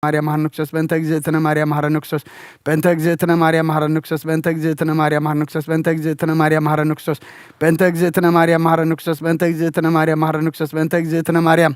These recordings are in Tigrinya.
ማርያም መሐረነ ክርስቶስ፣ በእንተ እግዝእትነ ማርያም መሐረነ ክርስቶስ፣ በእንተ እግዝእትነ ማርያም መሐረነ ክርስቶስ፣ በእንተ እግዝእትነ ማርያም መሐረነ ክርስቶስ፣ በእንተ እግዝእትነ ማርያም መሐረነ ክርስቶስ፣ በእንተ እግዝእትነ ማርያም መሐረነ ክርስቶስ፣ በእንተ እግዝእትነ ማርያም መሐረነ ክርስቶስ፣ በእንተ እግዝእትነ ማርያም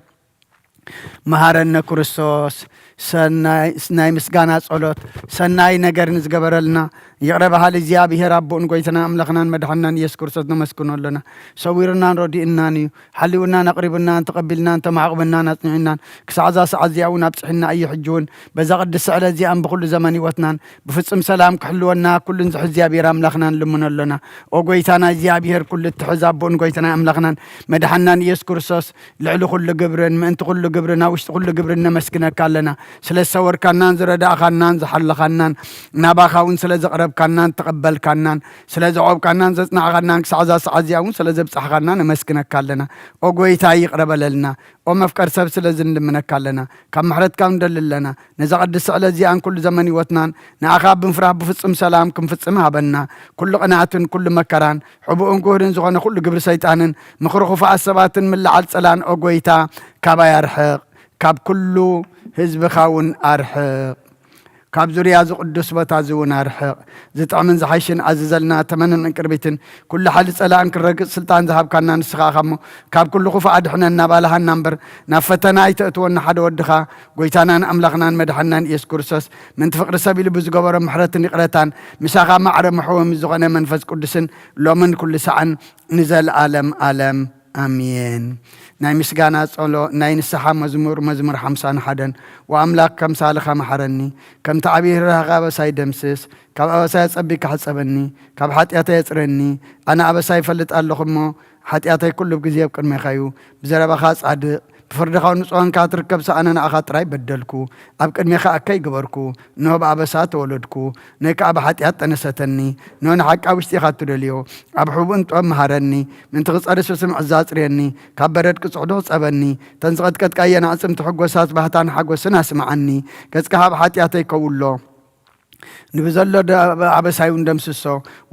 መሐረነ ክርስቶስ። ሰናይ ናይ ምስጋና ጸሎት፣ ሰናይ ነገር ንዝገበረልና ይቕረ በሃሊ እግዚኣብሔር ኣቦኡን ጎይታና ኣምላኽናን መድሓንናን ኢየሱስ ክርስቶስ ነመስግኖ ኣለና። ሰዊሩናን ረዲኡናን እዩ። ሓልዩናን ኣቕሪቡናን ተቐቢልናን ተማዕቑብናን ኣጽኒዑናን ክሳዕ እዛ ሰዓት እዚኣ እውን ኣብጽሕና እዩ። ሕጂ እውን በዛ ቅድስቲ ዕለት እዚኣን ብኹሉ ዘመን ህይወትናን ብፍጹም ሰላም ክሕልወና ኩሉን ዝሕዝ እግዚኣብሔር ኣምላኽናን ልምኖ ኣሎና። ኦ ጎይታና እግዚኣብሔር ኩሉ እትሕዝ ኣቦኡን ጎይታና ኣምላኽናን መድሓንናን ኢየሱስ ክርስቶስ ልዕሊ ኩሉ ግብርን ምእንቲ ኩሉ ግብርን ኣብ ውሽጢ ኩሉ ግብርን ነመስግነካ ኣለና። ስለ ዝሰወርካናን ዝረዳእኻናን ዝሓለኻናን ናባኻ እውን ስለ ዘቕረብካናን ተቐበልካናን ስለ ዘቖብካናን ዘጽናዕኻናን ክሳዕ እዛ ሰዓት እዚኣ እውን ስለ ዘብጻሕኻና ነመስግነካ ኣለና። ኦ ጎይታ ይቕረ በለልና። ኦ መፍቀር ሰብ ስለዚ ንልምነካ ኣለና። ካብ ምሕረትካ ንደሊ ኣለና። ነዛ ቅድስቲ ዕለት እዚኣን ኩሉ ዘመን ህይወትናን ንኣኻ ብምፍራህ ብፍጹም ሰላም ክንፍጽም ሃበና። ኩሉ ቅንኣትን ኩሉ መከራን ሕቡእን ጉህርን ዝኾነ ኩሉ ግብሪ ሰይጣንን ምኽሪ ክፉኣት ሰባትን ምልዓል ጸላን ኦ ጎይታ ካባይ ኣርሕቕ። ካብ ኩሉ ህዝብኻ እውን ኣርሕቕ። ካብ ዙርያ እዚ ቅዱስ ቦታ እዚ እውን ኣርሕቕ። ዝጥዕምን ዝሓይሽን ኣዝዘልና ተመንን ዕንቅርቢትን ኩሉ ሓይሊ ጸላእን ክረግጽ ስልጣን ዝሃብካና ንስኻ ኢኻ እሞ ካብ ኩሉ ክፉእ ኣድሕነና ባልሃና እምበር ናብ ፈተና ኣይተእትወና ሓደ ወድኻ ጎይታናን ኣምላኽናን መድሓንናን ኢየሱስ ክርስቶስ ምንቲ ፍቕሪ ሰብ ኢሉ ብዝገበሮ ምሕረትን ይቕረታን ምሳኻ ማዕረ መሕወሚ ዝኾነ መንፈስ ቅዱስን ሎምን ኩሉ ሰዓን ንዘለኣለም ኣለም ኣሜን። ናይ ምስጋና ጸሎ ናይ ንስሓ መዝሙር መዝሙር ሓምሳን ሓደን። ወኣምላኽ ከምሳልኻ መሓረኒ፣ ከምቲ ዓብዪ ርህራኸ ኣበሳይ ደምስስ፣ ካብ ኣበሳይ ኣጸቢካ ሕጸበኒ፣ ካብ ሓጢኣተይ ኣጽረኒ። ኣነ ኣበሳይ ይፈልጥ ኣለኹ እሞ ሓጢኣተይ ኩሉ ግዜ ኣብ ቅድሜኻ እዩ። ብዘረባኻ ጻድቕ ብፍርድኻ ንጹህ ኾንካ ትርከብ ሰኣነ ንኣኻ ጥራይ በደልኩ። ኣብ ቅድሜኻ ኣከይ ገበርኩ። እንሆ ብኣበሳ ተወለድኩ። ነይ ከኣ ብሓጢኣት ጠነሰተኒ። እንሆ ንሓቂ ኣብ ውሽጢኻ እትደልዮ ኣብ ሕቡእን ጥበብ መሃረኒ። ምእንቲ ክጸሪ ስስምዕ እዛ ኣጽርየኒ። ካብ በረድ ቅጹሕ ዶ ጸበኒ። ተን ዝቐጥቀጥካየን ኣዕጽምቲ ሕጎሳት ባህታን ሓጎስን ኣስምዓኒ። ገጽካ ካብ ሓጢኣተይ ከውሎ። ንብዘሎ ኣበሳይ እውን ደምስሶ።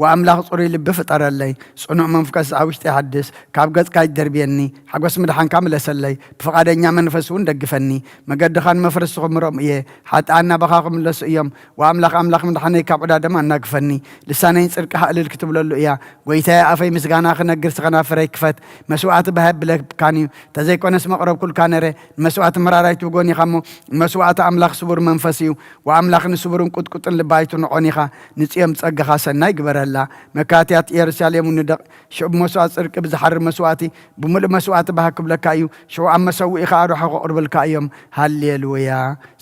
ወኣምላኽ ጽሩይ ልቢ ፍጠረለይ። ጽኑዕ መንፈስ ኣብ ውሽጢ ሓድስ። ካብ ገጽካ ይደርብየኒ። ሓጎስ ምድሓንካ ምለሰለይ። ብፍቓደኛ መንፈስ እውን ደግፈኒ። መገድኻ ንመፍረስቲ ክምሮም እየ። ሓጥኣን ናባኻ ክምለሱ እዮም። ወኣምላኽ ኣምላኽ ምድሓነይ ካብ ዕዳ ደም ኣናግፈኒ። ልሳነይ ንጽድቅኻ እልል ክትብለሉ እያ። ጎይታየ ኣፈይ ምስጋና ክነግር ስኸናፍረይ ክፈት። መስዋእቲ ባህ የብለካን እዩ። ተዘይኮነስ መቕረብኩልካ ነረ። ንመስዋእቲ መራራይቱ ብጎን ኢኻ እሞ ንመስዋእቲ ኣምላኽ ስቡር መንፈስ እዩ። ወኣምላኽ ንስቡርን ቁጥቁጥን ልባይቱ ንዖን ኢኻ። ንጽዮም ጸጋኻ ሰናይ ግበረላ። መካትያት ኢየሩሳሌም ንደቕ ሽዑ ብመስዋእቲ ጽድቂ ብዝሓርር መስዋእቲ ብምሉእ መስዋእቲ ባህ ክብለካ እዩ። ሽዑ ኣብ መሰውኢ ኸኣ ርሖ ከቕርብልካ እዮም። ሃሌሉያ።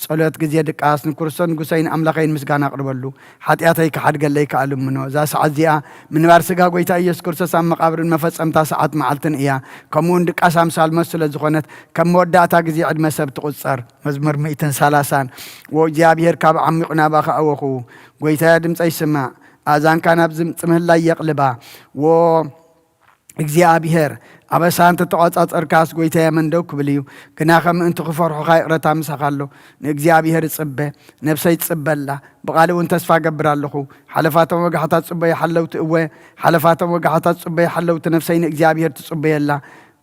ጸሎት ግዜ ድቃስ ንክርስቶስ ንጉሰይን ኣምላኸይን ምስጋና ኣቕርበሉ። ሓጢኣተይ ክሓድገለይ ከኣ ልምኖ። እዛ ሰዓት እዚኣ ምንባር ስጋ ጎይታ ኢየሱስ ክርስቶስ ኣብ መቓብርን መፈጸምታ ሰዓት መዓልትን እያ። ከምኡውን ድቃስ ኣምሳል መስ ስለ ዝኾነት ከም መወዳእታ ግዜ ዕድመ ሰብ ትቑጸር። መዝሙር ሚእትን ሰላሳን። ወእግዚኣብሔር ካብ ዓሚቑ ናባኻ ኣወኹ። ጎይታየ ድምፀይ ስማዕ። ኣእዛንካ ናብ ዝምፅ ምህላይ የቕልባ። ወ እግዚኣብሔር፣ ኣበሳ እንተተቖጻጸርካስ፣ ጐይታየ፣ መን ደው ክብል እዩ? ግናኸ ምእንቲ ኽፈርሑኻ ይቕረታ ምሳኻ ኣሎ። ንእግዚኣብሔር እጽበ፣ ነፍሰይ ትጽበ ኣላ፣ ብቓሉ እውን ተስፋ እገብር ኣለኹ። ሓለፋቶም ወጋሕታ ትጽበዩ ሓለውቲ፣ እወ፣ ሓለፋቶም ወጋሕታ ትጽበዩ ሓለውቲ፣ ነፍሰይ ንእግዚኣብሔር ትጽበዮ ኣላ።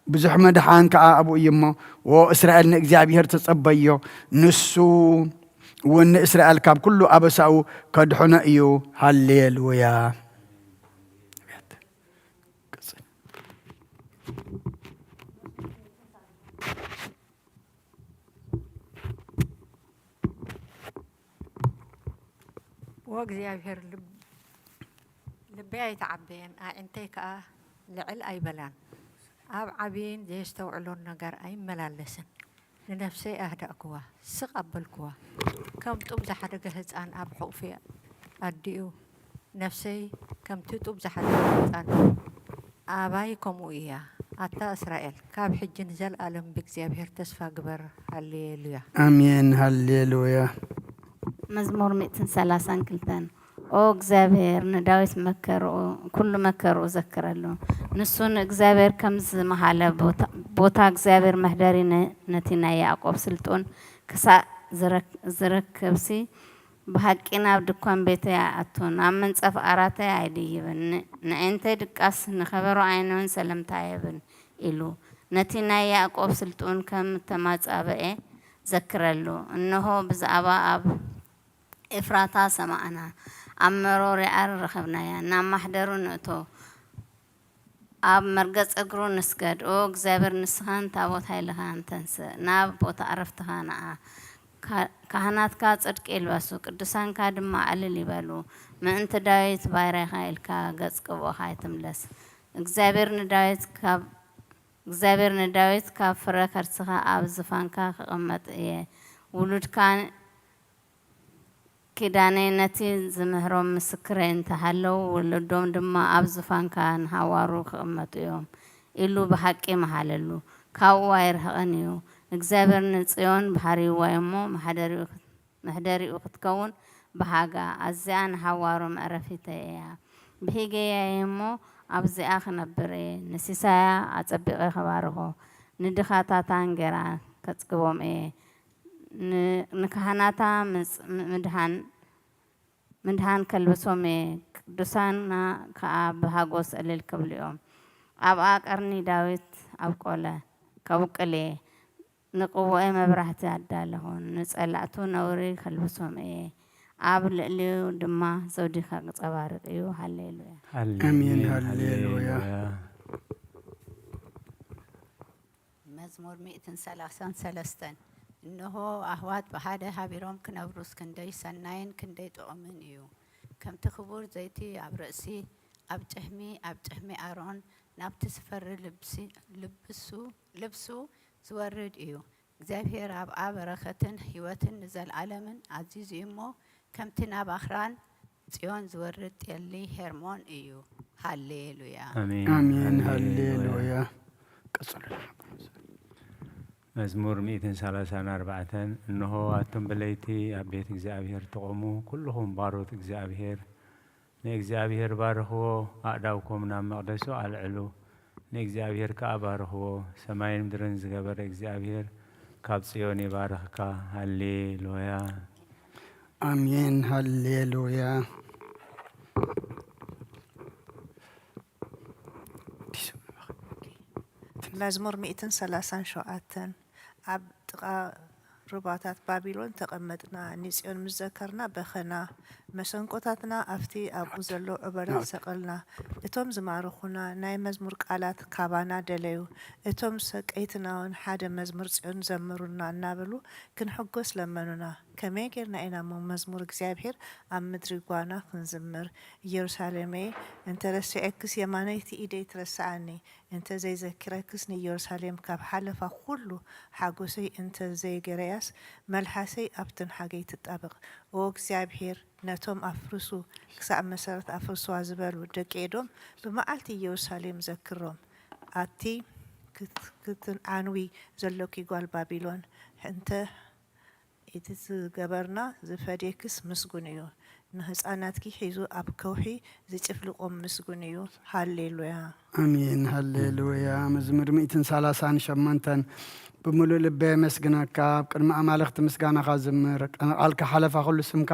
ብዙሕ ምድሓን ከኣ ኣብኡ እዩ እሞ፣ ዎ እስራኤል ንእግዚኣብሔር ተጸበዮ፣ ንሱ እውን ንእስራኤል ካብ ኩሉ ኣበሳኡ ከድሕኖ እዩ። ሃሌሉያ። ወእግዚኣብሔር ልብ-፣ ልበይ ኣይተዓበየን፣ ኣዒንተይ ከኣ ልዕል ኣይበላን። ኣብ ዓብይን ዘየስተውዕሎን ነገር ኣይመላለስን። ንነፍሰይ ኣህዳእክዋ፣ ስቕ ኣበልክዋ። ከም ጡብ ዝሓደገ ህጻን ኣብ ሕቑፊ ኣዲኡ፣ ነፍሰይ ከምቲ ጡብ ዝሓደገ ህጻን ኣባይ ከምኡ እያ። ኣታ እስራኤል፣ ካብ ሕጂ ንዘለኣለም ብእግዚኣብሔር ተስፋ ግበር። ሃሌሉያ። ኣሜን። ሃሌሉያ። መዝሙር ሚእትን ሰላሳን ክልተን። ኦ እግዚኣብሔር፣ ንዳዊት መከርኡ፣ ኩሉ መከርኡ ዘክረሉ። ንሱ ንእግዚኣብሔር ከም ዝመሃለ ቦታ፣ ቦታ እግዚኣብሔር መሕደሪ ነ-፣ ነቲ ናይ ያዕቆብ ስልጡን ክሳእ ዝረክ-፣ ዝረክብሲ፣ ብሓቂ ናብ ድኳን ቤተይ ኣይኣቱን፣ ኣብ መንጸፍ ዓራተይ ኣይድይብን። ን-፣ ንዒንተይ ድቃስ፣ ንኸበሮ ዓይነውን ሰለምታ ኣይህብን ኢሉ፣ ነቲ ናይ ያዕቆብ ስልጡን ከም እተማጻበኤ፣ ዘክረሉ። እንሆ ብዛዕባ ኣብ ኤፍራታ ሰማዕና፣ ኣብ መሮር የኣር ረኸብናያ። ናብ ማሕደሩ ንእቶ፣ ኣብ መርገጽ እግሩ ንስገድ። ኦ እግዚኣብሔር፣ ንስኻን ታቦት ኃይልኻን ተንስእ፣ ናብ ቦታ ዕረፍትኻ ንዓ። ካ-፣ ካህናትካ ጽድቂ ይልበሱ፣ ቅዱሳንካ ድማ ዕልል ይበሉ። ምእንቲ ዳዊት ባይራኻ ኢልካ ገጽ ቅቡእኻ ኣይትምለስ። እግዚኣብሔር ንዳዊት ካብ እግዚኣብሔር ንዳዊት፣ ካብ ፍረ ከርስኻ ኣብ ዝፋንካ ክቕመጥ እየ። ውሉድካ ኪዳነይ ነቲ ዝምህሮም ምስክረይ እንተ ሃለው፣ ውሉዶም ድማ ኣብ ዝፋንካ ንሃዋሩ ክቕመጡ እዮም ኢሉ ብሓቂ መሃለሉ። ካብኡ ኣይርሕቕን እዩ። እግዚኣብሔር ንጽዮን ባሕርይዋ እሞ፣ መሓደሪኡ መሕደሪኡ ክትከውን ብሃጋ፣ ኣዚኣ ንሓዋሩ መዕረፊተይ እያ። ብሂገያ እየ እሞ ኣብዚኣ ክነብር እየ። ንሲሳያ ኣጸቢቐ ከባርኾ፣ ንድኻታታ እንጌራ ከጽግቦም እየ። ን-፣ ንካህናታ ምጽ-፣ ም-፣ ምድሃን፣ ምድሃን ከልብሶም እየ። ቅዱሳና ከኣ ብሃጎስ እልል ክብሉ እዮም። ኣብኣ ቀርኒ ዳዊት ኣብቆለ፣ ከብቅል እየ። ንቅቡኤ መብራህቲ ኣዳለኹ፣ ንጸላእቱ ነውሪ ከልብሶም እየ፣ ኣብ ልዕሊኡ ድማ ዘውዲ ከንጸባርቕ እዩ። ሃሌሉያ። ሃሌ-፣ ኣሜን። ሃሌሉያ። ሃሌሉያ። መዝሙር ሚእትን ሰላሳን ሰለስተን። እንሆ፣ ኣሕዋት ብሓደ ሃቢሮም ክነብሩስ ክንደይ ሰናይን ክንደይ ጥዑምን እዩ። ከምቲ ክቡር ዘይቲ ኣብ ርእሲ፣ ኣብ ጭሕሚ፣ ኣብ ጭሕሚ ኣሮን፣ ናብቲ ዝፈሪ ልብሲ-፣ ልብሱ፣ ልብሱ ዝወርድ እዩ። እግዚኣብሔር ኣብኣ በረኸትን ህይወትን ንዘለዓለምን ኣዚዙ እዩ እሞ፣ ከምቲ ናብ ኣኽራን ጽዮን ዝወርድ ጤሊ ሄርሞን እዩ። ሃሌሉያ። ኣሜን። ኣሜን። ሃሌሉያ። ሃሌሉያ። ቀጽሉ። መዝሙር ሚእትን ሰላሳን ኣርባዕተን። እንሆ፣ ኣቱም ብለይቲ ኣብ ቤት እግዚኣብሔር ትቖሙ፣ ኩልኹም ባሮት እግዚኣብሔር፣ ንእግዚኣብሔር ባርኽዎ፣ ኣእዳውኩም ናብ መቕደሱ ኣልዕሉ። ንእግዚኣብሔር ከኣ ባርኽዎ፣ ሰማይን ምድርን ዝገበረ እግዚኣብሔር ካብ ጽዮን ይባርኽካ። ሃሌሉያ። ኣሜን። ሃሌሉያ። መዝሙር ሚእትን ሰላሳን ሸውዓተን። ኣብ ጥቓ ሩባታት ባቢሎን ተቐመጥና፣ ንጽዮን ምስ ዘከርና በኸና። መሰንቆታትና ኣብቲ ኣብኡ ዘሎ ዑበላት ሰቐልና። እቶም ዝማረኹና ናይ መዝሙር ቃላት ካባና ደለዩ። እቶም ሰቀይትናውን ሓደ መዝሙር ጽዮን ዘምሩልና እናበሉ ክንሕጎስ ለመኑና። ከመይ ጌርና ኢና እሞ መዝሙር እግዚኣብሔር ኣብ ምድሪ ጓና ክንዝምር? ኢየሩሳሌመይ፣ እንተ ረሲዐክስ የማነይቲ ኢደይ ትረስዓኒ። እንተ ዘይዘኪረክስ ንኢየሩሳሌም ካብ ሓለፋ ኩሉ ሓጎሰይ እንተ ዘይገረያስ፣ መልሓሰይ ኣብ ትንሓገይ ትጣበቕ። ኦ እግዚኣብሔር፣ ነቶም ኣፍርሱ፣ ክሳዕ መሰረት ኣፍርስዋ ዝበሉ ደቂ ኤዶም፣ ብመዓልቲ ኢየሩሳሌም ዘክሮም። ኣቲ ክት-፣ ክትንዓንዊ ዘሎኪ ጓል ባቢሎን፣ እንተ እቲ ዝገበርና ዝፈድየክስ ምስጉን እዩ። ንህፃናትኪ ሒዙ ኣብ ከውሒ ዝጭፍልቖም ምስጉን እዩ። ሃሌሉያ። ኣሜን። ሃሌሉያ። መዝሙር ሚእትን ሰላሳን ሸሞንተን። ብምሉእ ልበ የመስግነካ፣ ኣብ ቅድሚ ኣማልኽቲ ምስጋናኻ ዝምር። ቃልካ ሓለፋ ኩሉ ስምካ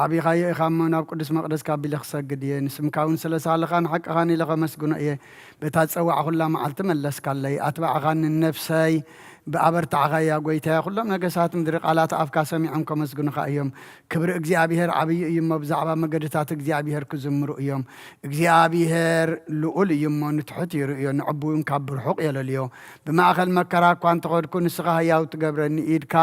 ዓቢኻዮ ኢኻ እሞ፣ ናብ ቅዱስ መቕደስካ ኣቢለ ክሰግድ እየ። ንስምካ እውን ስለ ሳልኻን ሓቅኻን ኢለ ከመስግኖ እየ። በታ ዝጸዋዕኹላ መዓልቲ መለስካለይ። ኣትባዕኻኒ፣ ነፍሰይ ብኣበርታዕኻያ። ጐይታየ፣ ኵሎም ነገሳት ምድሪ ቃላት ኣፍካ ሰሚዖም ከመስግኑኻ እዮም። ክብሪ እግዚኣብሄር ዓብዪ እዩ እሞ፣ ብዛዕባ መገድታት እግዚኣብሄር ክዝምሩ እዮም። እግዚኣብሄር ልኡል እዩ እሞ፣ ንትሑት ይርእዮ፣ ንዕቡይ እውን ካብ ብርሑቕ የለልዮ። ብማእከል መከራ እኳ እንተኸድኩ፣ ንስኻ ህያው ትገብረኒ፣ ኢድካ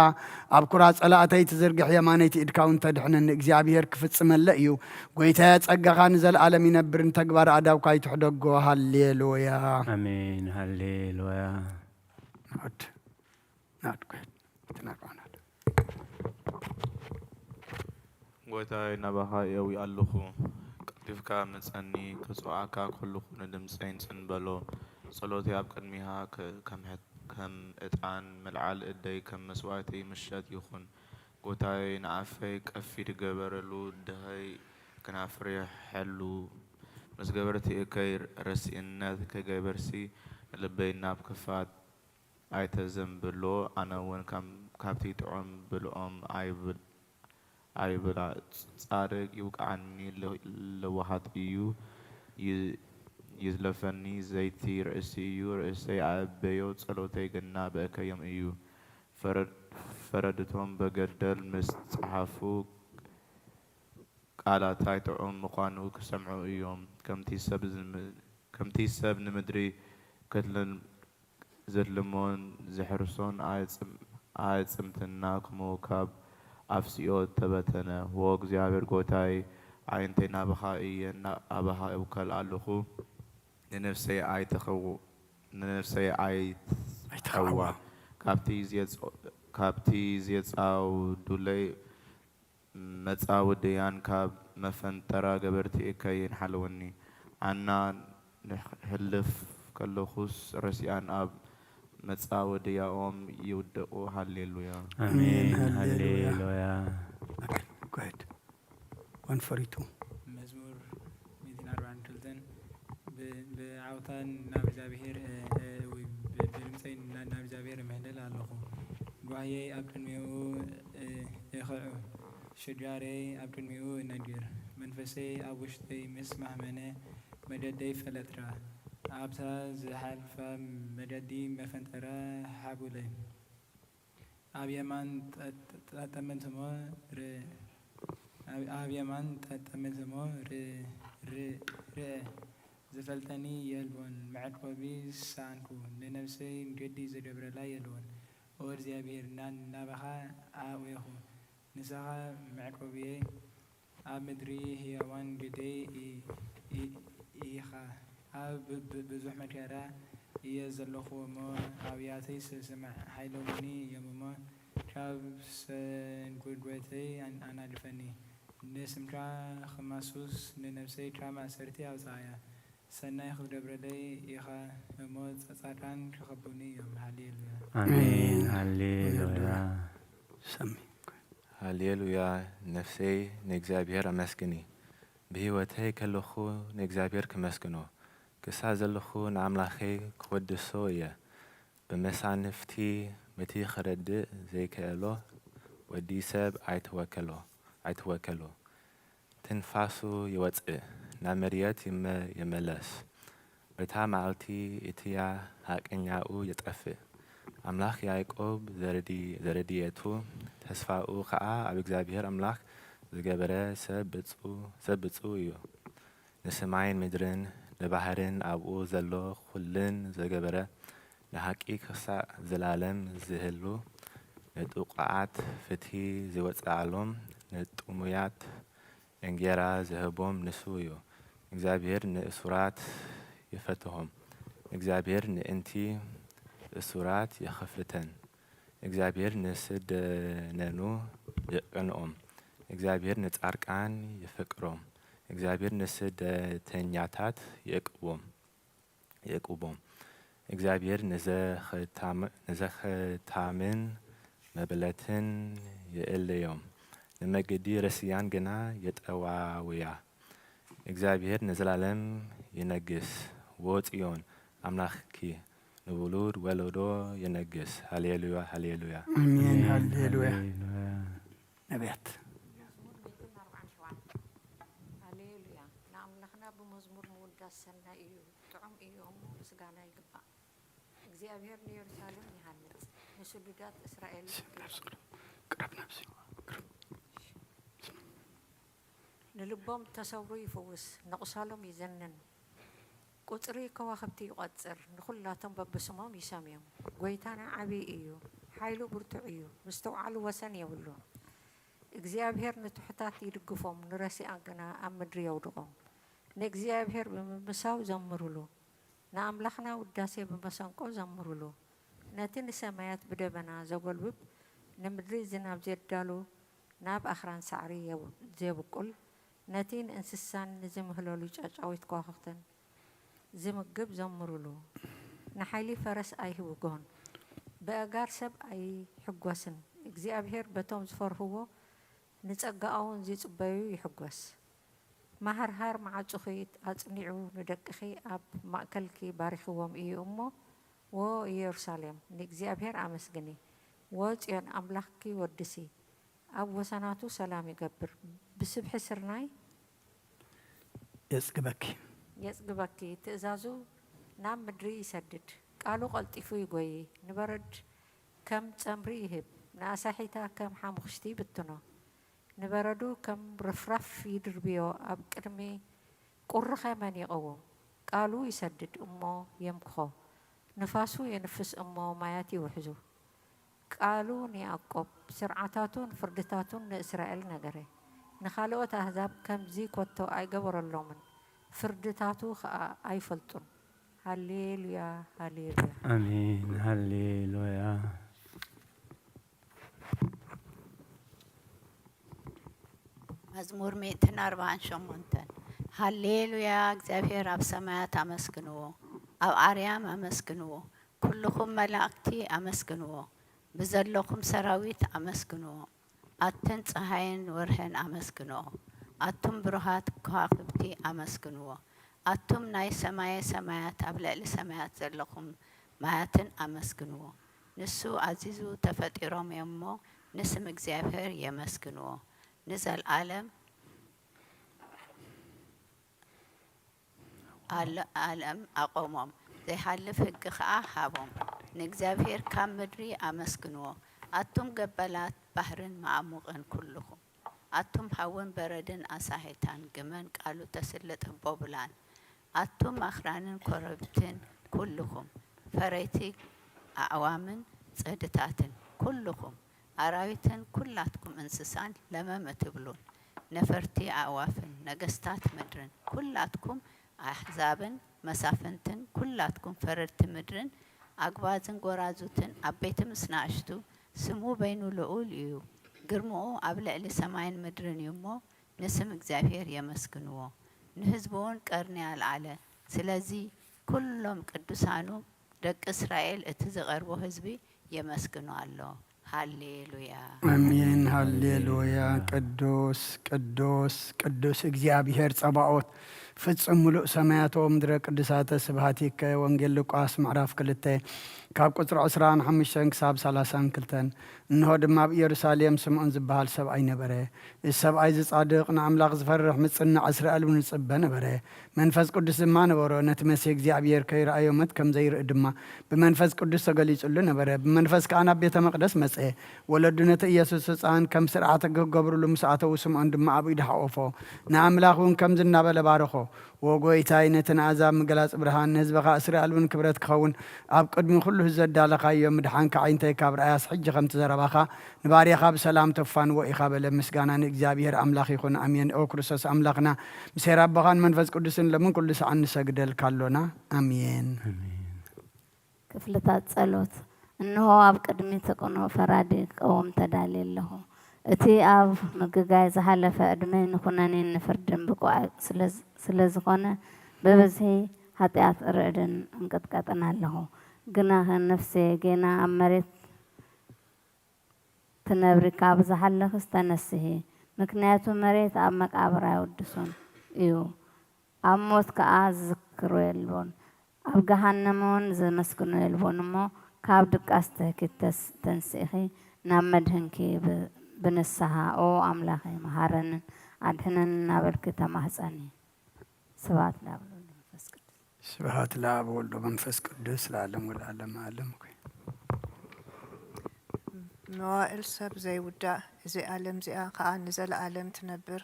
ኣብ ኩራ ጸላእተይ ትዝርግሕ፣ የማነይቲ ኢድካ እውን ተድሕነኒ። እግዚኣብሄር ክፍጽመለይ እዩ። ጐይታየ፣ ጸጋኻ ንዘለኣለም ይነብር፣ ንተግባር ኣእዳውካ ኣይትሕደጎ። ሃሌሉያ። ኣሜን። ሃሌሉያ። ንዑድ፣ ንዑድ፣ ጐይታ፣ እቲ ናርባና ኣሎ። ጐይታይ፣ ናባኻ የእዊ ኣለኹ፣ ቀልጢፍካ ምጸኒ፣ ክጽውዓካ ከለኹ ንድምጸይ ጽን በሎ። ጸሎተይ ኣብ ቅድሚኻ ከ-፣ ከም ሕት-፣ ከም ዕጣን ምልዓል እደይ ከም መስዋእቲ ምሸት ይኹን። ጐይታይ፣ ንኣፈይ ቀፊድ ግበረሉ፣ ድኸይ ክናፍር የሕሉ። ምስ ገበርቲ እከይ ረሲእነት ክገብርሲ፣ ንልበይ ናብ ክፋት ኣይተዘንብሎ። ኣነ እውን ከም፣ ካብቲ ጥዑም ብልዖም ኣይብል-፣ ኣይብላ። ጻድቅ ይውቅዓኒ፣ ለ-፣ ለዋሃት እዩ፣ ይ-፣ ይዝለፈኒ። ዘይቲ ርእሲ እዩ፣ ርእሰይ ኣእበዮ፣ ጸሎተይ ግና ብእከዮም እዩ። ፈረድ-፣ ፈረድቶም በገደል ምስ ጸሓፉ፣ ቃላታይ ጥዑም ምዃኑ ክሰምዑ እዮም። ከምቲ ሰብ ዝም-፣ ከምቲ ሰብ ንምድሪ ክትልን-፣ ዘልሞን ዘሕርሶን ኣዕጽም-፣ ኣዕጽምትና ክሙ ካብ ኣፍስዮ ተበተነ። ዎ እግዚኣብሔር ጎታይ፣ ዓይንተይ ናብኻ እየ፣ ና-፣ ኣባኻ እውከል ኣለኹ። ንነፍሰይ ኣይተኸው-፣ ንነፍሰይ ኣይትኸዋ። ኣይትኸዋ። ካብቲ ዜጽ-፣ ካብቲ ዜጻውዱለይ መጻውድያን ካብ መፈንጠራ ገበርቲ እከይን ሓለወኒ። ኣና ንሕልፍ ከለኹስ ረሲኣን ኣብ መጻወድያኦም ይውደቑ። ሃሌሉያ። ኣሜን። ኣሜን። ሃሌሉያ። ሃሌሉያ። Okay, go ahead. One forty-two. መዝሙር ሚእትን ኣርባዕን ክልተን ብ-፣ ብዓውታ ናብ እግዚኣብሔር፣ እ፣ እ፣ ወይ ብ-፣ ብድምፀይ ና-፣ ናብ እግዚኣብሔር እምህልል ኣለኹ። ጓህየይ ኣብ ቅድሚኡ፣ እ፣ እኽዑ፣ ሽጋረይ ኣብ ቅድሚኡ እነግር። መንፈሰይ ኣብ ውሽጠይ ምስ ማህመነ፣ መገደይ ፈለጥራ። ኣብታ ዝሓልፋ መገዲ መፈንጠራ ሃቡለይ። ኣብ የማን ጠ-፣ ጠ-፣ ጠመትሞ ር-፣ ኣብ፣ ኣብ የማን ጠ-፣ ጠመትሞ ር-፣ ር-፣ ርአ። ዝፈልጠኒ የልቦን፣ መዕቆቢ ሰኣንኩ፣ ንነፍሰይ ገዲ ዝገብረላ የልቦን። ኦ እግዚኣብሔር፣ ና-፣ ናባኻ ኣእዌኹ፣ ንስኻ መዕቆብየይ፣ ኣብ ምድሪ ህያዋን ግደይ ኢ-፣ ኢ-፣ ኢኻ። ኣብ ብ-፣ ብ-፣ ብዙሕ መከራ እየ ዘለኹ እሞ፣ ኣብያተይ ስ-፣ ስማዕ፣ ሓይሎምኒ እዮም እሞ፣ ካብ ሰንጎጎተይ ኣን-፣ ኣናግፈኒ። ንስምካ ክማሱስ፣ ንነፍሰይ ካብ ማእሰርቲ ኣውጽኣያ። ሰናይ ክትገብረለይ ኢኻ እሞ፣ ጻ-፣ ጻድቃን ክኸቡኒ እዮም። ሃሌሉያ። ኣሜን። ኣሜን። ሃሌሉያ። ሃሌሉያ። ሰሚ። ሃሌሉያ። ነፍሰይ ንእግዚኣብሔር ኣመስግኒ። ብህይወተይ ከለኹ ንእግዚኣብሔር ክመስግኖ፣ ክሳብ ዘለኹ ንኣምላኸይ ክወድሶ እየ። ብመሳንፍቲ በቲ ክረድእ ዘይከኣሎ ወዲ ሰብ ኣይትወከሎ፣ ኣይትወከሎ። ትንፋሱ ይወጽእ፣ ናብ መሬት ይመ-፣ ይመለስ። በታ መዓልቲ እቲያ ሓቀኛኡ ይጠፍእ። ኣምላኽ ያዕቆብ ዘረዲ-፣ ዘረድኤቱ፣ ተስፋኡ ኸኣ ኣብ እግዚኣብሔር ኣምላኽ ዝገበረ ሰብ ብጹ-፣ ሰብ ብጹእ እዩ። ንሰማይን ምድርን፣ ንባሕርን ኣብኡ ዘሎ ኹልን ዝገበረ፣ ንሓቂ ክሳዕ ዘላለም ዝህሉ፣ ንጥቑዓት ፍትሒ ዝወጽኣሎም፣ ንጥሙያት እንጌራ ዝህቦም ንሱ እዩ። እግዚኣብሔር ንእሱራት ይፈትሖም። እግዚኣብሔር ንእንቲ እሱራት ይኸፍተን። እግዚኣብሔር ንስደነኑ የቅንኦም። እግዚኣብሔር ንጻርቃን ይፍቅሮም። እግዚኣብሔር ንስደተኛታት የቅቦም፣ የቅቦም። እግዚኣብሔር ንዘኸታም-፣ ንዘኸታምን መበለትን የእለዮም። ንመገዲ ረስያን ግና የጠዋውያ። እግዚኣብሔር ንዘላለም ይነግስ። ዎ ጽዮን ኣምላኽኪ ንውሉድ ወለዶ ይነግስ። ሃሌሉያ፣ ሃሌሉያ። ኣሜን፣ ኣሜን፣ ሃሌሉያ። ሃሌሉያ። ነቢያት። መዝሙር ሚእትን ኣርባዓን ሸውዓተን። ሃሌሉያ። ንኣምላኽና ብመዝሙር ምውዳስ ሰናይ እዩ፣ ጥዑም እዩ እሞ ምስጋና ይግባእ። እግዚኣብሔር ንየሩሳሌም ይሃንጽ፣ ንስዱዳት እስራኤል ቅረብ፣ ቅረብ፣ ቅረብ ናብዚ፣ ቅረብ። ንልቦም እተሰብሩ ይፍውስ፣ ነቑሳሎም ይዘንን። ቁጽሪ ከዋኽብቲ ይቖጽር፣ ንኹላቶም በብስሞም ይሰምዮም። ጐይታና ዓብዪ እዩ፣ ሓይሉ ብርቱዕ እዩ፣ ምስትውዓሉ ወሰን የብሉን። እግዚኣብሄር ንትሑታት ይድግፎም፣ ንረሲኣን ግና ኣብ ምድሪ የውድቖም። ንእግዚኣብሄር ብምምሳው ዘምሩሉ፣ ንኣምላኽና ውዳሴ ብመሰንቆ ዘምሩሉ። ነቲ ንሰማያት ብደበና ዘጎልብብ፣ ንምድሪ ዝናብ ዜዳሉ፣ ናብ ኣኽራን ሳዕሪ የው-፣ ዜብቁል፣ ነቲ ንእንስሳን ንዝምህለሉ ጫጫዊት ከዋኽብትን ዝምግብ ዘምሩሉ። ንሓይሊ ፈረስ ኣይህውጎን፣ ብእጋር ሰብ ኣይሕጎስን። እግዚኣብሄር በቶም ዝፈርህዎ፣ ንጸጋኣውን ዚጽበዩ ይሕጎስ። መሃርሃር መዓጹኺ ኣጽኒዑ፣ ንደቅኺ ኣብ ማእከልኪ ባሪኽዎም እዩ እሞ፣ ዎ ኢየሩሳሌም፣ ንእግዚኣብሄር ኣመስግኒ። ዎ ጽዮን፣ ኣምላኽኪ ወድሲ። ኣብ ወሰናቱ ሰላም ይገብር፣ ብስብሒ ስርናይ የጽግበኪ። የጽግበኪ። ትእዛዙ ናብ ምድሪ ይሰድድ፣ ቃሉ ቀልጢፉ ይጎዪ። ንበረድ ከም ጸምሪ ይህብ፣ ንኣሳሒታ ከም ሓሙኽሽቲ ይብትኖ። ንበረዱ ከም ርፍራፍ ይድርብዮ። ኣብ ቅድሚ ቁርኸ መን ይቐውም? ቃሉ ይሰድድ እሞ የምክኾ። ንፋሱ የንፍስ እሞ ማያት ይውሕዙ። ቃሉ ንያዕቆብ፣ ስርዓታቱን ፍርድታቱን ንእስራኤል ነገረ። ንኻልኦት ኣህዛብ ከምዚ ኮቶ ኣይገበረሎምን፣ ፍርድታቱ ኸኣ ኣይፈልጡን። ሃሌሉያ፣ ሃሌሉያ። ኣሜን፣ ሃሌሉያ። መዝሙር ሚእትን ኣርባዓን ሸሞንተን። ሃሌሉያ፣ እግዚኣብሔር ኣብ ሰማያት ኣመስግንዎ፣ ኣብ ኣርያም ኣመስግንዎ፣ ኩልኹም መላእክቲ ኣመስግንዎ፣ ብዘለኹም ሰራዊት ኣመስግንዎ፣ ኣትን ጸሃይን ወርህን ኣመስግንኦ፣ ኣቱም ብሩሃት ከዋኽብቲ ኣመስግንዎ፣ ኣቱም ናይ ሰማየ ሰማያት ኣብ ልዕሊ ሰማያት ዘለኹም ማያትን ኣመስግንዎ። ንሱ ኣዚዙ ተፈጢሮም እዮም እሞ ንስም እግዚኣብሔር የመስግንዎ። ንዘልኣለም ኣለ-፣ ኣለም ኣቆሞም፣ ዘይሃልፍ ህጊ ኸኣ ሃቦም። ንእግዚኣብሔር ካብ ምድሪ ኣመስግንዎ፣ ኣቱም ገበላት ባሕርን መዓሙቕን ኩልኹም። ኣቱም ሃውን በረድን ኣሳሄታን ግመን ቃሉ ተስልጥ ህቦ ብላን። ኣቱም ኣኽራንን ኮረብትን ኩልኹም፣ ፈረይቲ ኣዕዋምን ጽድታትን ኩልኹም፣ ኣራዊትን ኩላትኩም እንስሳን ለመም እትብሉን፣ ነፈርቲ ኣዕዋፍን ነገስታት ምድርን ኩላትኩም ኣሕዛብን መሳፍንትን ኩላትኩም ፈረድቲ ምድርን ኣግባዝን ጎራዙትን ዓበይቲ ምስ ናእሽቱ፣ ስሙ በይኑ ልኡል እዩ፣ ግርምኡ ኣብ ልዕሊ ሰማይን ምድርን እዩ እሞ፣ ንስም እግዚኣብሔር የመስግንዎ፣ ንህዝቡ እውን ቀርኒ ኣልዓለ። ስለዚ ኩሎም ቅዱሳኑ ደቂ እስራኤል እቲ ዝቐርቦ ህዝቢ የመስግኖ ኣሎ። ሃሌሉያ። ኣሜን። ሃሌሉያ። ቅዱስ፣ ቅዱስ፣ ቅዱስ እግዚኣብሔር ጸባኦት፣ ፍጹም ምሉእ ሰማያት ወምድረ ቅዱሳተ ስብሐቲከ። ወንጌል ሉቃስ ምዕራፍ ክልተ ካብ ቁጽሪ ዕስራን ሓሙሽተን ክሳብ ሰላሳን ክልተን። እንሆ ድማ ኣብ ኢየሩሳሌም ስምዖን ዝበሃል ሰብኣይ ነበረ። እዚ ሰብኣይ እዚ ጻድቕ፣ ንኣምላኽ ዝፈርሕ፣ ምጽናዕ እስራኤል እውን ይጽበ ነበረ። መንፈስ ቅዱስ ድማ ነበሮ። ነቲ መሲህ እግዚኣብሔር ከይረኣዮ ሞት ከም ዘይርኢ ድማ ብመንፈስ ቅዱስ ተገሊጹሉ ነበረ። ብመንፈስ ከኣ ናብ ቤተ መቕደስ መጸ። ወለዱ ነቲ ኢየሱስ ህጻን ከም ስርዓት ሕጊ ክገብሩሉ ምስ ኣተዉ፣ ስምዖን ድማ ኣብ ኢዱ ሓቖፎ። ንኣምላኽ እውን ከምዚ እናበለ ባረኾ። ዎ ጐይታይ፣ ነቲ ንኣሕዛብ ምግላጽ ብርሃን፣ ንህዝብኻ እስራኤል እውን ክብረት ክኸውን ኣብ ቅድሚ ኩሉ ዘዳለኻዮ ምድሓንካ ኣዒንተይ ካብ ረኣያስ፣ ሕጂ ከምቲ ዘረባኻ ንባርያኻ ብሰላም ተፋንዎ ኢኻ በለ። ምስጋና ንእግዚኣብሔር ኣምላኽ ይኹን፣ ኣሜን። ኦ ክርስቶስ ኣምላኽና፣ ምስ ኄር ኣቦኻን መንፈስ ቅዱስን ሎምን ኩሉ ሰዓት ንሰግደልካ ኣሎና። ኣሜን። ኣሜን። ክፍልታት ጸሎት። እንሆ ኣብ ቅድሚ እቲ ቅኑዕ ፈራዲ ክቀውም ተዳልየ ኣለኹ። እቲ ኣብ ምግጋይ ዝሓለፈ ዕድመይ ንኹነኔን ንፍርድን ብቑዕ ስለ፣ ስለ ዝኾነ፣ ብብዝሒ ሓጢኣት ርዕድን እንቅጥቀጥን ኣለኹ። ግናኸ ነፍሰየ ጌና ኣብ መሬት ትነብሪ ካብ ዝሃለኽስ ተነስሂ፣ ምክንያቱ መሬት ኣብ መቃብር ኣይውድሶን እዩ፣ ኣብ ሞት ከኣ ዝዝክሮ የልቦን፣ ኣብ ገሃነም እውን ዘመስግኖ የልቦን። እሞ ካብ ድቃስ ትህኪት ተስ-፣ ተንሲእኺ ናብ መድህንኪ ብ-፣ ብንስሃ፣ ኦ ኣምላኸይ፣ መሃረንን ኣድሕነንን እናበልኪ ተማህጸኒ። ስብሐት ለኣብ ወወልድ ወመንፈስ ቅዱስ። ስብሐት ለኣብ ወወልድ ወመንፈስ ቅዱስ ለዓለም ወለዓለመ ዓለም። ኦኬ። መዋእል ሰብ ዘይውዳእ፣ እዚ ዓለም እዚኣ ኸኣ ንዘለዓለም ትነብር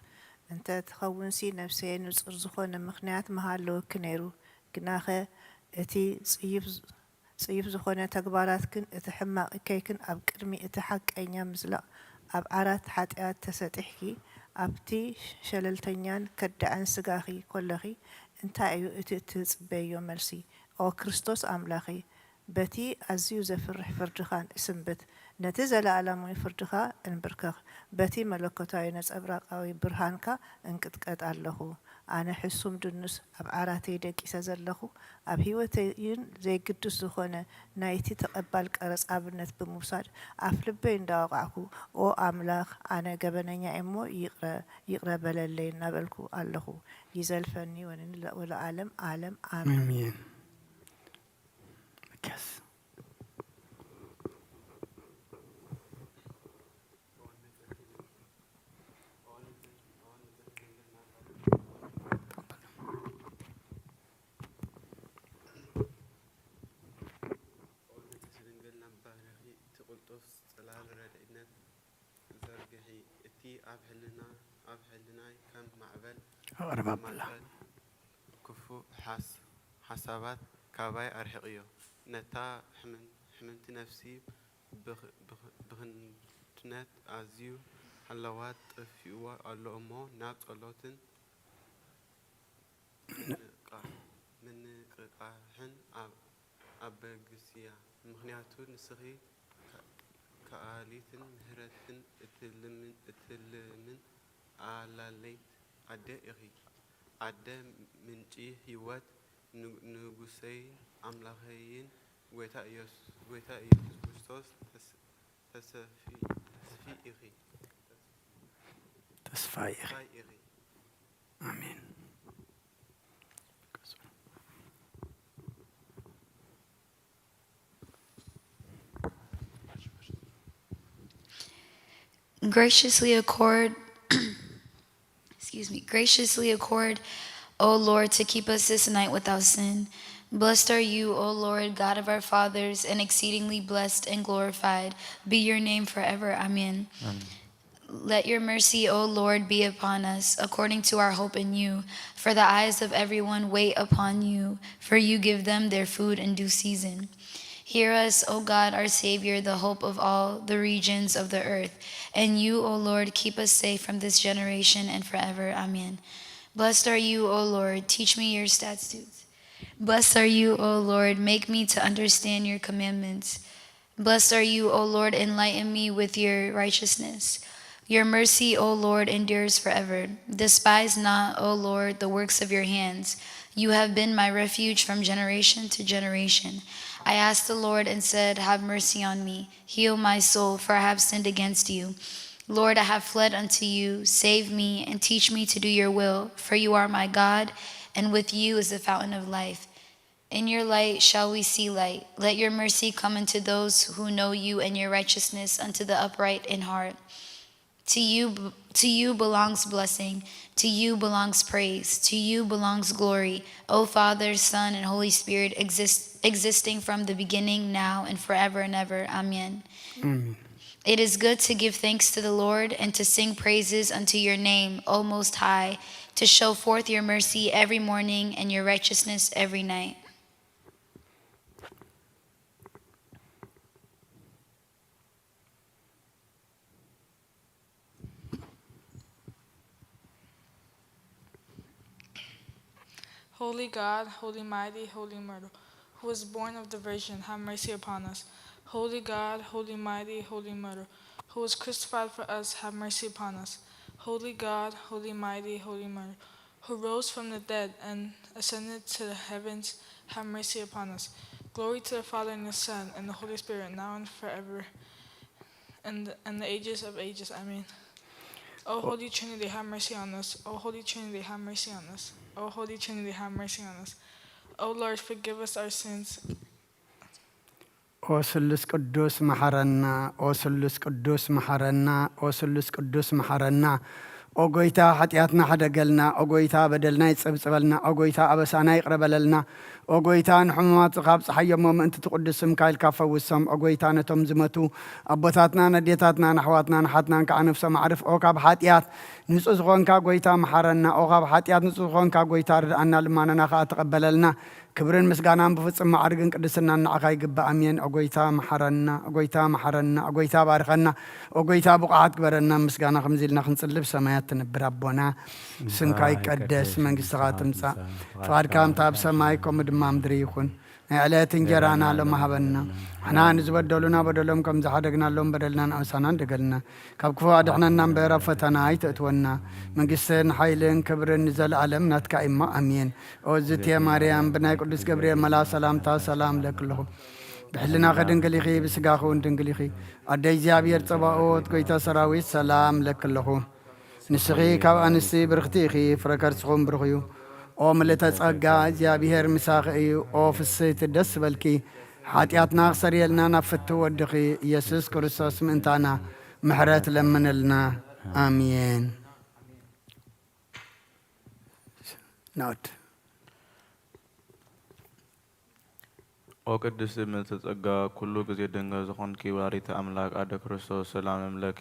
እንተ ትኸውንሲ፣ ነፍሰየ ንጹር ዝኾነ ምኽንያት ምሃለወኪ ነይሩ። ግናኸ እቲ ጽዩፍ ጽዩፍ ዝኾነ ተግባራትክን እቲ ሕማቕ እከይክን ኣብ ቅድሚ እቲ ሓቀኛ ምዝላቕ ኣብ ዓራት ሓጢኣት ተሰጢሕኪ፣ ኣብቲ ሸለልተኛን ከዳዕን ስጋኺ ኮለኺ፣ እንታይ እዩ እቲ እትጽበዮ መልሲ? ኦ ክርስቶስ ኣምላኺ፣ በቲ ኣዝዩ ዘፍርሕ ፍርድኻ ንእስንብት፣ ነቲ ዘለኣለማዊ ፍርድኻ እንብርከኽ፣ በቲ መለኮታዊ ነጸብራቓዊ ብርሃንካ እንቅጥቀጥ ኣለኹ። ኣነ ሕሱም ድኑስ ኣብ ዓራተይ ደቂሰ ዘለኹ፣ ኣብ ህይወተይን ዘይግዱስ ዝኾነ ናይቲ ተቐባል ቀረጽ ኣብነት ብምውሳድ ኣፍ ልበይ እንዳወቓዕኩ፣ ኦ ኣምላኽ፣ ኣነ ገበነኛ እየ እሞ ይቕረ፣ ይቕረ በለለይ እናበልኩ ኣለኹ። ይዘልፈኒ ወንኒ ወለዓለም ዓለም። ኣሜን። ኣሜን። መክያስ። ተቐበል። ኦ ንጽሕቲ ድንግል ነባረኺ፣ እቲ ቅልጡፍ ጽላል ረድኤት ኣብ ሕልና ኣብ ሕልናይ ከም ማዕበል ኣቕርብ ኣበላ። ማዕበል ክፉእ ሓስ ሓሳባት ካባይ ኣርሕቕዮ። ነታ ሕምን- ሕምምቲ ነፍሲ ብኽ- ብኽ- ብኽንድነት ኣዝዩ ሃለዋት ጠፊእዎ ኣሎ እሞ ናብ ጸሎትን ምንቃ- ምንቅቃሕን ኣብ ኣበግስያ፣ ምኽንያቱ ንስኺ ከኣሊትን ምህረትን እትልምን ኣላለይት ኣደ ኢኺ። ኣደ ምንጪ ህይወት፣ ንጉሰይን ኣምላኸይን ጎይታ ኢየሱስ ክርስቶስ ተስፋ ኢኺ። ተስፋይ ኢኺ። ኣሜን። Graciously accord, excuse me, graciously accord, O Lord, to keep us this night without sin. Blessed are you, O Lord, God of our fathers, and exceedingly blessed and glorified be your name forever. Amen. Amen. Let your mercy, O Lord, be upon us, according to our hope in you. For the eyes of everyone wait upon you, for you give them their food in due season. Hear us, O God, our Savior, the hope of all the regions of the earth. And you, O Lord, keep us safe from this generation and forever. Amen. Blessed are you, O Lord, teach me your statutes. Blessed are you, O Lord, make me to understand your commandments. Blessed are you, O Lord, enlighten me with your righteousness. Your mercy, O Lord, endures forever. Despise not, O Lord, the works of your hands. You have been my refuge from generation to generation. I asked the Lord and said, have mercy on me. Heal my soul, for I have sinned against you. Lord, I have fled unto you. Save me and teach me to do your will, for you are my God, and with you is the fountain of life. In your light shall we see light. Let your mercy come unto those who know you, and your righteousness unto the upright in heart. To you, to you belongs blessing. To you belongs praise. To you belongs glory. O Father, Son, and Holy Spirit, exist, existing from the beginning, now, and forever and ever. Amen. Amen. It is good to give thanks to the Lord and to sing praises unto your name, O Most High, to show forth your mercy every morning and your righteousness every night. Holy God, holy mighty, holy immortal, who was born of the Virgin, have mercy upon us. Holy God, holy mighty, holy immortal, who was crucified for us, have mercy upon us. Holy God, holy mighty, holy immortal, who rose from the dead and ascended to the heavens, have mercy upon us. Glory to the Father and the Son and the Holy Spirit, now and forever, and, and the ages of ages. Amen. O Holy Trinity, have mercy on us. O Holy Trinity, have mercy on us. O Holy Trinity, have mercy on us. O Lord, forgive us our sins. ኦ ስሉስ ቅዱስ መሓረና፣ ኦ ስሉስ ቅዱስ መሓረና፣ ኦ ስሉስ ቅዱስ መሓረና። ኦ ጎይታ፣ ሓጢኣትና ሕደገልና። ኦ ጎይታ፣ በደልና ይጸብጸበልና። ኦ ጎይታ፣ ኣበሳና ይቕረ በለልና። ኦ ጎይታ፣ ንሕሙማት ካብ ጸሓዮሞ ምእንቲ ትቕዱስ ስምካ ኢልካ ፈውሶም። ኦ ጎይታ፣ ነቶም ዝመቱ ኣቦታትናን ኣዴታትናን ኣሕዋትናን ኣሓትናን ከዓ ነፍሶም ኣዕርፍ። ኦ ካብ ሓጢኣት ንጹህ ዝኾንካ ጎይታ፣ መሓረና። ኦ ካብ ሓጢኣት ንጹህ ዝኾንካ ጎይታ፣ ርድኣና፣ ልማናና ከዓ ተቐበለልና። ክብርን ምስጋናን ብፍጹም ማዕርግን ቅድስናን ንዓኻ ይግባእ። ኣሜን። ኦ ጎይታ፣ መሓረና። ኦ ጎይታ፣ መሓረና። ኦ ጎይታ፣ ባርኸና። ኦ ጎይታ፣ ብቑዓት ግበረና። ምስጋና ከምዚ ኢልና ክንጽሊ፣ ብሰማያት ትነብር ኣቦና፣ ስምካ ይቀደስ፣ መንግስትኻ ትምጻእ፣ ፍቓድካ ከምታ ኣብ ሰማይ ከምኡ ድማ ኣብ ምድሪ ይኹን። ናይ ዕለት እንጀራና ሎሚ ሃበና። ንሕና ንዝበደሉና በደሎም ከም ዝሓደግናሎም በደልና ንኣበሳና እንደገልና። ካብ ክፉእ ኣድሕነና እምበር ኣብ ፈተና ኣይተእትወና። መንግስትን ሓይልን ክብርን ንዘለኣለም ናትካ እሞ ኣሜን። ኦ ዝትየ ማርያም፣ ብናይ ቅዱስ ገብርኤል መልኣኽ ሰላምታ ሰላም እለኪ ኣለኹ። ብሕልናኺ ድንግል ኢኺ፣ ብስጋኺ እውን ድንግል ኢኺ። ኣደ እግዚኣብሔር ጸባኦት፣ ጎይታ ሰራዊት፣ ሰላም እለኪ ኣለኹ። ንስኺ ካብ ኣንስቲ ብርኽቲ ኢኺ፣ ፍረ ከርስኹም ብሩኽ እዩ። ኦ ምልእተ ጸጋ፣ እግዚኣብሔር ምሳኺ እዩ። ኦ ፍስህቲ ደስ በልኪ፣ ሓጢኣትና ክሰርየልና ናብ ፍትው ወድኺ ኢየሱስ ክርስቶስ ምእንታና ምሕረት ለምንልና። ኣሜን። ናኦድ። ኦ ቅድስቲ ምልእተ ጸጋ፣ ኩሉ ግዜ ድንግል ዝኾንኪ ወላዲተ ኣምላክ ኣደ ክርስቶስ፣ ሰላም እብለኪ።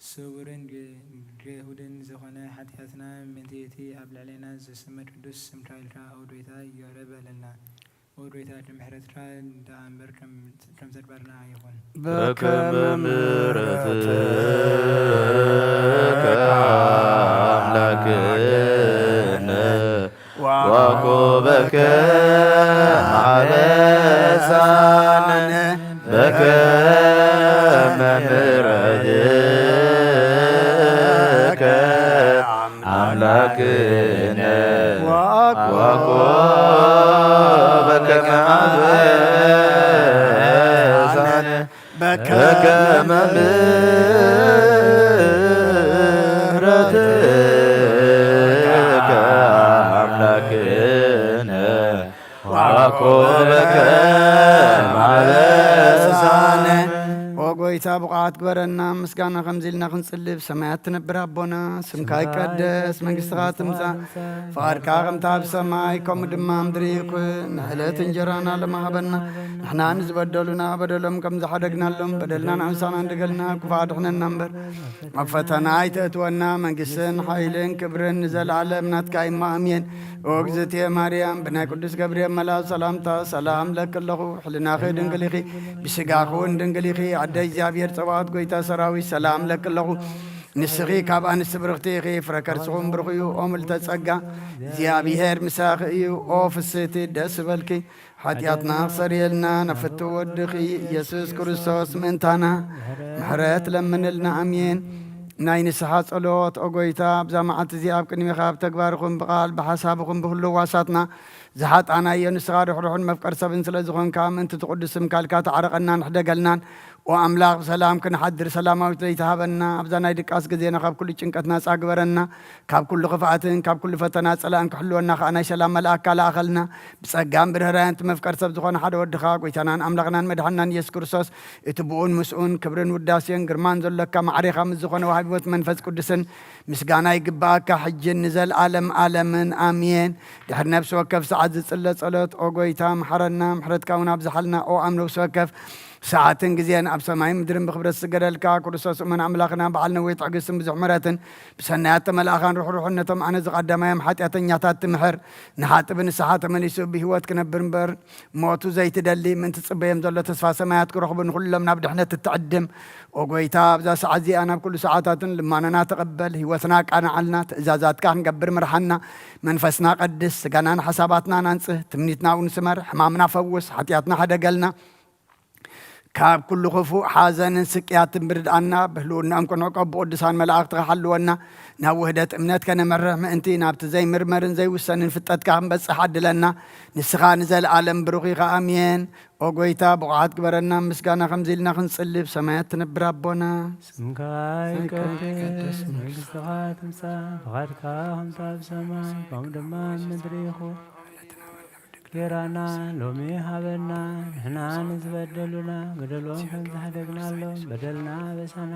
ስውርን ግ-፣ ግሁድን ዝኾነ ሓጢኣትና ምእንቲ እቲ ኣብ ልዕሌና ዝስመድ ቅዱስ ስምካ ኢልካ፣ ኦ ጎይታ፣ ይቕረ በለልና። ኦ ጎይታ፣ ምሕረትካ ደኣ እምበር ከም፣ ከም ተግባርና ኣይኹን። በከመ ምሕረትከ ኣምላክነ ዋኮበከ ማሕበሳነ በከመ ምሕረትከ ኣምላክነ ዋኮበከ ማሕበሳነ በከመ ምሕረትከ ኣምላክነ ዋኮበከ ማሕበሳነ። ኦ ጎይታ፣ ብቑዓት ግበረና፣ ምስጋና ከምዚ ኢልና ክንጽሊ። ብሰማያት ትነብር ኣቦና፣ ስምካ ይቀደስ፣ መንግስትኻ ትምጻእ፣ ፍቓድካ ከምታ ኣብ ሰማይ፣ ከምኡ ድማ ኣብ ምድሪ ይኩን። ንዕለት እንጀራና ሎሚ ሃበና፣ ንሕና ንዝበደሉና በደሎም ከም ዝሓደግናሎም፣ በደልና ንዓምሳና እንድገልና፣ ክፉእ ኣድሕነና እምበር፣ ኣብ ፈተና ኣይተእትወና፣ መንግስትን ሓይልን ክብርን ንዘለኣለም ናትካ እዩ፣ ኣሜን። ኦ እግዝእትየ ማርያም፣ ብናይ ቅዱስ ገብርኤል መልኣክ ሰላምታ ሰላም ለኪ ኣለኹ። ሕልናኺ ድንግል ኢኺ፣ ብስጋኺ እውን ድንግል ኢኺ። ኣደ እግዚኣብሔር ጸባኦት፣ ጎይታ ሰራዊት፣ ሰላም ለኪ ኣለኹ። ንስኺ ካብ ኣንስቲ ብርኽቲ ኢኺ፣ ፍረ ከርስኹም ብሩኽ እዩ። ኦ ምልዕተ ጸጋ፣ እግዚኣብሔር ምሳኺ እዩ። ኦ ፍስህቲ፣ ደስ ይበልኪ፣ ሓጢኣትና ክሰርየልና፣ ናብ ፍትው ወድኺ ኢየሱስ ክርስቶስ ምእንታና ምሕረት ለምንልና። ኣሜን። ናይ ንስሓ ጸሎት። ኦ ጎይታ፣ ኣብዛ መዓልቲ እዚኣ ኣብ ቅድሜኻ ብተግባር ይኹን ብቓል፣ ብሓሳብ ይኹን ብኹሉ ህዋሳትና ዝሓጣናዮ፣ ንስኻ ርሕሩሕን መፍቀር ሰብን ስለ ዝኾንካ፣ ምእንቲ እቲ ቅዱስ ስምካ ኢልካ ተዓረቐናን ሕደገልናን። ኦ ኣምላኽ፣ ብሰላም ክንሓድር ሰላማዊት ለይቲ ሃበና። ኣብዛ ናይ ድቃስ ግዜና ካብ ኩሉ ጭንቀት ናጻ ግበረና። ካብ ኩሉ ክፍኣትን ካብ ኩሉ ፈተና ጸላእን ክሕልወና ከኣ ናይ ሰላም መልኣክካ ለኣኸልና። ብጸጋን ብርህራሄን እቲ መፍቀር ሰብ ዝኾነ ሓደ ወድኻ፣ ጎይታናን ኣምላኽናን መድሓንናን ኢየሱስ ክርስቶስ፣ እቲ ብኡን ምስኡን ክብርን ውዳሴን ግርማን ዘሎካ፣ ማዕሬኻ ምስ ዝኾነ ወሃቢ ህይወት መንፈስ ቅዱስን ምስጋና ይግብኣካ፣ ሕጅን ንዘልኣለም ኣለምን። ኣሜን። ድሕሪ ነፍሲ ወከፍ ሰዓት ዝጽለ ጸሎት፣ ኦ ጎይታ፣ መሓረና፣ ምሕረትካ እውን ኣብዝሓልና። ኦ ኣብ ነፍሲ ወከፍ ሰዓትን ግዜን ኣብ ሰማይን ምድርን ብኽብረት ዝስገደልካ ክርስቶስ እመን ኣምላኽና፣ በዓል ነዊሕ ትዕግስትን ብዙሕ ምሕረትን፣ ብሰናያት ተመልኣኻን ርሕሩሕነቶም ኣነ ዝቐዳማዮም ሓጢኣተኛታት ትምሕር፣ ንሓጢ ብንስሓ ተመሊሱ ብህይወት ክነብር እምበር፣ ሞቱ ዘይትደሊ፣ ምእንቲ ጽበዮም ዘሎ ተስፋ ሰማያት ክረኽቡ፣ ንኹሎም ናብ ድሕነት እትዕድም። ኦ ጎይታ፣ ኣብዛ ሰዓት እዚኣ ናብ ኩሉ ሰዓታትን ልማኖና ተቐበል፣ ህይወትና ኣቃንዓልና፣ ትእዛዛትካ ክንገብር ምርሓና፣ መንፈስና ቀድስ፣ ስጋናን ሓሳባትናን ኣንጽህ፣ ትምኒትና እውን ስመር፣ ሕማምና ፈውስ፣ ሓጢኣትና ሕደገልና። ካብ ኩሉ ክፉእ ሓዘንን ስቅያትን ብርድኣና፣ ብህልውናኦም ክንዕቆብ ብቅዱሳን መላእኽትኻ ሓልወና። ናብ ውህደት እምነት ከነመርሕ ምእንቲ፣ ናብቲ ዘይምርመርን ዘይውሰንን ፍልጠትካ ክንበጽሕ ዓድለና። ንስኻ ንዘለኣለም ብሩኽ ኢኻ። ኣሜን። ኦ ጎይታ፣ ብቑዓት ግበረና፣ ምስጋና ከምዚ ኢልና ክንጽሊ። ብሰማያት ትነብር ኣቦና፣ ስምካ ይቀደስ፣ መንግስትኻ ትምጻእ፣ ፍቓድካ ከምታ ኣብ ሰማይ፣ ከምኡ ድማ ኣብ ምድሪ ይኹን። ጌራና ሎሚ ሃበና፣ ንሕና ንዝበደሉና በደሎም ከም ዝሓደግናሎም በደልና ኣበሳና።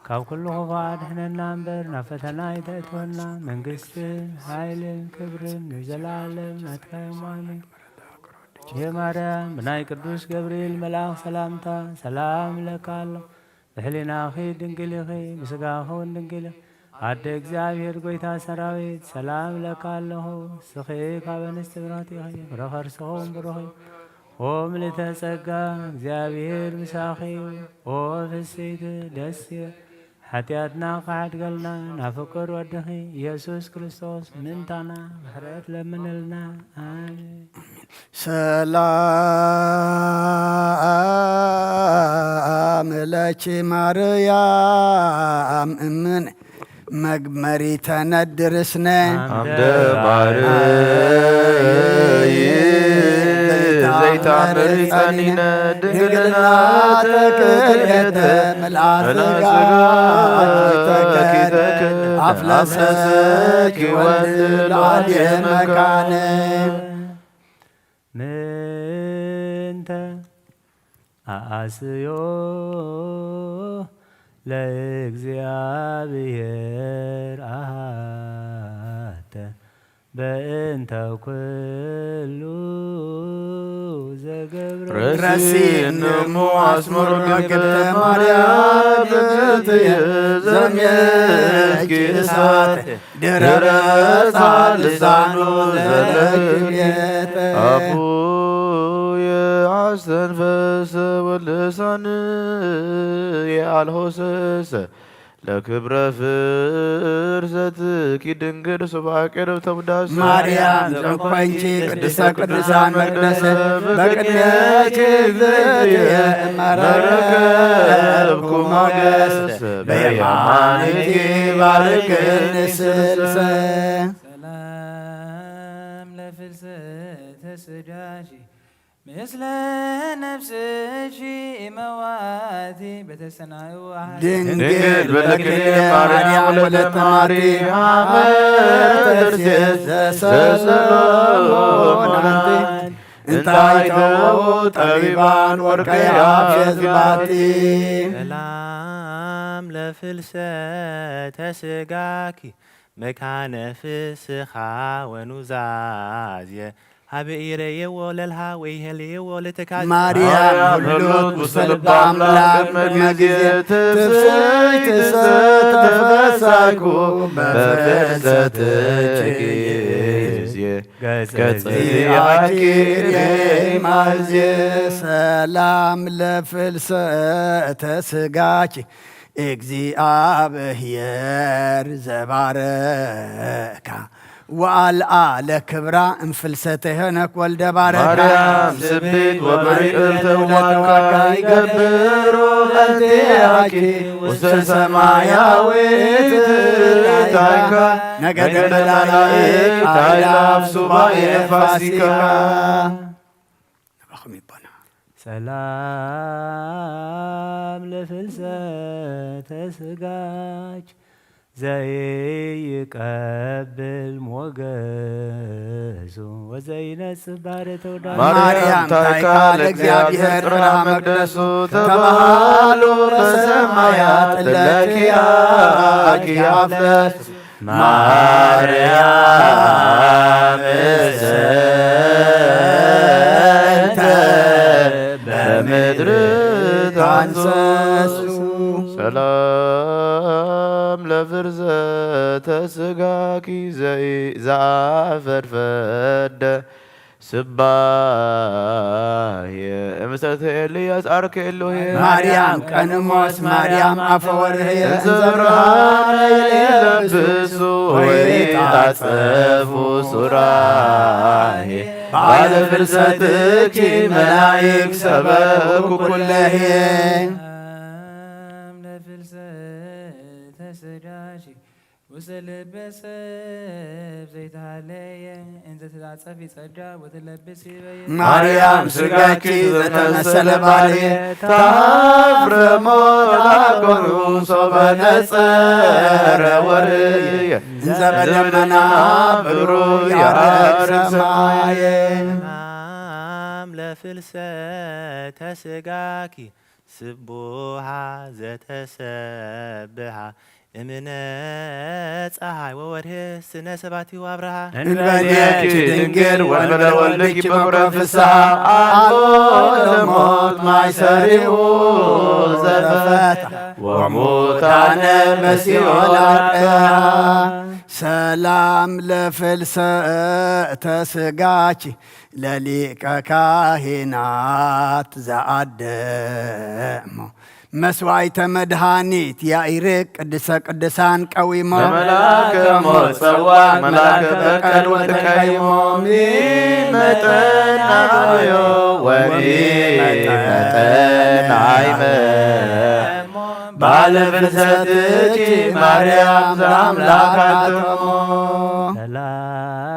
ካብ ኩሉ ክፉእ ኣድሕነና እምበር፣ ናብ ፈተና ኣይተእትወና። መንግስትን ሓይልን ክብርን ንዘለኣለም ናትካ እዮም። ኣሜን። እየ ማርያም፣ ብናይ ቅዱስ ገብርኤል መልኣኽ ሰላምታ ሰላም እለካ ኣለኹ። ብሕሊናኺ ድንግል ኢኺ፣ ብስጋኺ እውን ድንግል ኢኺ። ኣደ እግዚኣብሔር ጐይታ ሰራዊት፣ ሰላም እለካ ኣለኹ። ንስኺ ካብ ኣንስቲ ብርኽቲ ኢኺ፣ ፍረ ከርስኺ እውን ብሩኽ እዩ። ኦ ምልዕተ ጸጋ፣ እግዚኣብሔር ምሳኺ እዩ። ኦ ፍስሕቲ ደስ ይበል፣ ሓጢኣትና ክሓድገልና ናብ ፍቁር ወድኺ ኢየሱስ ክርስቶስ ምእንታና ምሕረት ለምንልና። ኣሜን። ሰላም ለኪ ማርያም እምነ መግመሪተ ነድር እስነ። ኣምደ ባርይ ዘይታምሪ ጸኒነ ድንግልና ተክልኤተ ምልኣት ስጋ ተክል ኣፍለሰኪ ወልድ ላዕሌ መካነ። ምንተ ኣኣስዮ ለእግዚኣብሔር ኣሃተ በእንተ ኩሉ ዘገብረ ረሲን እሞ ኣስመሮ ግብተ ማርያም ብትየ ዘሜኪ እሳት ድረሳ ልሳኑ ዘለኪ ቤተ። ኣፉየ ኣስተንፈሰ ወልሳንየ ኣልሆሰሰ ለክብረ ፍርሰትኪ ድንግል ስብሐ ቅርብ ተውዳሰ። ማርያም ዘኮንኪ ቅድስተ ቅዱሳን መቅደሰ በቅድሜኪ ዘትየ መረከብኩ ሞገስ በየማንኪ ባርክኒ ስልሰ። ሰላም ለፍልሰተ ስጋኪ ምስለ ነፍስኪ እመዋቲ በተሰናዩ ድንግል በለክሌ ማርያም ወለተ ማሪ ሀበ ተርሴስ ዘሰለሞን ኣንቲ እንታይ ተወው ጠቢባን ወርቀ ያፌዝ ባቲ። ሰላም ለፍልሰተ ስጋኪ መካነ ፍስኻ ወኑዛዜ ሀበ ኢረየዎ ለልሃ ወይሄልየዎ ለተካዜ። ማርያም ማርያም ህሉት ህሉት ውስተ ውስተ ልበ ልበ አምላክ አምላክ ቅድመ ቅድመ ጊዜ ጊዜ ትፍስሕቲ ትፍስሕቲ ተፈሳይኩ ተፈሳይኩ በፍልሰትኪ በፍልሰትኪ ጊዜ ጊዜ ገጽ ገጽ ያኪ ያኪ ማዜ። ሰላም ለፍልሰተ ስጋኪ እግዚኣብሔር ዘባረካ ወአልአ ለክብራ እንፍልሰተ ሄኖክ ወልደ ባረካ። ማርያም ስብሕት ወብርክት ዋካ ይገብሩ እንቲአኪ ውስተ ሰማያዊት ታይካ ነገደ መላእክት አእላፍ ሱባኤ ፋሲካ። ንባኹም ይቦና። ሰላም ለፍልሰተ ስጋኪ ዘይቀብል ሞገሱ ወዘይነጽባረ ተወዳሲ። ማርያም ማርያም ታይካ ታይካ ለእግዚኣብሔር ለእግዚኣብሔር ጥራ ጥራ መቅደሱ መቅደሱ ተባሃሉ ተባሃሉ በሰማያት በሰማያት ለኪ ለኪ አኪ አፍለስ ማርያም እሰተ በምድር ታንሰሱ። ሰላም ለፍርዘተ ስጋኪ ዘኢ- ዘአፈድፈደ ስባሄ እምሰተ ኤልያስ አርከ ኤሎሄ። ማርያም ቀንሞስ ማርያም አፈ ወርሄ እንዘ ብርሃነ ይለብሱ ወይታጸፉ ሱራሄ ባለ ፍልሰትኪ መላይክ ሰበኩ ኩለሄ። ሰላም ለፍልሰተ ስጋኪ ውስተ ልበ ሰብ ዘይተሃለየ እንዘ ትታጸፊ ጸጋ ወትለብሲ በየ። ማርያም ስጋኪ ዘተመሰለ ባልየ ታፍረ ሞት አኮኑ ሶበ ነጸረ ወርየ እንዘ በደመና ብሩር ያዕርግ ሰማየ። ሰላም ለፍልሰተ ስጋኪ ስቡሃ ዘተሰብሃ እምነ ጸሓይ ወወርህ ስነ ሰባቲ ወአብርሃ። እንበሌኪ ድንግል ወንበለ ወልድኪ በኩረ ፍስሓ አልቦ ለሞት ማይሰሪኡ ዘፈታ ወሙታነ በሲኦል አርቀሃ። ሰላም ለፍልሰተ ስጋኪ ለሊቀ ካህናት ዘአደሞ መስዋዕተ መድኃኒት ያኢርቅ ቅድሰ ቅዱሳን ቀዊሞ ለመልአከ ሞት ጸዋዕ መልአከ በቀል ወተቀይሞ ሚመጠን አዮ ወሚመጠን አይመ ባለ ፍልሰትኪ ማርያም ዘአምላክ አተሞ።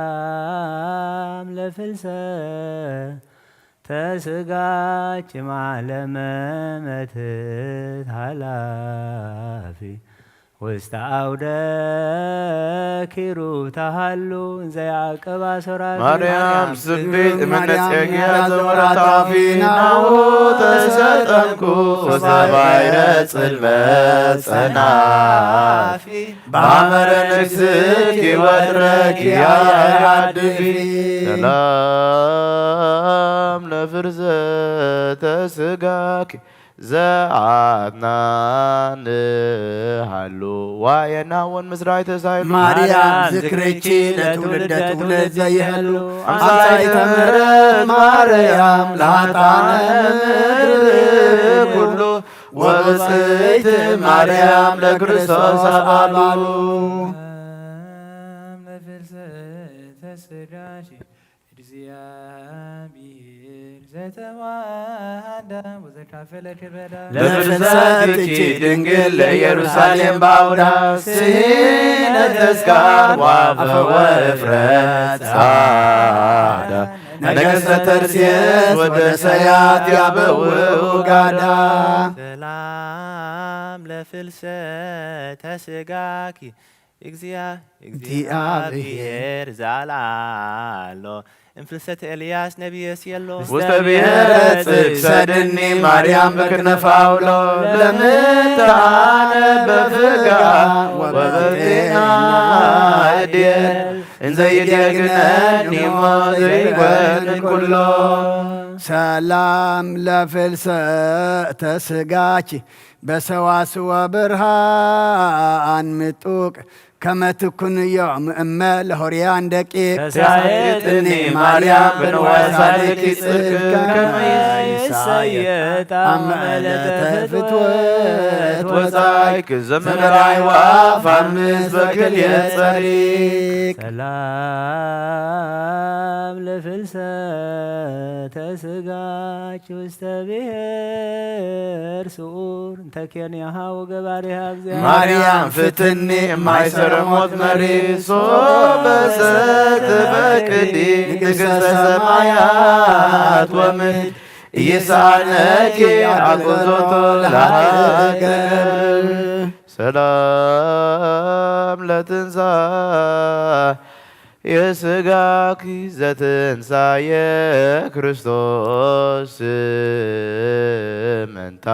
ሰላም ለፍልሰ ተስጋኪ ማለመ መትት ኃላፊ ውስተ አውደ ኪሩ ተሃሉ እንዘ ያዕቅብ አሶራፊ። ማርያም ስብሕት እምነ ጼጌ ዘወረታፊ ናሁ ተሰጠምኩ ወሰባይረ ጽልመት ጸናፊ። ባመረ ነግስኪ ወጥረኪ ያሃድፊ ሰላም ለፍርዘተ ስጋኪ ዘአትናንሃሉ ዋየናውን ምስራይ ተሳይሉ ማርያም ዝክርኪ ለትውልደ ትውልድ ዘይህሉ ኣምሳይ ተምረት ማርያም ለሃጣነ ምድር ኩሉ ወብፅዕት ማርያም ለክርስቶስ አባሉ ለፍልሰተ ስጋሽ እግዚአብሔር ዘተዋሃዳ ወዘካፈለ ክበዳ ለፍልሰትኪ ድንግል ለኢየሩሳሌም ባውዳ ስሂነ ተስካር ዋፈወ እፍረት ጻዳ ነገሰ ተርሴስ ወደ ሰያት ያበው ጋዳ ሰላም ለፍልሰተ ስጋኪ እግዚአ- እግዚአብሔር እግዚአብሔር ዛላሎ እምፍልሰተ ኤልያስ ነቢየ ሲየሎ ውስተ ብሔረ ጽድቅ ሰድኒ ማርያም በክነፋውሎ ለምታነ በፍጋ ወበጤና እዴን እንዘ ይደግነኒ ሞት ዘይኮን ኩሎ ሰላም ለፍልሰተ ስጋኪ በሰዋስወ ብርሃን ምጡቅ ከመ ትኩንዮም እመ ለሆርያን ደቂቅ ተሳየጥኒ ማርያም ብንዋይ ሳልኪ ጽድቅ ከመ ይሳየጥ አመ ዕለተ ፍትወት ወጻይክ ዘመናይ ዋፋን ምስ በክል የጸሪቅ ሰላም ለፍልሰተ ስጋኪ ውስተ ብሔር ስዑር እንተ ኬንያሃ ወገባሪሃ እግዚአብሔር ማርያም ፍትኒ ማይሰረ ሞት መሪ ሶበሰ ተፈቅዲ ንግሥተ ሰማያት ወምድር ኢይሳነኪ አግዞቶ ለሃገር ሰላም ለትንሳ የስጋኪ ዘትንሳየ ክርስቶስ ምንታ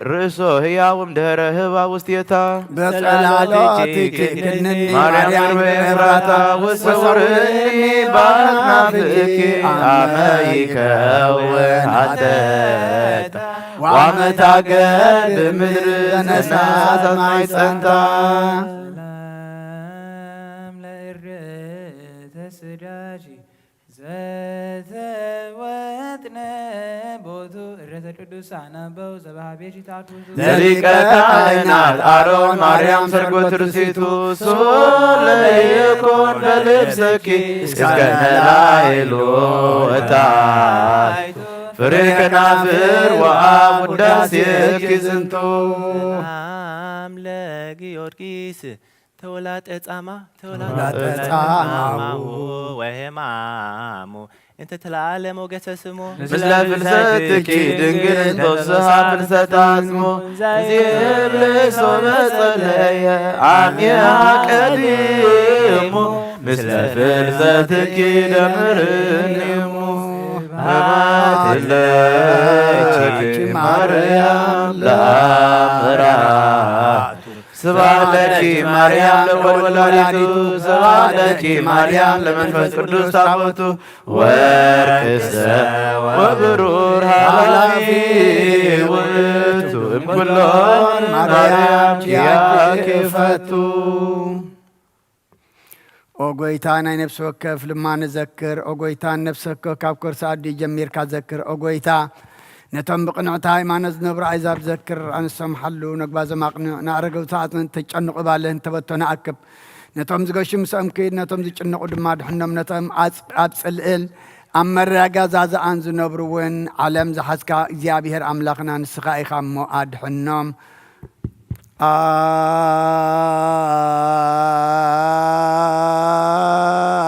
ርእሶ ህያውም ድህረ ህባ ውስቴታ በጸላሎትኪ ክድንኒ ማርያም ርቤ ፍራታ ወሰውርኒ ባናፍኪ አመ ይከውን አተታ ዋመታገር ብምድር ዘነሳት ማይጸንታ ሰላም ለእርተ ስጋኪ ዘተወጥነ ቦቱ እረተ ቅዱሳን አበው ዘባሃቤኪ ታኩቱ ለሊቀ ካህናት አሮን ማርያም ሰርጎ ትርሲቱ ሶለ ይኩን በልብሰኪ እስከ ነላይሉ እታይ ፍሬ ከናፍር ወአብ ውዳሴኪ ዝንቱ ሰላም ለጊዮርጊስ ተወላጠ ጻማ ተወላጠ ተወላጠ ጻማሁ። ጻማሁ ወሄማሙ እንተ ተላለ ሞገሰ ስሙ ምስለ ፍልሰትኪ ድንግል ተወስሃ ፍልሰታ ስሙ ዘይብልሶ መጸለየ አሚያ ቀዲሙ ምስለ ፍልሰትኪ ደምርኒሙ በማትለኪ ማርያም ለአምራቱ ስብሐት ለኪ ማርያም ለወላዲቱ ስብሐት ለኪ ማርያም ለመንፈስ ቅዱስ ታቦቱ ወርቅሰ ወብሩር ኃላፊ ውእቱ እምኩሎን ማርያም ኪያኪ ፈቱ ኦ ጎይታ ናይ ነፍሲ ወከፍ ልማነ ዘክር። ኦ ጎይታ ነፍሲ ወከፍ ካብ ከርሲ ኣዲ ጀሚርካ ዘክር። ኦ ጎይታ ነቶም ብቕንዕቲ ሃይማኖት ዝነብሩ ኣሕዛብ ዘክር። ኣንሶም ሓሉ ነግባዞም ኣቕንዕ። ንኣረገውቲ ኣጽንት ተጨንቑ ባልህ እንተበቶ ንኣክብ። ነቶም ዝገሹ ምስኦም ክድ። ነቶም ዝጭነቑ ድማ ድሕኖም። ነቶም ኣጽ- ኣብ ጽልእል ኣብ መረጋዛዝኣን ዝነብሩ እውን ዓለም ዝሓዝካ እግዚኣብሔር ኣምላኽና ንስኻ ኢኻ እሞ ኣድሕኖም።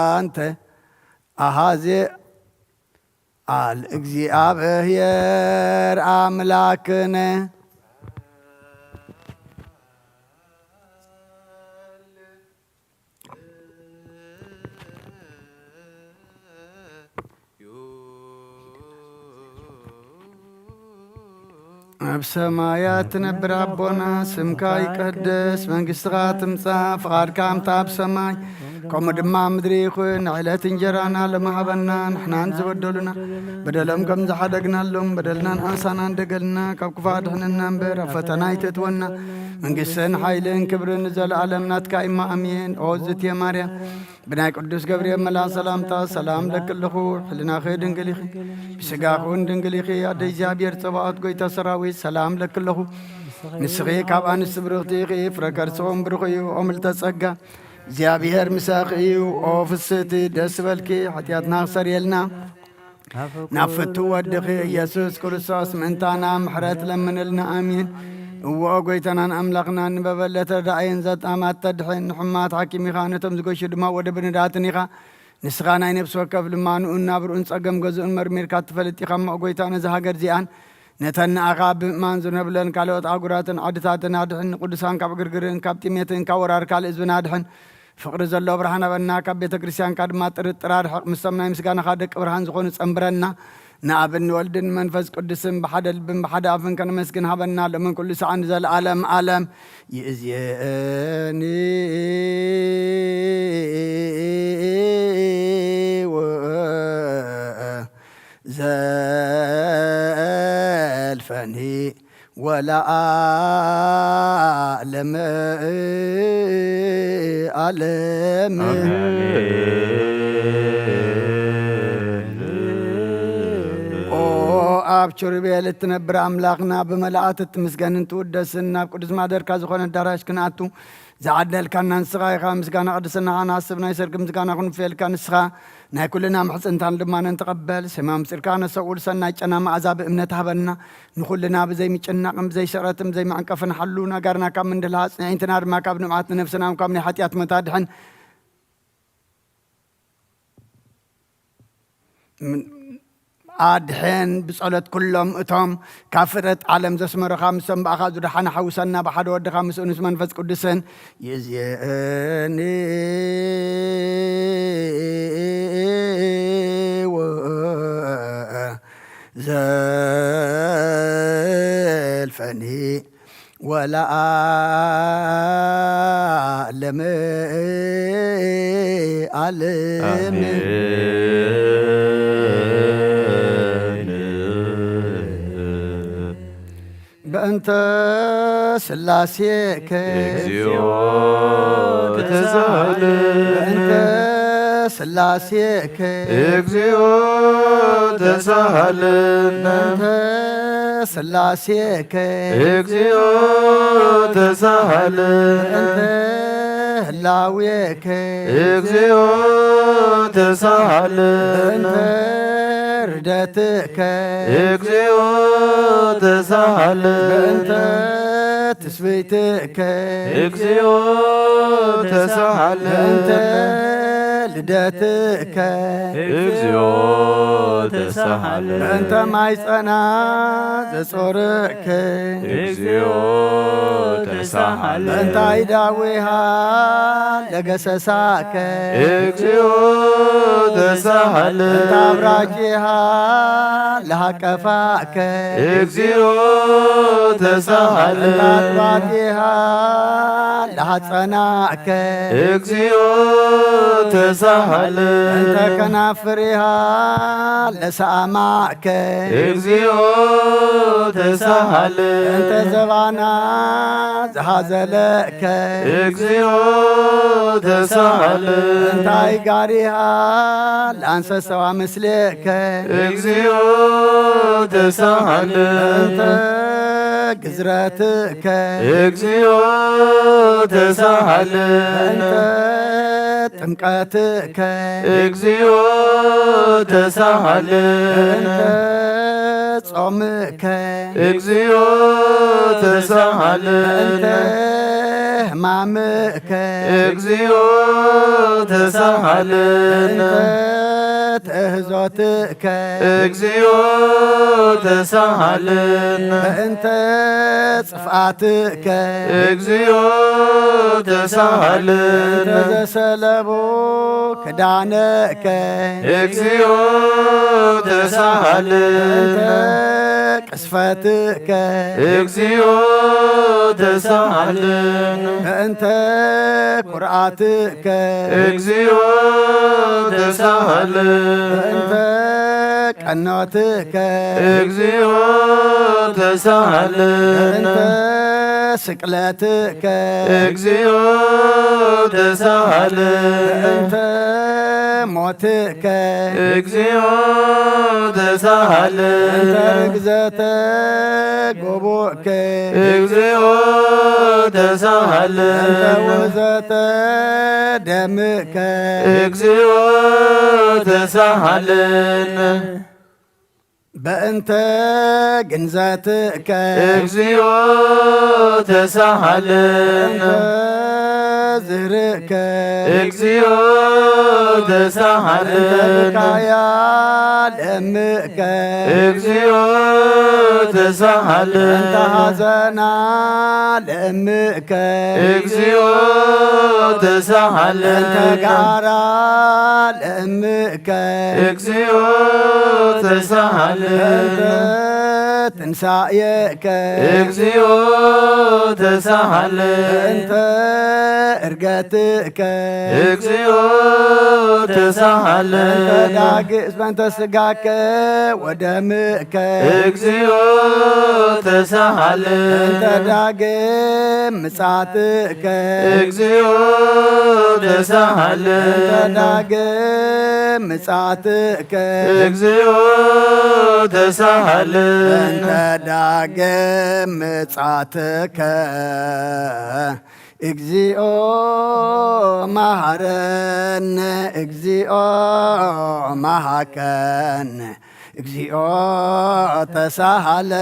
አንተ አሃዜ አል እግዚአብሔር አምላክነ ኣብ ሰማያት ትነብር ኣቦና፣ ስምካ ይቀደስ፣ መንግስትኻ ትምጻእ፣ ፍቓድካ ከምታ ኣብ ሰማይ ከምኡ ድማ ኣብ ምድሪ ይኹን። ዕለት እንጀራና ሎሚ ሃበና፣ ንሕናን ዝበደሉና በደሎም ከም ዝሓደግናሎም በደልና ንኣሳና እንደገልና፣ ካብ ክፉእ ኣድሕነና እምበር፣ ኣብ ፈተና ኣይተእትወና። መንግስትን ሓይልን ክብርን ንዘለኣለም ናትካ እማ፣ ኣሜን። ኦ ዝትየ ማርያም፣ ብናይ ቅዱስ ገብርኤል መልኣኽ ሰላምታ ሰላም ለኪ ኣለኹ። ሕልናኺ ድንግል ኢኺ፣ ብስጋኺ እውን ድንግል ኢኺ። ኣደ እግዚኣብሔር ጸባኦት፣ ጎይታ ሰራዊት፣ ሰላም ለኪ ኣለኹ። ንስኺ ካብ ኣንስቲ ብርኽቲ ኢኺ፣ ፍረ ከርስኺ እውን ብሩኽ እዩ። ኦ ምልዕተ ጸጋ፣ እግዚኣብሔር ምሳኺ እዩ። ኦ ፍስህቲ፣ ደስ በልኪ፣ ሓጢኣትና ክሰርየልና ናብ ፍቱ ወድኺ ኢየሱስ ክርስቶስ ምእንታና ምሕረት ለምንልና። ኣሜን። እዎ ጎይታናን ኣምላኽናን፣ ንበበለት ረዳእየን ዘጣማት ተድሕን፣ ንሕሙማት ሓኪም ኢኻ፣ ነቶም ዝገሹ ድማ ወደብ ንዳትን ኢኻ። ንስኻ ናይ ነፍሲ ወከፍ ልማንኡን ናብርኡን ጸገም ገዝኡን መርሚርካ ትፈልጥ ኢኻ እሞ፣ ጎይታ፣ ነዛ ሃገር እዚኣን ነተን ንኣኻ ብምእማን ዝነብለን ካልኦት ኣህጉራትን ዓድታትን ኣድሕን። ንቅዱሳን ካብ ዕግርግርን ካብ ጥሜትን ካብ ወራር ካልእ ህዝብና ኣድሕን። ፍቕሪ ዘለዎ ብርሃን ሃበና፣ ካብ ቤተ ክርስቲያንካ ድማ ጥርጥር ኣርሕቕ። ምስቶም ናይ ምስጋናኻ ደቂ ብርሃን ዝኾኑ ጸንብረና። ንኣብን ንወልድን መንፈስ ቅዱስን ብሓደ ልብን ብሓደ ኣፍን ከነመስግን ሃበና፣ ሎምን ኩሉ ሰዓን ንዘለኣለም ኣለም። ይእዜኒ ወዘልፈኒ ወለዓለመ ዓለም። ኦ ኣብ ኪሩቤል እትነብር ኣምላኽና፣ ብመላእክት እትምስገንን ትውደስን፣ ናብ ቅዱስ ማደርካ ዝኾነ ኣዳራሽ ክንኣቱ ዝዓደልካና ንስኻ ኢኻ። ምስጋና ቅድስናኻ ንሓስብ፣ ናይ ሰርክ ምስጋና ክንውፍየልካ ንስኻ ናይ ኩልና ምሕጽንታን ልማነን ተቐበል። ሰማይ ምስጢርካ ነሰውል ሰናይ ጨና መኣዛ ብእምነት ሃበና። ንኹልና ብዘይ ምጭናቕን ብዘይ ስዕረትን ብዘይ መዕንቀፍን ሓሉ። ነጋርና ካብ ምንድልሃ ኣጽንዕ፣ ኣዒንትና ድማ ካብ ንብዓት፣ ንነፍስና ካብ ናይ ሓጢኣት ሞት ኣድሕን። ኣድሕን ብጸሎት ኩሎም እቶም ካብ ፍጥረት ዓለም ዘስመሩኻ፣ ምስቶም ብኣኻ ዝደሓኑ ሓውሰና፣ ብሓደ ወድኻ ምስኡ ምስ መንፈስ ቅዱስን ይእዜኒ ወዘልፈኒ ወለዓለመ ዓለም። ኣሜን። በእንተ ስላሴከ እግዚኦ ተሳሃለነ። በእንተ ስላሴከ እግዚኦ ተሳሃለነ። በእንተ ስላሴከ እግዚኦ ተሳሃለነ። በእንተ ህላዌከ እግዚኦ ተሳሃለነ። በእንተ ርደትከ እግዚኦ ተሳሃለነ። በእንተ ትስብእትከ እግዚኦ ተሳሃለነ። በእንተ ልደትከ እግዚኦ ተሳሃለነ። በእንተ ማይጸና ዘጾርዕከ እግዚኦ ተሳሃለነ። በእንተ ኣይዳዊሃ ለገሰሳከ እግዚኦ ተሳሃለነ። በእንተ ኣብራቂሃ ለሃቀፋከ እግዚኦ ተሳሃለነ። በእንተ ኣጥባቂሃ ለሃጸናከ እግዚኦ ተሳሃለነ። በእንተ ከናፍሪሃ ለሰኣማከ እግዚኦ ተሳሃለነ። በእንተ ዘባና ዝሃዘለከ እግዚኦ ተሳሃለነ። በእንተ ኣይጋሪሃ ለኣንሰሰዋ ምስሌከ እግዚኦ ተሳሃለነ። በእንተ ግዝረትከ እግዚኦ ተሳሃለነ። በእንተ ጥምቀትከ እግዚኦ ተሳሃለነ። በእንተ ጾምከ እግዚኦ ተሳሃለነ። በእንተ ሕማምከ እግዚኦ ተሳሃለነ። በእንተ ትእህዞትከ እግዚኦ ተሳሃልን። በእንተ ጽፍኣትከ እግዚኦ ተሳሃልን። በእንተ ዘሰለቡ ክዳነከ እግዚኦ ተሳሃልን። በእንተ ቅስፈትከ እግዚኦ ተሳሃልን። በእንተ ኩርዓትከ እግዚኦ ተሳሃልን። በእንተ ቀኖትከ እግዚኦ ተሳሃልን። በእንተ ስቅለትከ እግዚኦ ተሳሃልን። በእንተ ሞትከ እግዚኦ ተሳሃልን። በእንተ ርግዘተ ጎቦእከ እግዚኦ ተሳሃልን። በእንተ ውህዘተ ደምከ እግዚኦ ተሳሃልን። በእንተ ግንዘትከ እግዚኦ ተሳሃልን። በእንተ ዝህርእ ከ እግዚኦ ተሳሃልን። በእንተ ብካያ ለምእከ እግዚኦ ተሳሃልን። በእንተ ሐዘና ለምእከ እግዚኦ ተሳሃልን። በእንተ ጋራ ለምእከ እግዚኦ ተሳሃልን። በእንተ ትንሳኤከ እግዚኦ ተሳሃልን። በእንተ እርገትከ እግዚኦ ተሳሃልን። በእንተ ዳግስ በእንተ ስጋከ ወደምከ እግዚኦ ተሳሃልን። በእንተ ዳግም ምጻትከ እግዚኦ ተሳሃልን። በእንተ ዳግም ምጻትከ እግዚኦ ተሳሃልን። በእንተ ዳግም ምጻትከ እግዚኦ መሃረነ፣ እግዚኦ መሃከነ፣ እግዚኦ ተሳሃለ።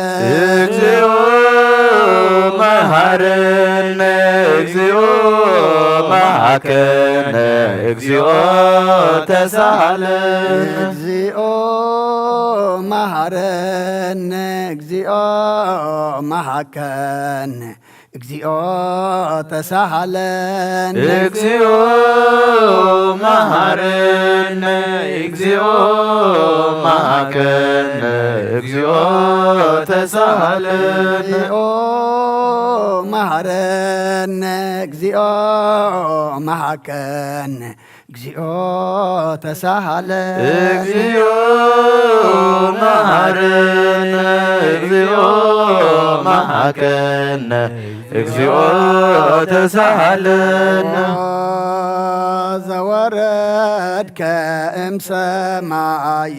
እግዚኦ መሃረነ፣ እግዚኦ መሃከነ፣ እግዚኦ ተሳሃለን። እግዚኦ መሃረነ፣ እግዚኦ መሃከነ፣ እግዚኦ ተሳሃለን። እግዚኦ መሃረነ፣ እግዚኦ መሃከነ፣ እግዚኦ ተሳሃለን። እግዚኦ መሃረነ፣ እግዚኦ መሃከነ፣ እግዚኦ ተሳሃለ። እግዚኦ መሃረነ፣ እግዚኦ መሃከነ፣ እግዚኦ ተሳሃለነ። ዘወረድከ እምሰማይ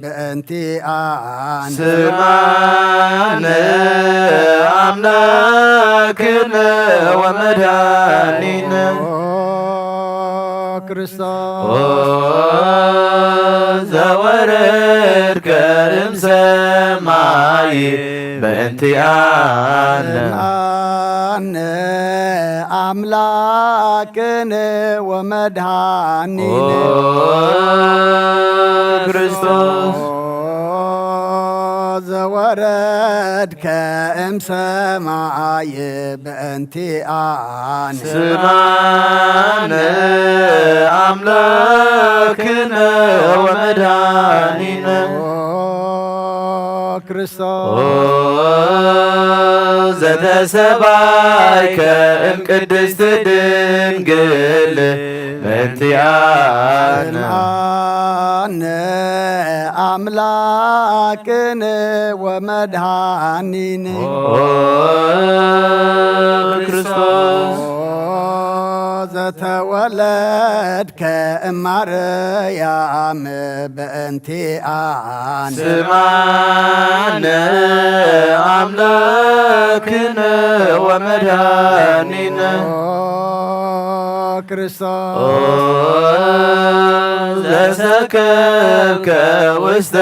በእንቲኣነ። ስማነ አምላክነ ወመድኃኒነ። ኦ ክርስቶስ። ኦ ዘወረድከ እምሰማይ በእንቲኣነ። አነ አምላክነ ወመድኃኒነ። ኦ ክርስቶስ። ኦ ዘወረድከ እምሰማይ በእንቲኣነ። ስማነ አምላክነ ወመድኃኒነ። ኦ ክርስቶስ። ኦ ዘተሰባይከ እምቅድስት ድንግል በእንቲኣነ። አነ አምላክነ ወመድኃኒነ። ኦ ክርስቶስ። ኦ ዘተወለድከ እማርያም በእንቲኣነ። ስማነ አምላክነ ወመድኃኒነ። ኦ ክርስቶስ። ኦ ዘሰከብከ ውስተ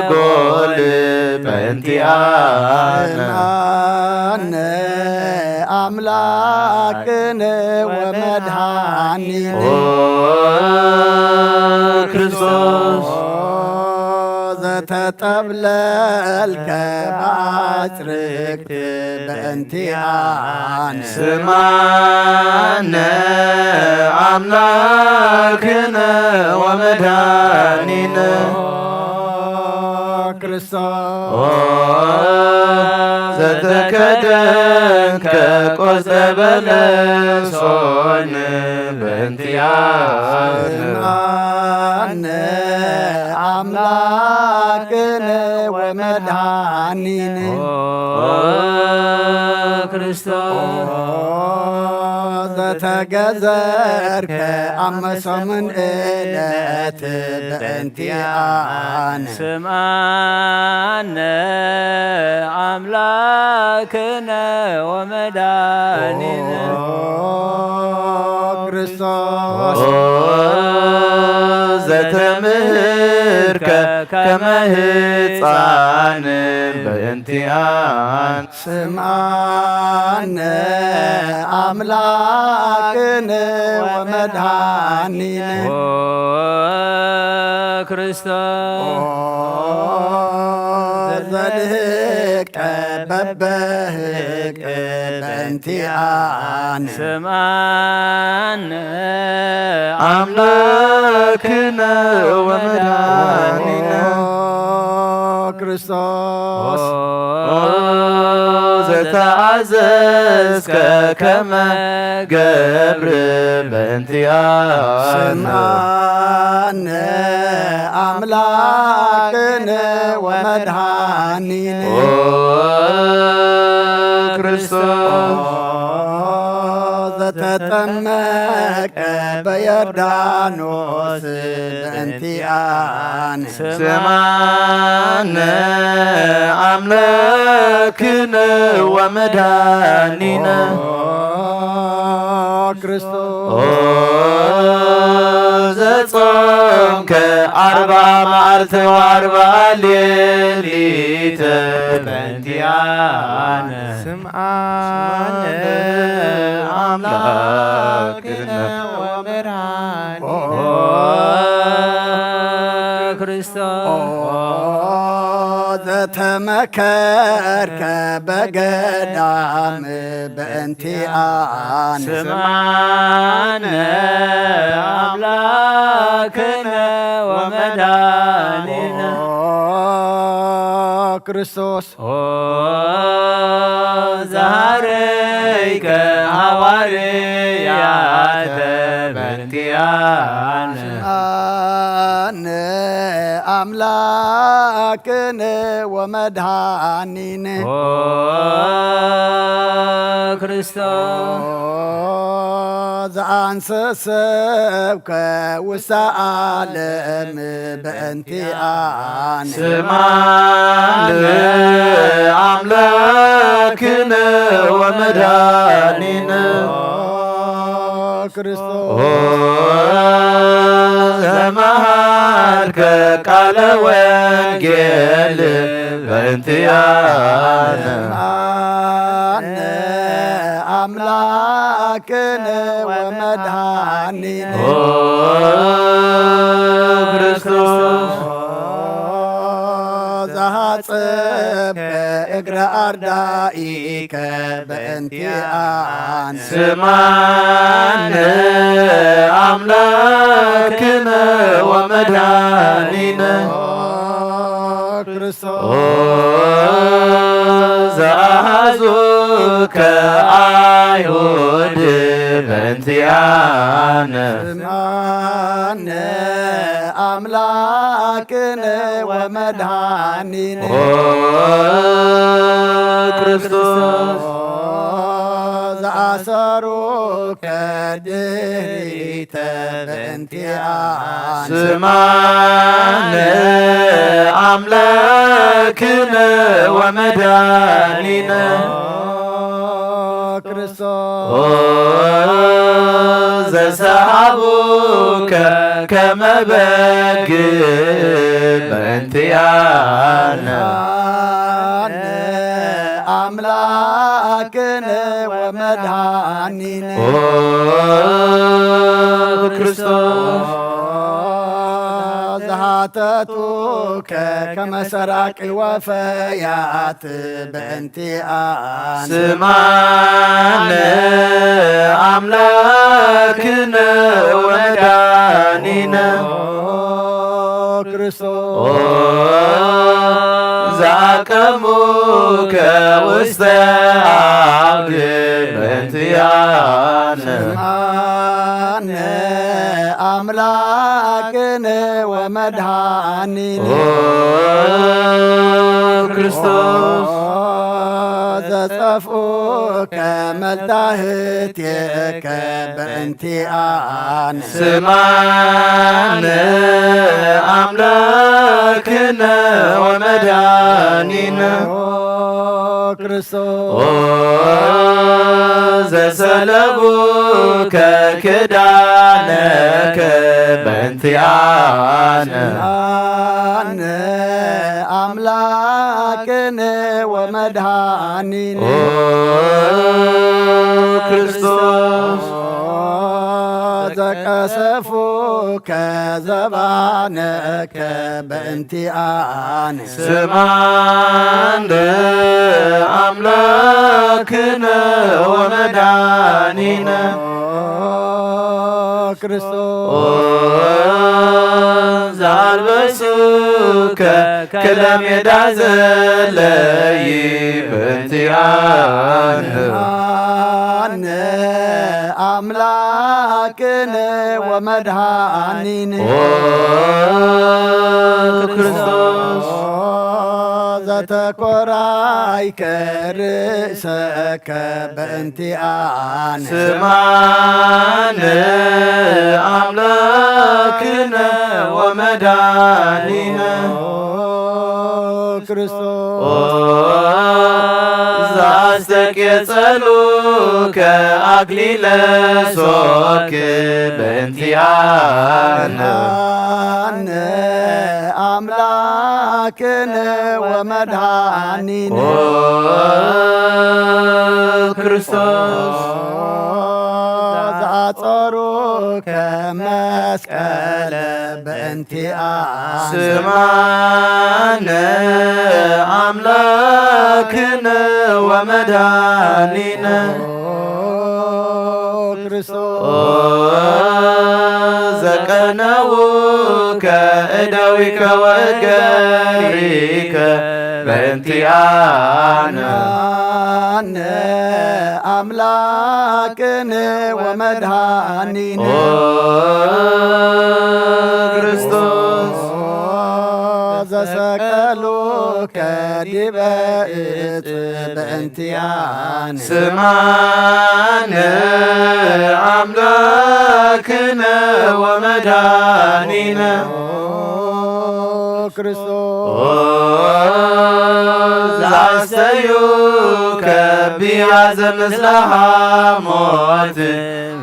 ጎል በእንቲኣነ። አነ አምላክነ ወመድኃኒነ። ኦ ክርስቶስ። ዘተጠብለልከ ብኣጽርግቲ በእንቲኣነ። ስምዓነ ኣምላክነ ወመድኃኒነ። ክርስቶስ። ኦ ዘተከደንከ ቆጽለ በለሶን በእንቲኣነ። ስምዓነ ኣምላክነ ወመድኃኒነ። ኦ ክርስቶስ። ኦ ዘተገዘርከ ኣብ መሰሙን ዕለት በእንቲኣነ። ስምዓነ ኣምላክነ ወመድኃኒነ። ኦ ክርስቶስ። ኦ ዘተምህርከ ከመ ህፃን በእንቲኣነ። ስምዓነ ኣምላክነ ወመድኃኒነ። ኦ ክርስቶስ። ኦ ዘልህቀ በበህቅ በእንቲኣነ። ስምዓነ ኣምላክነ ወመድኃኒነ። ኦ ክርስቶስ። ኦ ዘተኣዘዝከ ከመ ገብር በእንቲኣነ። ስምዓነ ኣምላክነ ወመድኃኒነ። ኦ ክርስቶስ። ኦ ዘተጠመቀ በዮርዳኖስ በእንቲኣነ። ስምዓነ ኣምላክነ ወመድኃኒነ። ኦ ክርስቶስ። ኦ ዘጾምከ ኣርብዓ መዓልተ ወኣርብዓ ሌሊተ በእንቲኣነ። ስምዓነ ኣምላክነ ወመድኃኒነ። ኦ ክርስቶስ። ኦ ዘተመከርከ በገዳም በእንቲኣነ። ስምዓነ ኣምላክነ ወመድኃኒነ። ኦ ክርስቶስ። ኦ ዘሃረይከ ሃዋርያተ በእንቲኣነ። ስምዓነ ኣምላክነ ወመድኃኒነ። ኦ ክርስቶስ። ኦ ዘኣንሰ ሰብከ ውስተ ዓለም በእንቲኣነ። ስምዓነ ኣምላክነ ወመድኃኒነ። ኦ ክርስቶስ። ኦ ዘመሃርከ ቃለ ወንጌል በእንቲኣነ። ስምዓነ ኣምላክነ ወመድኃኒነ። ኦ ክርስቶስ። ኦ ዘሃጸብከ እግረ ኣርዳኢከ በእንቲኣነ። ስምዓነ ኣምላክነ ወመድኃኒነ። ኦ ክርስቶስ። ኦ ዘአሐዙከ አይሁድ በእንቲአነ። ስምዓነ አምላክነ ወመድኃኒነ። ኦ ክርስቶስ። ኦ ዘአሰሩከ ድህሪተ በእንቲአነ። ስምዓነ አምላክነ ወመድኃኒነ። ኦ ክርስቶስ። ኦ ዘሰሃቡከ ከመ በግ በእንቲአነ። ስምዓነ አምላክነ ወመድኃኒነ። ኦ ክርስቶስ። ሓተቱከ ከመ ሰራቂ ወፈያት በእንቲኣነ። ስማነ ኣምላክነ ወመድኃኒነ። ኦ ክርስቶስ። ኦ ዘአቀሙከ ውስተ አውድ በእንቲአነ። ስማነ ኣምላክነ ወመድኃኒነ። ኦ ክርስቶስ። ኦ ዘጠፍኡከ መልታህቴከ በእንቲአነ። ስማነ ኣምላክነ ወመድኃኒነ። ኦ ክርስቶስ። ኦ ዘሰለቡከ ክዳነከ በእንቲአነ። ስማነ ኣምላክነ ወመድኃኒነ። ኦ ክርስቶስ። ኦ ዘቀሰፉከ ዘባነከ በእንቲአነ። ስማነ ኣምላክነ ወመድኃኒነ። ኦ ክርስቶስ። ኦ ዘአልበሱከ ክለ ሜዳ ዘለይ በእንቲአነ። ኣነ ኣምላክነ ወመድኃኒነ። ኦ ክርስቶስ። ዘተኮራይከ ርእሰከ በእንቲአነ። ስማነ ኣምላክነ ወመድኃኒነ። ኦ ክርስቶስ። ኦ ዘአስተቄጸሉከ አክሊለ ሶክ በእንቲአነ። አነ አምላክነ ወመድኃኒነ። ኦ ክርስቶስ። ዘአጾሩከ መስቀለ በእንቲአነ። ስማነ አምላክነ ወመድኃኒነ። ኦ ክርስቶስ። ኦ ዘቀነውከ እደዊከ ወእገሪከ በእንቲአነ። አነ አምላክነ ወመድኃኒነ። ኦ ክርስቶስ። ኦ ዘሰቀሉከ ዲበ እጽ በእንቲአነ። ስማነ አምላክነ ወመድኃኒነ። ኦ ክርስቶስ። ኦ ዘአስተዩከ ቢያዘ ምስለ ሐሞት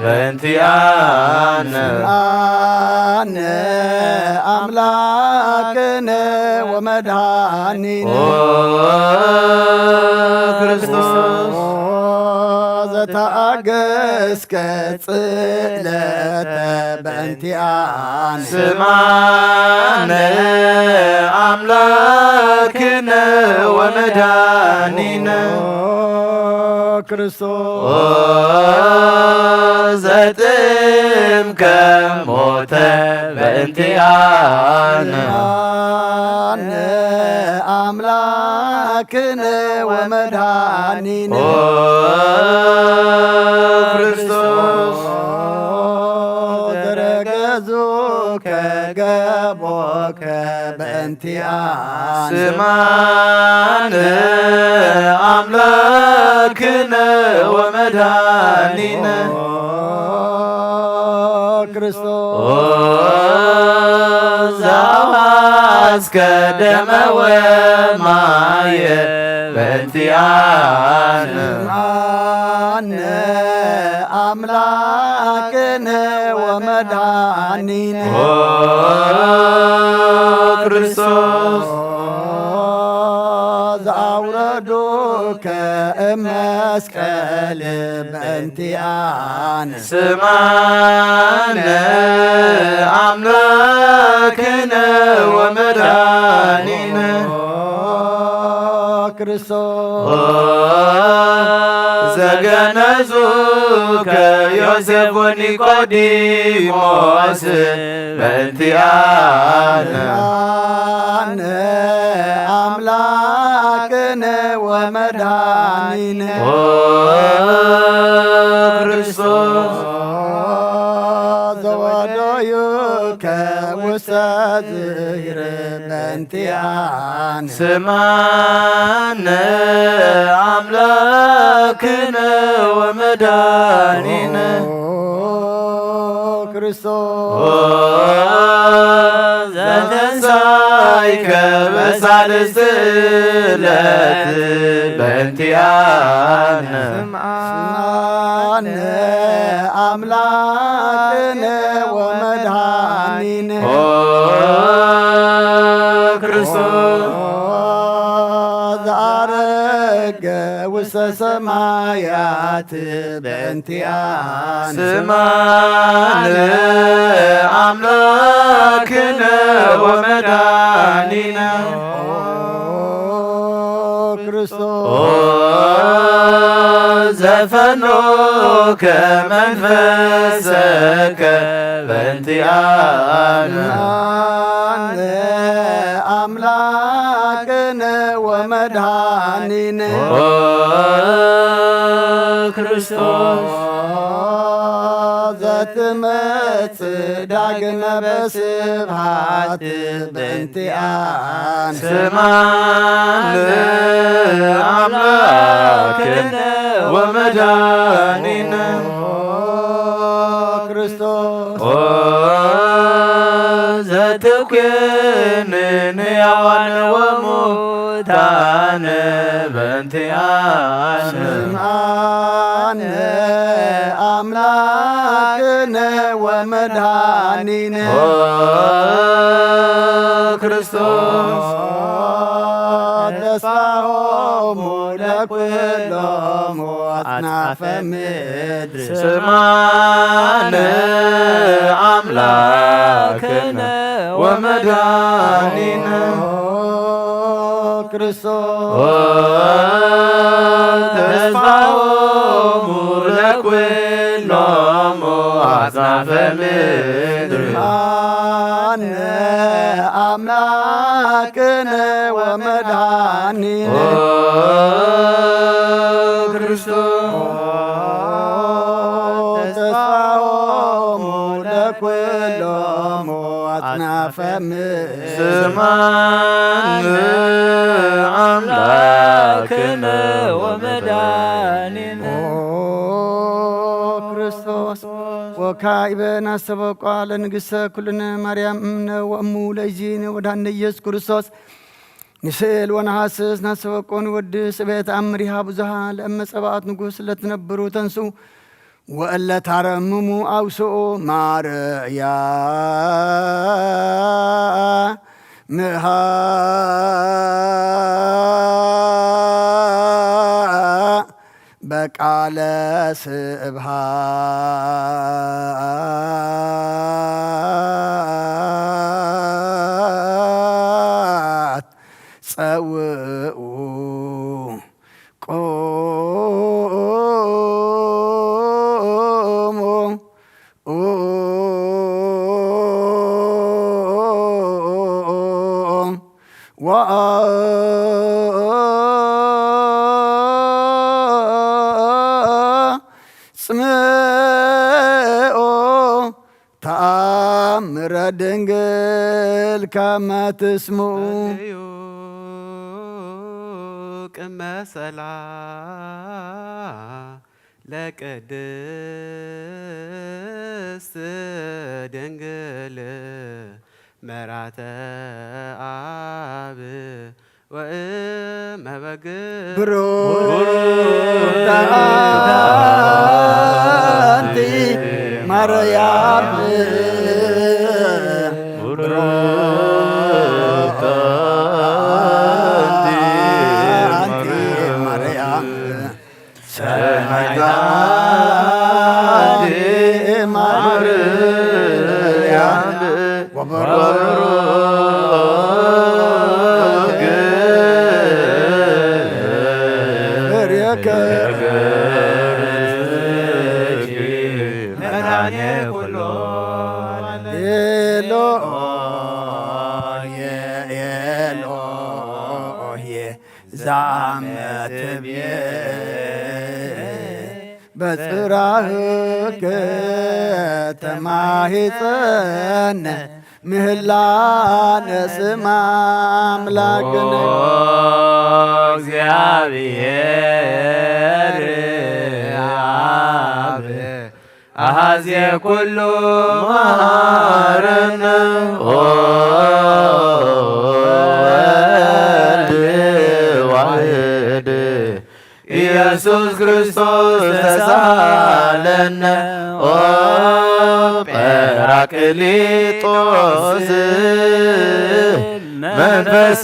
በእንቲአነ። አነ አምላክነ ወመድኃኒነ። ኦ ክርስቶስ። ኦ ዘተአገስከ ጽለተ በእንቲአነ። ስማነ አምላክነ ወመድኃኒነ። ኦ ክርስቶስ። ኦ ዘጥምከ ሞተ በእንቲአነ። አነ አምላክነ ወመድኃኒነ። ኦ ክርስቶስ። ዘረገዙከ ገቦከ በእንቲአነ። ስማነ አምላክነ ወመድኃኒነ። ኦ ክርስቶስ። ኦ ዘአውሐዝከ ደመ ወማየ በእንቲአነ። አነ አምላክነ ወመድኃኒነ። ኦ ክርስቶስ። ኦ ዘአውረዱከ እመስቀል በእንቲአነ። ስማነ አምላክነ ክርስቶስ ዘገነዙ ከዮሴፍ ወኒቆዲሞስ በእንቲኣነ ኣነ ኣምላክነ ወመድኃኒነ ኦ ክርስቶስ ዘወደዩከ ውስተ ዝይረ በእንቲኣነ ስማነ ኣምላክነ ወመድኃኒነ ኦ ክርስቶስ ዘተንሳይከ በሳልስት ዕለት በእንቲኣነ ስምዓነ ኣምላክነ ወመድኃኒነ ኦ ክርስቶስ ዘኣረገ ውስተ ሰማያት በእንቲኣነ ስማነ ኣምላክነ ወመድኃኒነ ኦ ክርስቶስ ኦ ዘፈኖከ መንፈሰከ በእንቲኣነ ኣነ ኣምላክነ ወመድኃኒነ ኦ ክርስቶስ ዘትመጽእ ዳግመ በስብሐት በእንቲኣነ ስማነ ኣምላክነ ወመድኃኒነ ኦ ክርስቶስ ኦ ዘትኩንን ሕያዋን ወሙታን በእንቲኣነ ስምዓነ ኣምላክነ ወመድኃኒነ ኦ ክርስቶስ ተስፋሆሙ ለኩሎም ኣጽናፈ ምድር ስማነ ኣምላክነ ወመድኃኒነ ክርስቶስ ኦ ተስፋሆሙ ለኩሎም ኣጽናፈ ምድር ኣነ ኣምላክነ ወመድኃኒነ ኦ ክርስቶስ ተስፋሆሙ ለኩሎም ኣጽናፈ ምድር ስማነ ኣምላክነ ወመድኃኒነ ኦ ክርስቶስ ወካዕበ ናስተበቋ ለንግሥተ ኩልነ ማርያም እምነ ወእሙ ለእግዚእነ ወመድኃኒነ ኢየሱስ ክርስቶስ ንስእል ወነሐስስ ናስተበቆ ንወድስ እበ ተአምሪሃ ብዙሃ ለእመ ጸባኦት ንጉሥ ለትነብሩ ተንሱ ወእለ ታረምሙ አውስኡ ማርያ ምሃ በቃለ ስብሃት ጸውኡ ቆሙ ወአጽምኦ ተአምረ ድንግል ከመ ትስምኡ። ቅመ ሰላ ለቅድስት ድንግል መራተ አብ ወእመ በግ ብሩክ አንቲ ማርያም ብሩክ አንቲ ማርያም ሰማዕታት ማርያም ወበሮክ ዛመትብየ በጽራህከ ተማሂጸነ ምህላነ ስም ኣምላክነ። ኦ እግዚአብሔር አብ አሐዜ ኩሉ መሐረነ። ኦ ወልድ ዋሕድ ኢየሱስ ክርስቶስ ተሳሃለነ። ኦ ጳራቅሊጦስ መንፈስ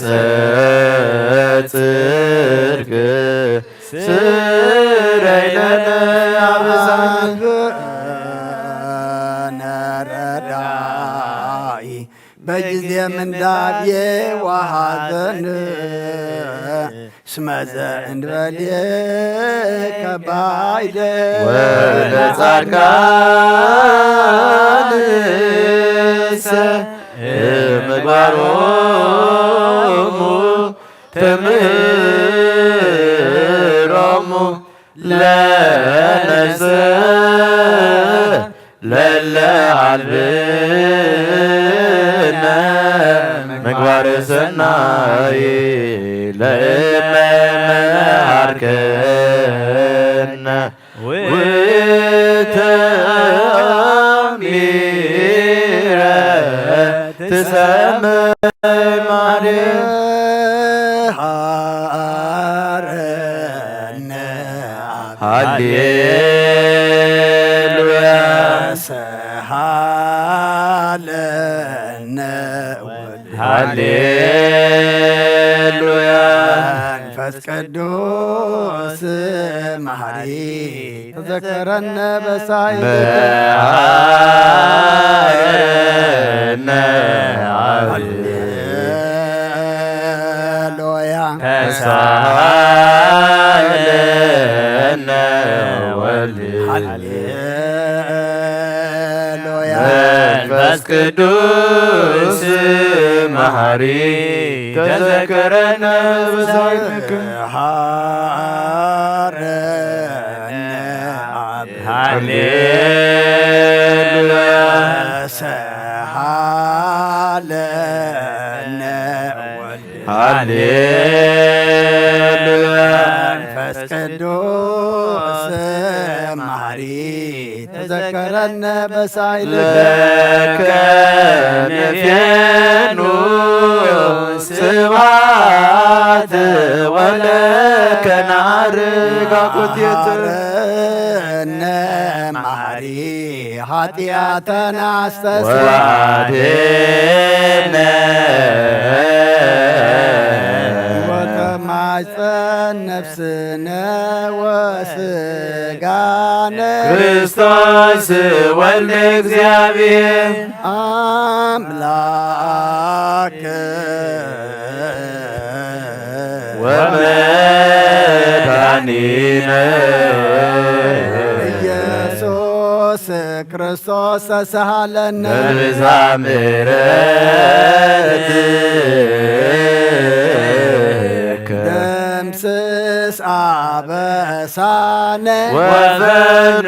ጽድቅ ስረይ ለነ አበሳነ ረዳኢ በጊዜ ምንዳቤ ወሐዘን እስመ ዘእንበሌከ ባይደ ወለጻድቃንሰ ምግባሮሙ ትምህሮሙ ለነሰ ለለ አልብነ ምግባር ሰናይ ለእመ መሃርከነ ወተአሚረ ትሰምዕ ማርያም። ሃሌሉያ ሰሃለነ ወልድ ሃሌሉያ መንፈስ ቅዱስ መሐሪ ተዘከረነ በሳይልከ መሐረነ አብ ሃሌሉያ ተሳሃለነ ወልድ ሃሌሉያ መንፈስ ቅዱስ መሐሪ ተዘከረነ በሳይልከ ሃረነ አብ ሃሌሉያ ሰሃለነ ወልድ ሃሌሉያ መንፈስ ቅዱስ መሐሪ ተዘከረነ በሳይልከ ለከ ንፌኑ ስብሐት ወለከ ናርግ አኮቴተ ሃረነ መሐሪ ኃጢአተነ አስተስርይ ወአድኅነነ ወተማሕፀን ነፍስነ ወስጋነ ክርስቶስ ወልደ እግዚአብሔር አምላክ ወመድኃኒነ ኢየሱስ ክርስቶስ ተሳሃለነ በብዝኃ ምሕረትከ ደምስስ አበሳነ ወፈኑ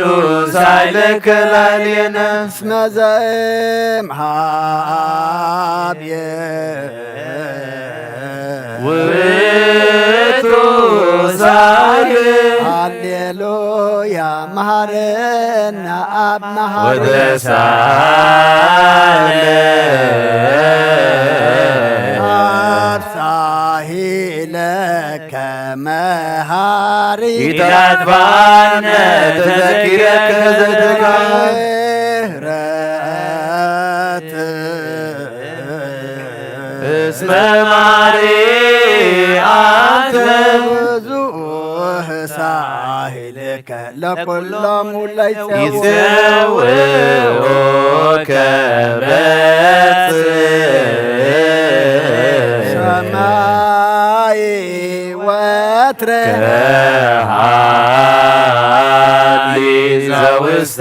ሳይለከ ላዕሌነ እስመ ዘእምሃብየ ውእቱ ሳህል ሃሌሉያ መሐረነ አብ መሐሪ ወተሳህለ አብ ሳሂለ ከመሃሪ ኢታጥፋነ ተዘኪረከ ዘተካ ምህረት እስመ ማሪ አንተ ብዙህ ሳሂልከ ለኩሎም ለይጸውዑ ይጸውዑከ በጽ ሰማይ ወትረ ከሃሊ ዘውስተ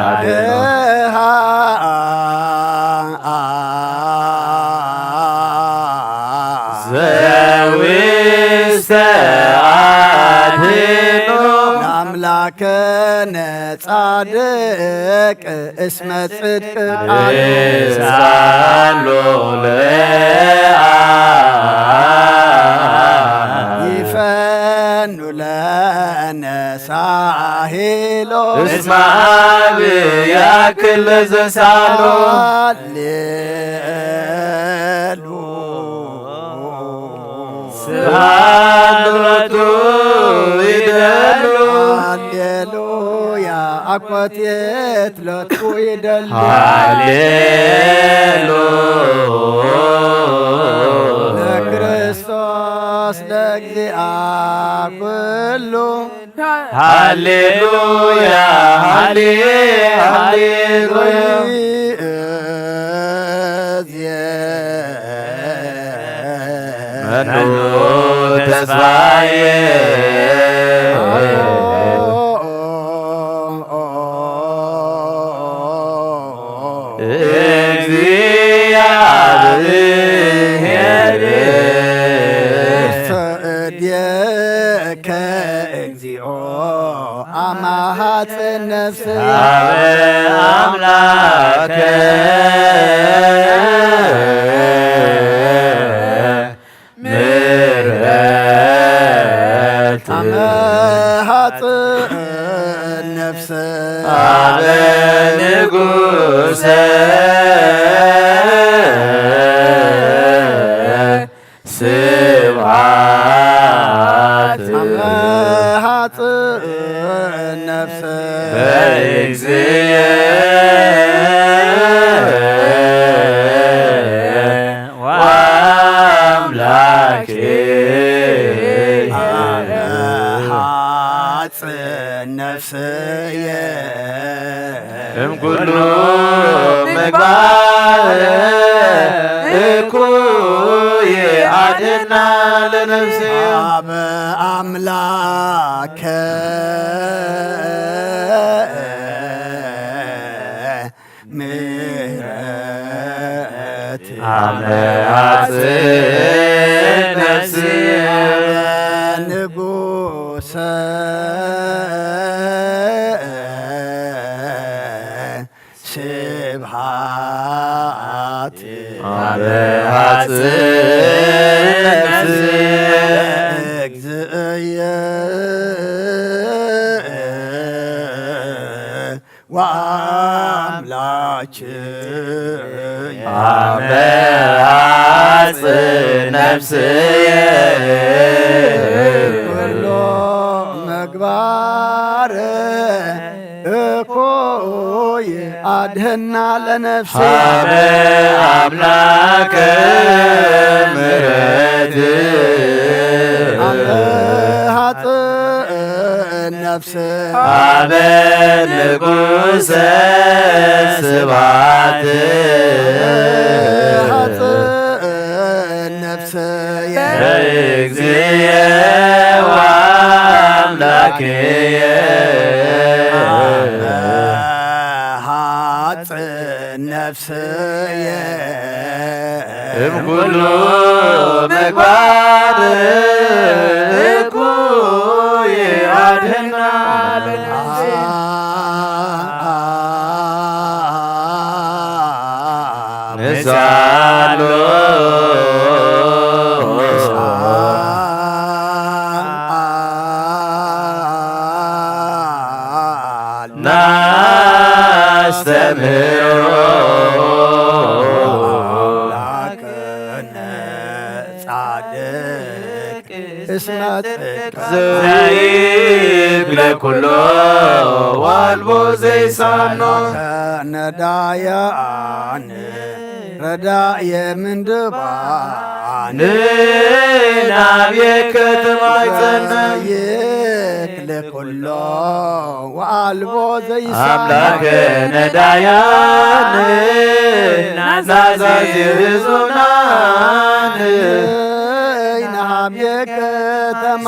አድኖ ዘዊ ከነ ጻድቅ እስመ ጽድቅ ቃሉ ሳሉ ይፈኑ ለነ ሳሄሎ እስመ አብ ያክል ለዘሳሎ ሃሌሉ ስብሐት ሎቱ ይደሉ። ሃሌሉያ አኮቴት ሎቱ ይደሉ። ሃሌሉ ለክርስቶስ ለእግዚአ ኩሉ ሃሌሉያ ሃሌ ሃሌሉያ መኑ ተስፋዬ እግዚአብሔር እድየከ እግዚኦ አማሃጽ ነፍስ አበ አምላከ ምሕረት አመሃጽ ነፍስ አበ ንጉሰ ስብሐት አመሃጽ ነፍስ በእግዚእ ወአምላኬ አመሃጽ ነፍስየ እምኩሉ ምግባር እኩይ አድና ለነፍስየ አብ አምላከ ምሕረት አመሃጽ ነፍስየ ንጉሰ ስብሐት አመሃጽ ነፍስየ እግዝእየ ወአምላክየ አመሃጽ ነፍስየ ኩሎ ምግባር እኩይ አድህና ለነፍስየ ሀበ አምላከ ምሕረት አመሃጽ ነፍስ አበ ንጉሰ ስብሐት ሃጽእ ነፍስየ ለእግዚእየ ወአምላክየ አበ ሃጽእ ነፍስየ እምኩሉ ምግባር እኩይ አድህና ንሳሎ ናስተምህሮ አምላክነ ጻድቅ እስመ ጽድቅ ዘይክለ ኩሎ ዋልቦ ዘይሳኖ ነዳያን ረዳየ ምንድባን ንናብየ ከተማ ይጸንዕ ይክል ኩሎ ወአልቦ ዘይሳን አምላከ ነዳያን ናዛዚ ህዙናን ናብየ ከተማ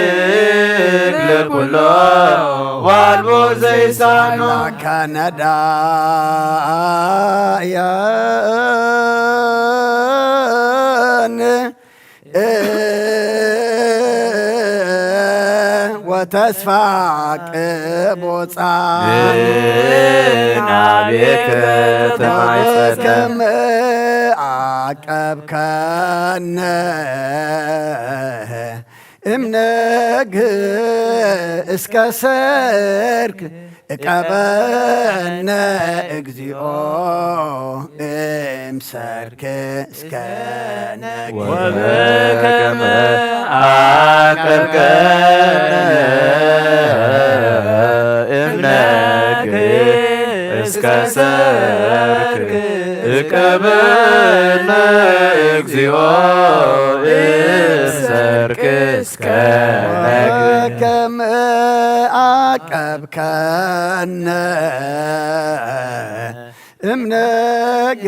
ዘይክል ኩሎ ዋልቦ ዘይሳኖ ከነዳያን ተስፋ ቅቡጻ ንናቤከ ተማይጸነ። ከም ዓቀብከነ እምነግ እስከ ሰርክ እቀበነ እግዚኦ እምሰርክ እስከ ነግ ወበከመ አቀብከነ እምነግ እስከ ሰርክ እቀበነ እግዚኦ እምሰርክ እስከ ነግ ወበከመ አቀብከነ እምነግ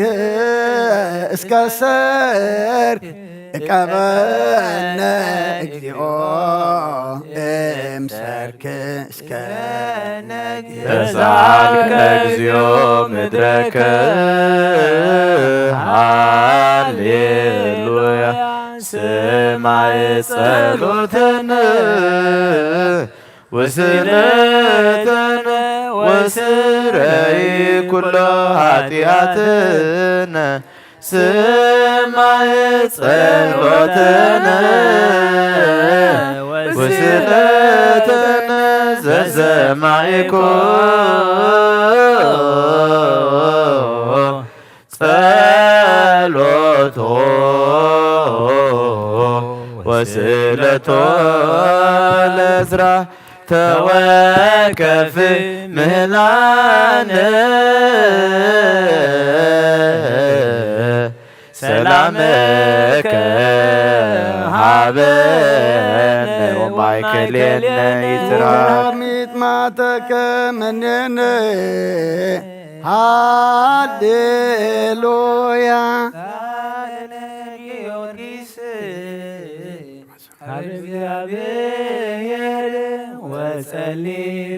እስከ ሰርክ እቀበነ እግዚኦ እምሰርክ እስከ ነግ ተሳልከ እግዚኦ ምድረከ ሃሌሉያ ስማይ ጸሎተነ ወስእለተነ ወስረይ ኩሎ ኃጢአትነ ስማይ ጸሎተነ ወስእለተነ ዘሰማይኮ ጸሎቶ ወስእለቶ ለዝራ ተወከፍ ምህላነ ሰላምከ ሃበነ ወማእከሌነ ይትራ ሚጥማተከ መኔነ ሃሌሉያ ጊዮርጊስ ኣብ እግዚኣብሔር ወጸሊ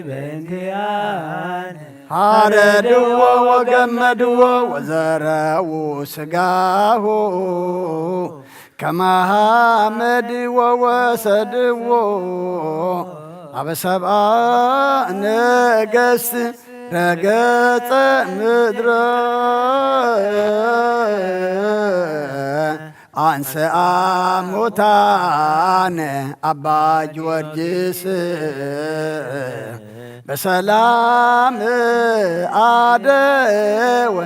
በእንቲኣነ ሓረድዎ ወገመድዎ ወዘረዉ ስጋሁ ከመ ሓመድዎ ወሰድዎ ኣብ ሰብኣ ነገስት ረገጸ ምድረ አንስአ ሙታነ አባ ጊዮርጊስ በሰላም አደወ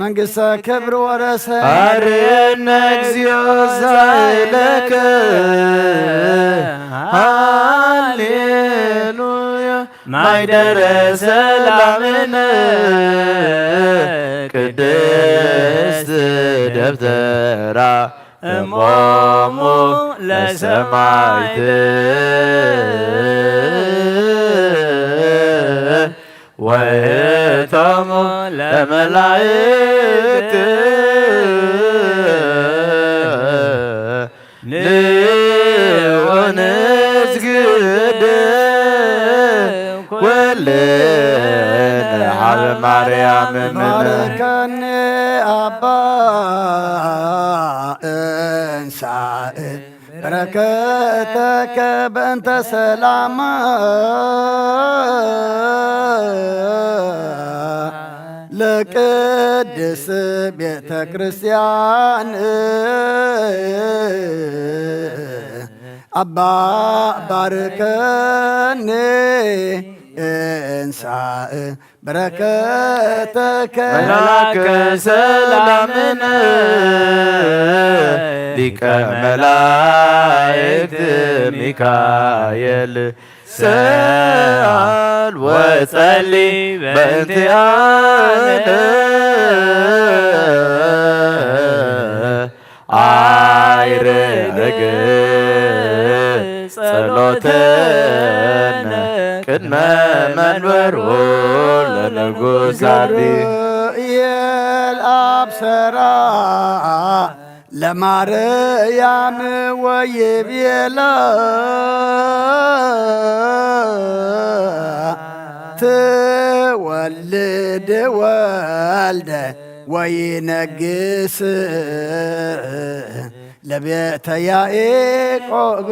መንግሥተ ክብር ወረሰ። አርነ እግዚኦ ዛይለከ ሃሌሉያ ማይደረ ሰላምነ ቅድስት ደብተራ እሞሙ ለሰማይት ወእቶሙ ለመላእክት ንዑ ንስግድ ኩልነ ሀበ ማርያም እምነ። ባርከኒ አባ እንሳእ በረከተከ በእንተ ሰላማ ለቅድስ ቤተ ክርስቲያን አባ ባርከኒ እንሳእ በረከተከ መላከ ሰላምነ ሊቀ መላእክት ሚካኤል ሰአል ወጸሊ በእንቲአነ አይርግ ጸሎተነ ቅድመ መንበሩ ለንጉሥ አቢ ገብርኤል አብሰራ ለማርያም ወይቤላ ትወልድ ወልደ ወይነግስ ለቤተ ያዕቆብ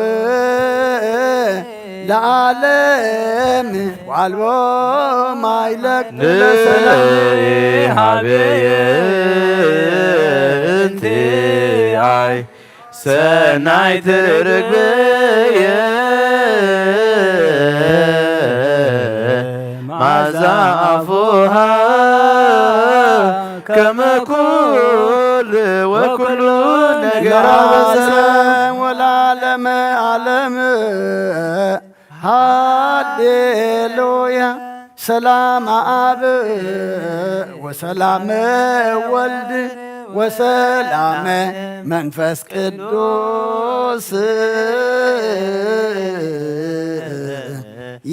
ለዓለም ዋልቦ ማይለቅ ለሰላም ሃበየ እንቲኣይ ሰናይ ትርግብየ ማዛ ኣፉሃ ከመ ኩል ወኩሉ ነገራ ወዘ ወለዓለመ ዓለም። ሃሌሉያ። ሰላም ኣብ ወሰላም ወልድ ወሰላም መንፈስ ቅዱስ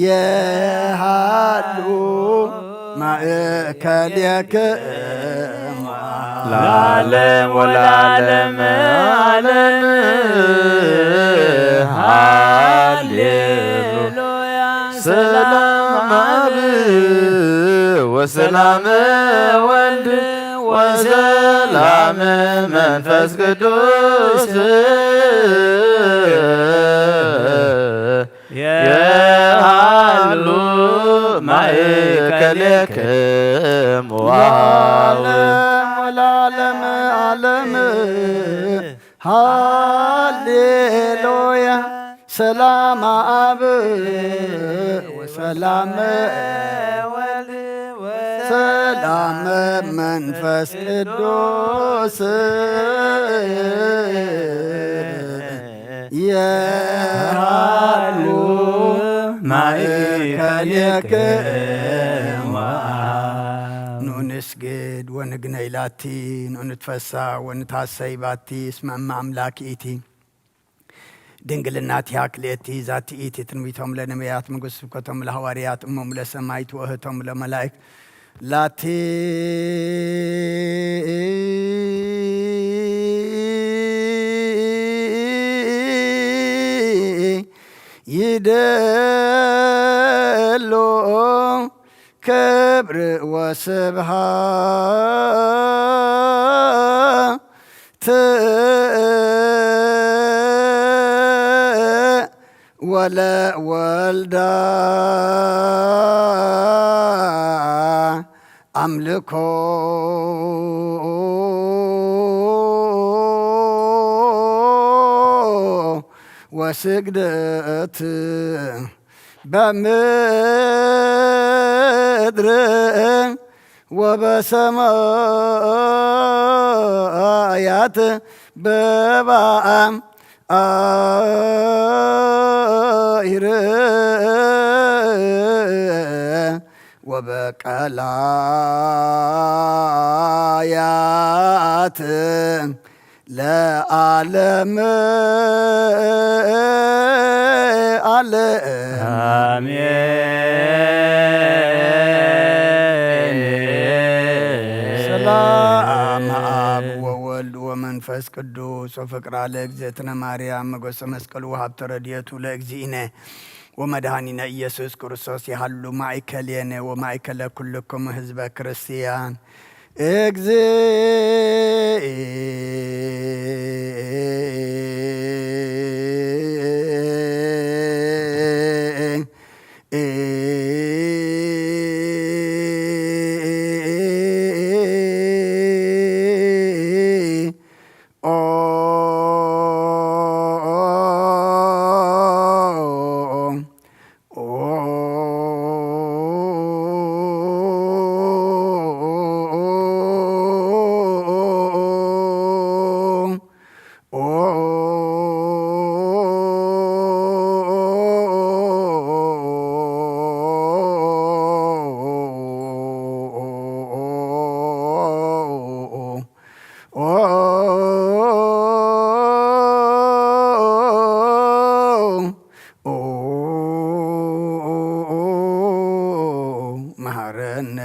የሃሉ ማእከሌክሙ ለዓለም ወለዓለም ዓለም። ሃሌሉያ። ሰላም ኣብ ወሰላም ወልድ ወሰላም መንፈስ ቅዱስ የሃሉ ማእከሌክሙ ለዓለም ወለዓለም ዓለም። ሃሌሉያ። ሰላም ኣብ ወሰላም ወልድ ወሰላም መንፈስ ቅዱስ የሃሉ ማእከሌክሙ። ኑ ንስግድ ወንግነይ ላቲ፣ ኑ ንትፈሳ ወንትሃሰይ ባቲ፣ እስመ እመ አምላክ ኢቲ፣ ድንግልና ቲሃ ክልኤቲ፣ ዛቲ ኢቲ ትንቢቶም ለነቢያት፣ ምጉስ ስብከቶም ለሐዋርያት፣ እሞም ለሰማይት ወእህቶም ለመላእክት፣ ላቲ ይደሎ ክብር ወስብሃት ወለወልዳ ኣምልኮ ወስግደት በምድር ወበሰማያት በባእም አይር ወበቀላያት ለዓለም ዓለም። አሜን። ሰላም አብ ወወልድ ወመንፈስ ቅዱስ ወፍቅራ ለእግዝእትነ ማርያም መጎሰ መስቀሉ ወሀብተ ረድኤቱ ለእግዚእነ ወመድኃኒነ ኢየሱስ ክርስቶስ ይሃሉ ማእከሌነ ወማእከለ ኩልክሙ ህዝበ ክርስቲያን። እግዚእ መሐረነ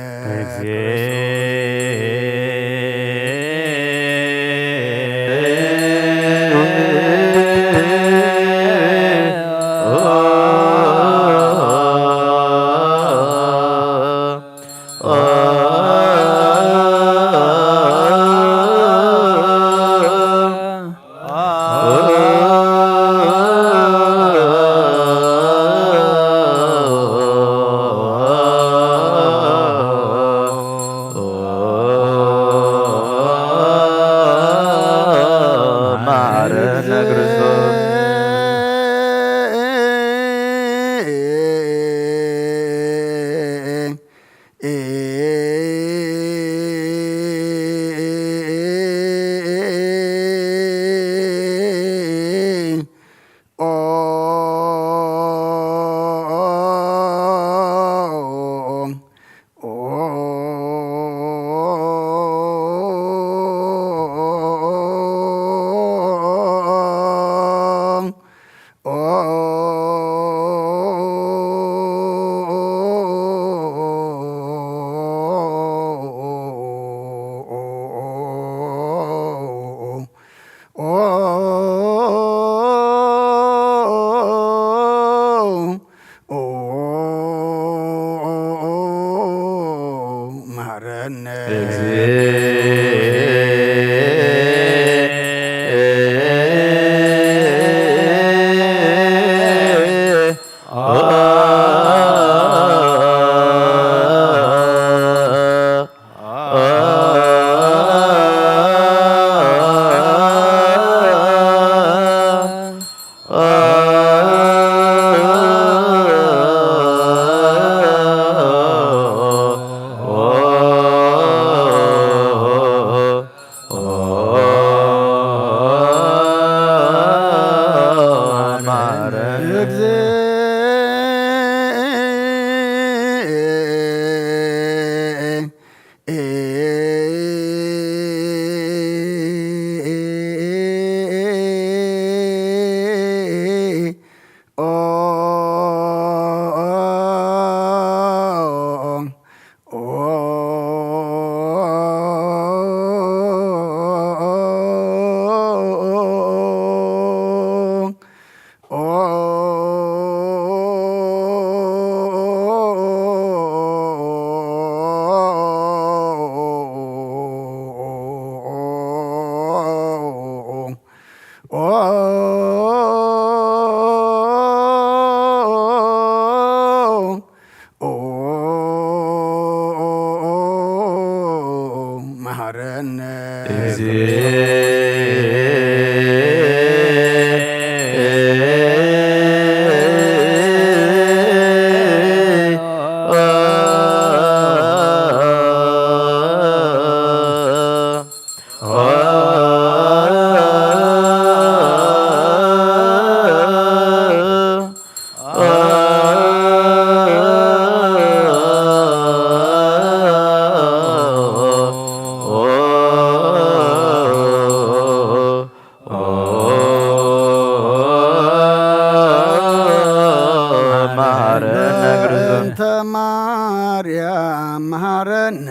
መሐረነ። መሐረነ። መሐረነ ክርስቶስ። በእንተ ማርያም መሐረነ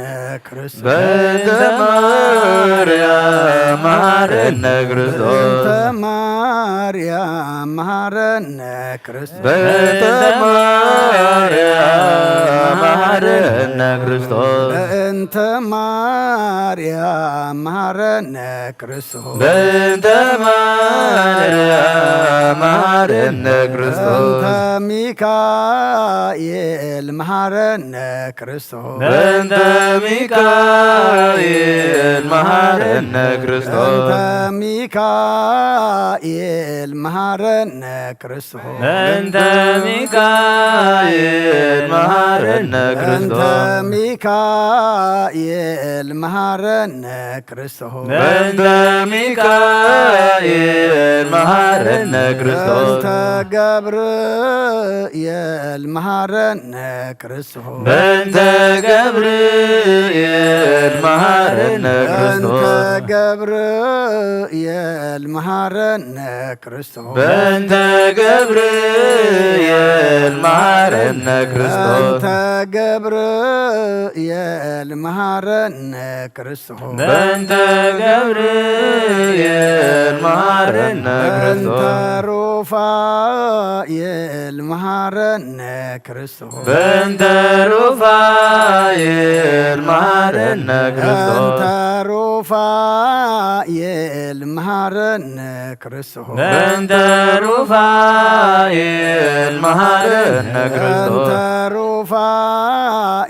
ክርስቶስ። በእንተ ማርያም መሐረነ ክርስቶስ። በእንተ ማርያም መሐረነ ክርስቶስ። በእንተ ማርያም መሐረነ ክርስቶስ። በእንተ ማርያም መሐረነ ክርስቶስ። በእንተ ማርያም መሐረነ ክርስቶስ። በእንተ ሚካኤል መሐረነ ክርስቶስ። በእንተ ሚካኤል መሐረነ ክርስቶስ። በእንተ ሚካኤል መሐረነ ክርስቶስ። በእንተ ሚካኤል መሐረነ በእንተ ክርስቶስ። ሚካኤል መሐረነ ክርስቶስ። በእንተ ሚካኤል መሐረነ ክርስቶስ። በእንተ ገብርኤል መሐረነ ክርስቶስ። በእንተ ገብርኤል መሐረነ በእንተ ክርስቶስ። ገብርኤል መሐረነ ክርስቶስ። በእንተ ገብርኤል መሐረነ ክርስቶስ። በእንተ ገብርኤል መሐረነ ክርስቶስ። በእንተ ገብርኤል መሐረነ በእንተ ክርስቶስ። ሩፋኤል መሐረነ ክርስቶስ። በእንተ ሩፋኤል መሐረነ ክርስቶስ። በእንተ ሩፋኤል መሐረነ ክርስቶስ። በእንተ ሩፋኤል መሐረነ ክርስቶስ። በእንተ ሩፋኤል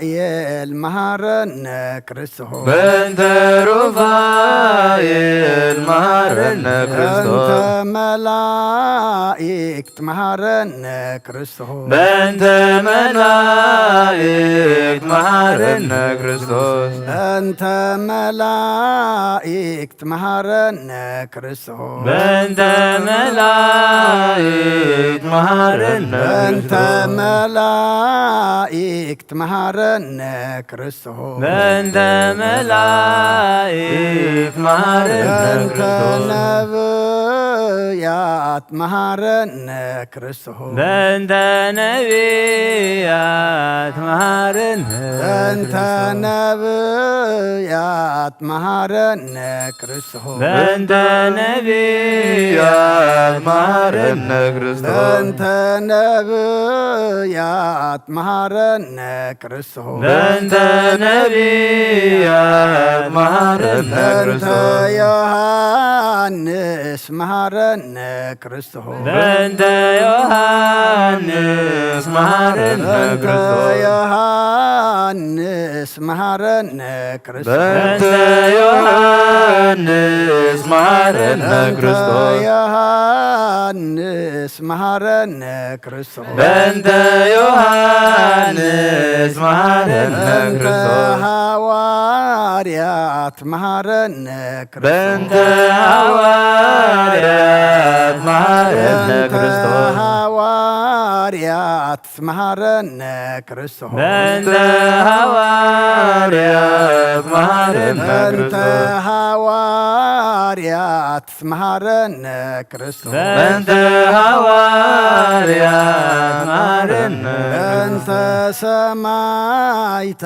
መሐረነ ክርስቶስ። በእንተ ሩፋኤል መሐረነ ክርስቶስ። በእንተ መላእክት መሐረነ ክርስቶስ። በእንተ መላእክት መሐረነ ክርስቶስ። በእንተ መላእክት መሐረነ ክርስቶስ። በእንተ መላእክት መሐረነ በእንተ ክርስቶስ። መላእክት መሐረ መሃረነ ክርስቶስ። በእንተ መላእክት መሃረነ በእንተ ክርስቶስ። ነብያት መሃረነ ክርስቶስ። በእንተ ነቢያት መሃረነ በእንተ ክርስቶስ። ነብያት መሃረነ ክርስቶስ። በእንተ ነቢያት መሃረነ ክርስቶስ። በእንተ ነብያት መሃረነ ክርስቶስ። በእንተ ነቢያት መሃረነ በእንተ ክርስቶስ። ዮሐንስ መሃረነ ክርስቶስ። በእንተ ዮሐንስ መሃረነ በእንተ ክርስቶስ። ዮሐንስ መሃረነ ክርስቶስ። በእንተ ዮሐንስ መሃረነ በእንተ ክርስቶስ። ዮሐንስ መሃረነ ክርስቶስ። በእንተ ዮሐንስ መሃረነ በእንተ ክርስቶስ። ሐዋርያት መሃረነ ክርስቶስ። በእንተ ሐዋርያት መሃረነ በእንተ ክርስቶስ። ሐዋርያት መሃረነ ክርስቶስ። በእንተ ሐዋርያት መሃረነ በእንተ ክርስቶስ። ሐዋርያት መሃረነ ክርስቶስ። በእንተ ሐዋርያት መሃረነ በእንተ ክርስቶስ። ሰማዕታት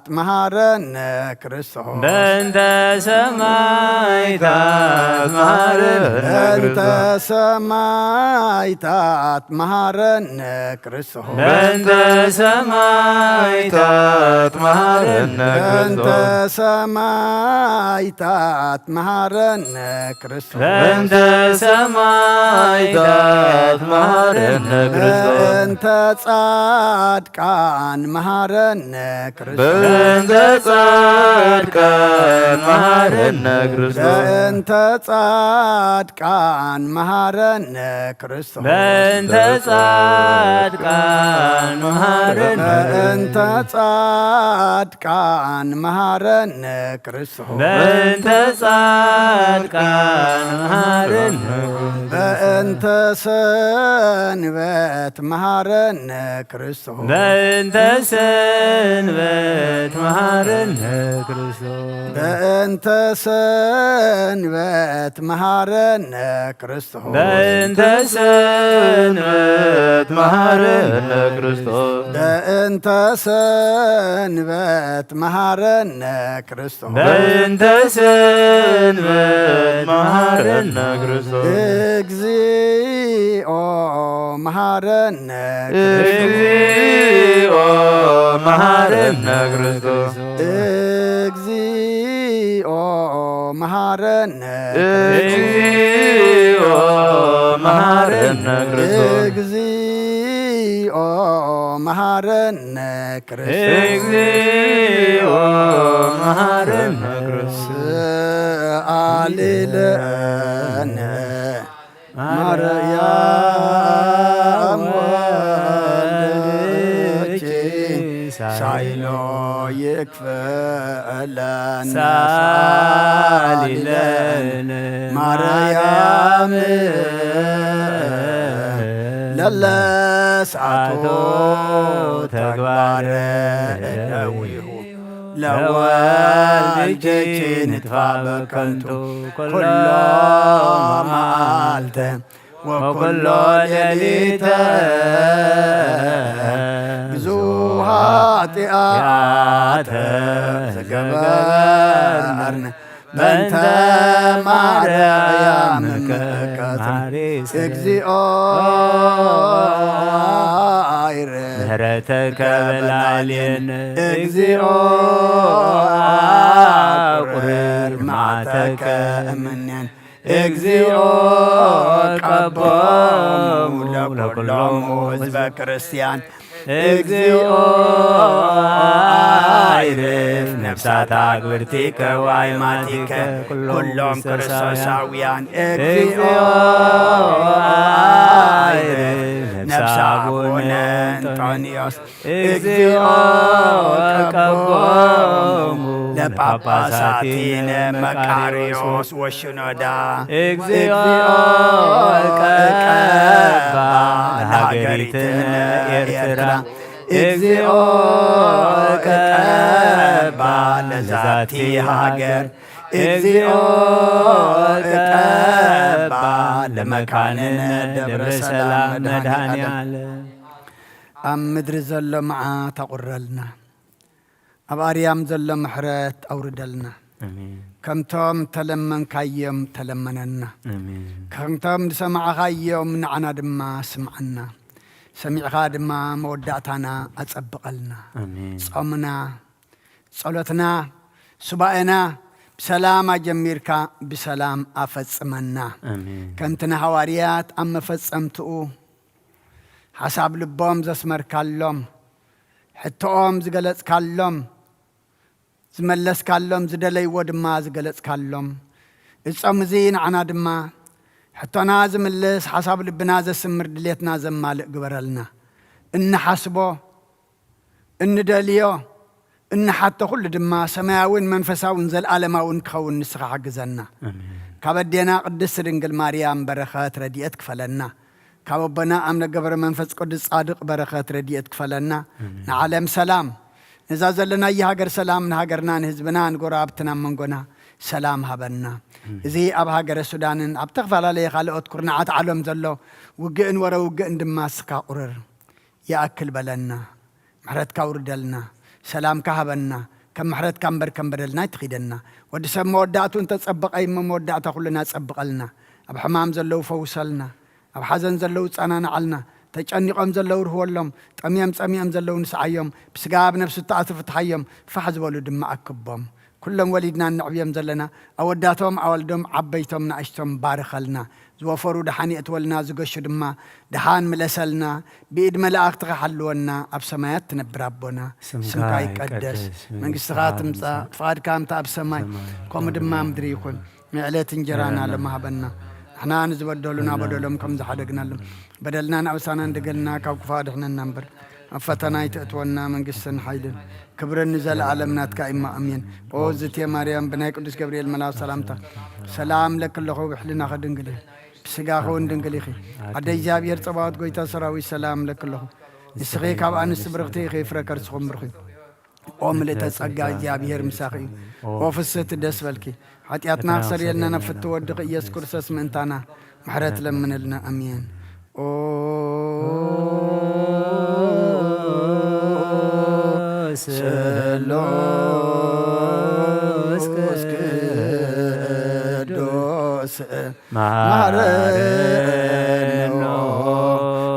መሃረነ ክርስቶስ። በእንተ ሰማዕታት መሃረነ በእንተ ክርስቶስ። ሰማዕታት መሃረነ ክርስቶስ። በእንተ ሰማዕታት መሃረነ በእንተ ክርስቶስ። ሰማዕታት መሃረነ ክርስቶስ። በእንተ ሰማዕታት መሃረነ ክርስቶስ። በእንተ ጻድቃን መሃረነ ክርስቶስ። በእንተ ጻድቃን መሃረነ ክርስቶስ። በእንተ ጻድቃን መሃረነ ክርስቶስ። በእንተ ጻድቃን መሃረነ በእንተ ጻድቃን መሃረነ ክርስቶስ። በእንተ ጻድቃን መሃረነ በእንተ ሰንበት መሃረነ ክርስቶስ። በእንተ ሰንበት መሃረነ ክርስቶስ። በእንተ ሰንበት መሃረነ ክርስቶስ። በእንተ ሰንበት መሃረነ ክርስቶስ። በእንተ ሰንበት መሃረነ ክርስቶስ። በእንተ ሰንበት መሃረነ ክርስቶስ። እግዚኦ መሃረነ ክርስቶስ። እግዚኦ መሃረነ ክርስቶስ። እግዚኦ መሃረነ እግዚኦ መሃረነ ክርስቶስ። እግዚኦ መሃረነ ክርስቶስ። እግዚኦ መሃረነ ክርስቶስ። ሰአሊ ለነ ማርያም ወልድኪ ሳይሎ ይክፈለነ ሳሊለነ ማርያም ለለስአቶ ተግባረ እደዊሁ ለወልድኪ ንጥፋ በከንቱ ኩሎ መዓልተ ወኩሎ ሌሊተ ግዙ ኃጢአተ ዘገበርነ በእንተ ማርያም እምቀትነ እግዚኦ አይረ ምህረተከ በላዕሌነ እግዚኦ አቁርር መዓተከ እምኔነ እግዚኦ ቀቦሙ ለኩሎሙ ህዝበ ክርስቲያን እግዚኦ አይርፍ ነፍሳት አግብርቲከ ወአይማቲከ ኩሎም ክርስቶሳውያን እግዚኦ አይርፍ ነፍሳ አቡነ እንጦንዮስ እግዚኦ ቀቦሙ ለጳጳሳቲነ መቃርዮስ ወሽኖዳ እግዚኦ ቀባ ለሀገሪትነ ኤርትራ እግዚኦ እቀባ ለዛቲ ሃገር፣ እግዚኦ እቀባ ለመካንነ ደብረ ሰላም መድኃኔ ዓለም። ኣብ ምድሪ ዘሎ መዓት ኣቑረልና፣ ኣብ ኣርያም ዘሎ ምሕረት ኣውርደልና። ኣሜን። ከምቶም ተለመንካዮም ተለመነና። ኣሜን። ከምቶም ዝሰማዕኻዮም ንዓና ድማ ስምዓና። ሰሚዕኻ ድማ መወዳእታና ኣጸብቐልና። ኣሜን። ጾምና፣ ጸሎትና፣ ሱባኤና ብሰላም ኣጀሚርካ ብሰላም ኣፈጽመና። ኣሜን። ከምቲ ንሃዋርያት ኣብ መፈጸምትኡ ሓሳብ ልቦም ዘስመርካሎም፣ ሕቶኦም ዝገለጽካሎም፣ ዝመለስካሎም፣ ዝደለይዎ ድማ ዝገለጽካሎም፣ እጾም እዚ ንዓና ድማ ሕቶና ዝምልስ፣ ሓሳብ ልብና ዘስምር፣ ድሌትና ዘማልእ ግበረልና። እንሓስቦ፣ እንደልዮ፣ እንሓቶ ኩሉ ድማ ሰማያውን መንፈሳውን ዘልኣለማውን ክኸውን ንስኻ ሓግዘና። ኣሜን። ካብ ኣዴና ቅድስት ድንግል ማርያም በረኸት ረድኤት ክፈለና። ካብ ኣቦና ኣምነ ገብረ መንፈስ ቅዱስ ጻድቕ በረኸት ረድኤት ክፈለና። ኣሜን። ንዓለም ሰላም፣ ነዛ ዘለናያ ሃገር ሰላም፣ ንሃገርና፣ ንህዝብና፣ ንጎረባብትና፣ ኣብ መንጎና ሰላም ሃበና። ኣሜን። እዚ ኣብ ሃገረ ሱዳንን ኣብ ተፈላለየ ካልኦት ኩርናዓት ዓለም ዘሎ ውግእን ወረ ውግእን ድማ ስካ ቁርር ይኣክል በለና። ምሕረትካ ውርደልና፣ ሰላምካ ሃበና። ከም ምሕረትካ እምበር ከም በደልና ኣይትኺደና። ወዲ ሰብ መወዳእቱ እንተጸበቐ እሞ መወዳእታ ኩልና ጸብቐልና። ኣብ ሕማም ዘለዉ ፈውሰልና፣ ኣብ ሓዘን ዘለዉ ጸናንዓልና። ተጨኒቖም ዘለዉ ርህወሎም፣ ጠምዮም ጸሚኦም ዘለዉ ንስዓዮም፣ ብስጋ ኣብ ነፍሲ እተኣስሩ ፍትሓዮም፣ ፋሕ ዝበሉ ድማ ኣክቦም። ኩሎም ወሊድና እነዕብዮም ዘለና ኣወዳቶም ኣዋልዶም ዓበይቶም ንኣሽቶም ባርኸልና። ዝወፈሩ ደሓን የእትወልና፣ ዝገሹ ድማ ደሓን ምለሰልና። ብኢድ መላእኽትኻ ሓልወና፣ ኣብ ሰማያት ትነብር ኣቦና፣ ስምካ ስምካ ይቀደስ፣ ይቀደስ፣ መንግስትኻ መንግስትኻ ትምጻእ፣ ትምጻእ፣ ፍቓድካ ከምቲ ኣብ ሰማይ፣ ሰማይ ከምኡ ድማ ከምኡ ምድሪ ይኹን። ንዕለት እንጀራና ንዕለትና ሎሚ ሃበና። ንሕና ንዝበደሉና ንሕና በደሎም ከም ዝሓደግናሎም፣ በደልና ንኣበሳና እንደገልና፣ ካብ ክፉእ ኣድሕነና እምበር፣ ኣብ ፈተና ኣይተእትወና፣ መንግስትን ሓይልን ክብርን ንዘለኣለም ናትካ እማ፣ ኣሜን። ኦ ዝቴ ማርያም፣ ብናይ ቅዱስ ገብርኤል መልኣክ ሰላምታ ሰላም ለኪ ኣለኹ፣ ብሕልናኺ ድንግል ኢኺ፣ ብስጋኺ እውን ድንግል ኢኺ። ኣደ እግዚኣብሔር ጸባኦት፣ ጎይታ ሰራዊት፣ ሰላም ለኪ ኣለኹ። ንስኺ ካብ ኣንስቲ ብርኽቲ ኢኺ፣ ፍረ ከርስኹም ብሩኽ እዩ። ኦ ምልእተ ጸጋ፣ እግዚኣብሔር ምሳኺ እዩ። ኦ ፍስህቲ፣ ደስ በልኪ። ሓጢኣትና ክሰርየልና ናብ ፍትው ወድኺ ኢየሱስ ክርስቶስ ምእንታና ምሕረት ለምንልና። ኣሜን። ኦ ስሉስ ቅዱስ፣ መሐረነ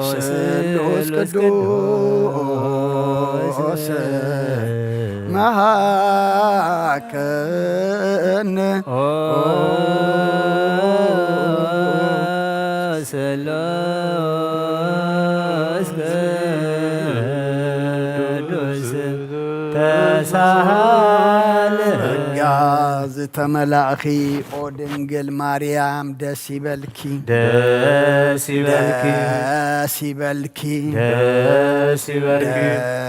ስሉስ ቅዱስ፣ መሐረነ ኦ ስሉስ ቅዱስ ተሳሃለ። ጸጋ ዝተመላእኺ ኦ ድንግል ማርያም ደስ ይበልኪ። ደስ ይበልኪ። ደስ ይበልኪ። ደስ ይበልኪ።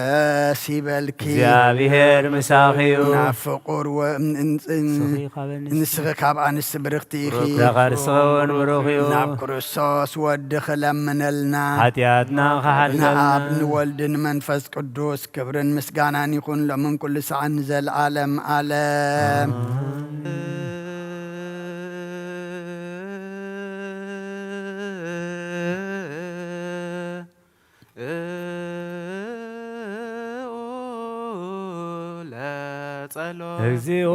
ደስ ይበልኪ። እግዚኣብሔር ምሳኺ እዩ። ናብ ፍቁር ወ-፣ ን-፣ ን-፣ ን-፣ ንስኺ ካብ ኣንስቲ ንስኺ ካብ ኣንስቲ ብርኽቲ ኢኺ። ብሩኽ ደኸር ዝኸውን ብሩኽ እዩ። ናብ ክርስቶስ ወዲ ክለምነልና። ሓጢኣትና ክሓልፈልና። ንኣብ ንወልድን መንፈስ ቅዱስ ክብርን ምስጋናን ይኹን ሎምን ኩሉ ሰዓን ንዘለዓለም ዓለም። ለጸሎት። እግዚኦ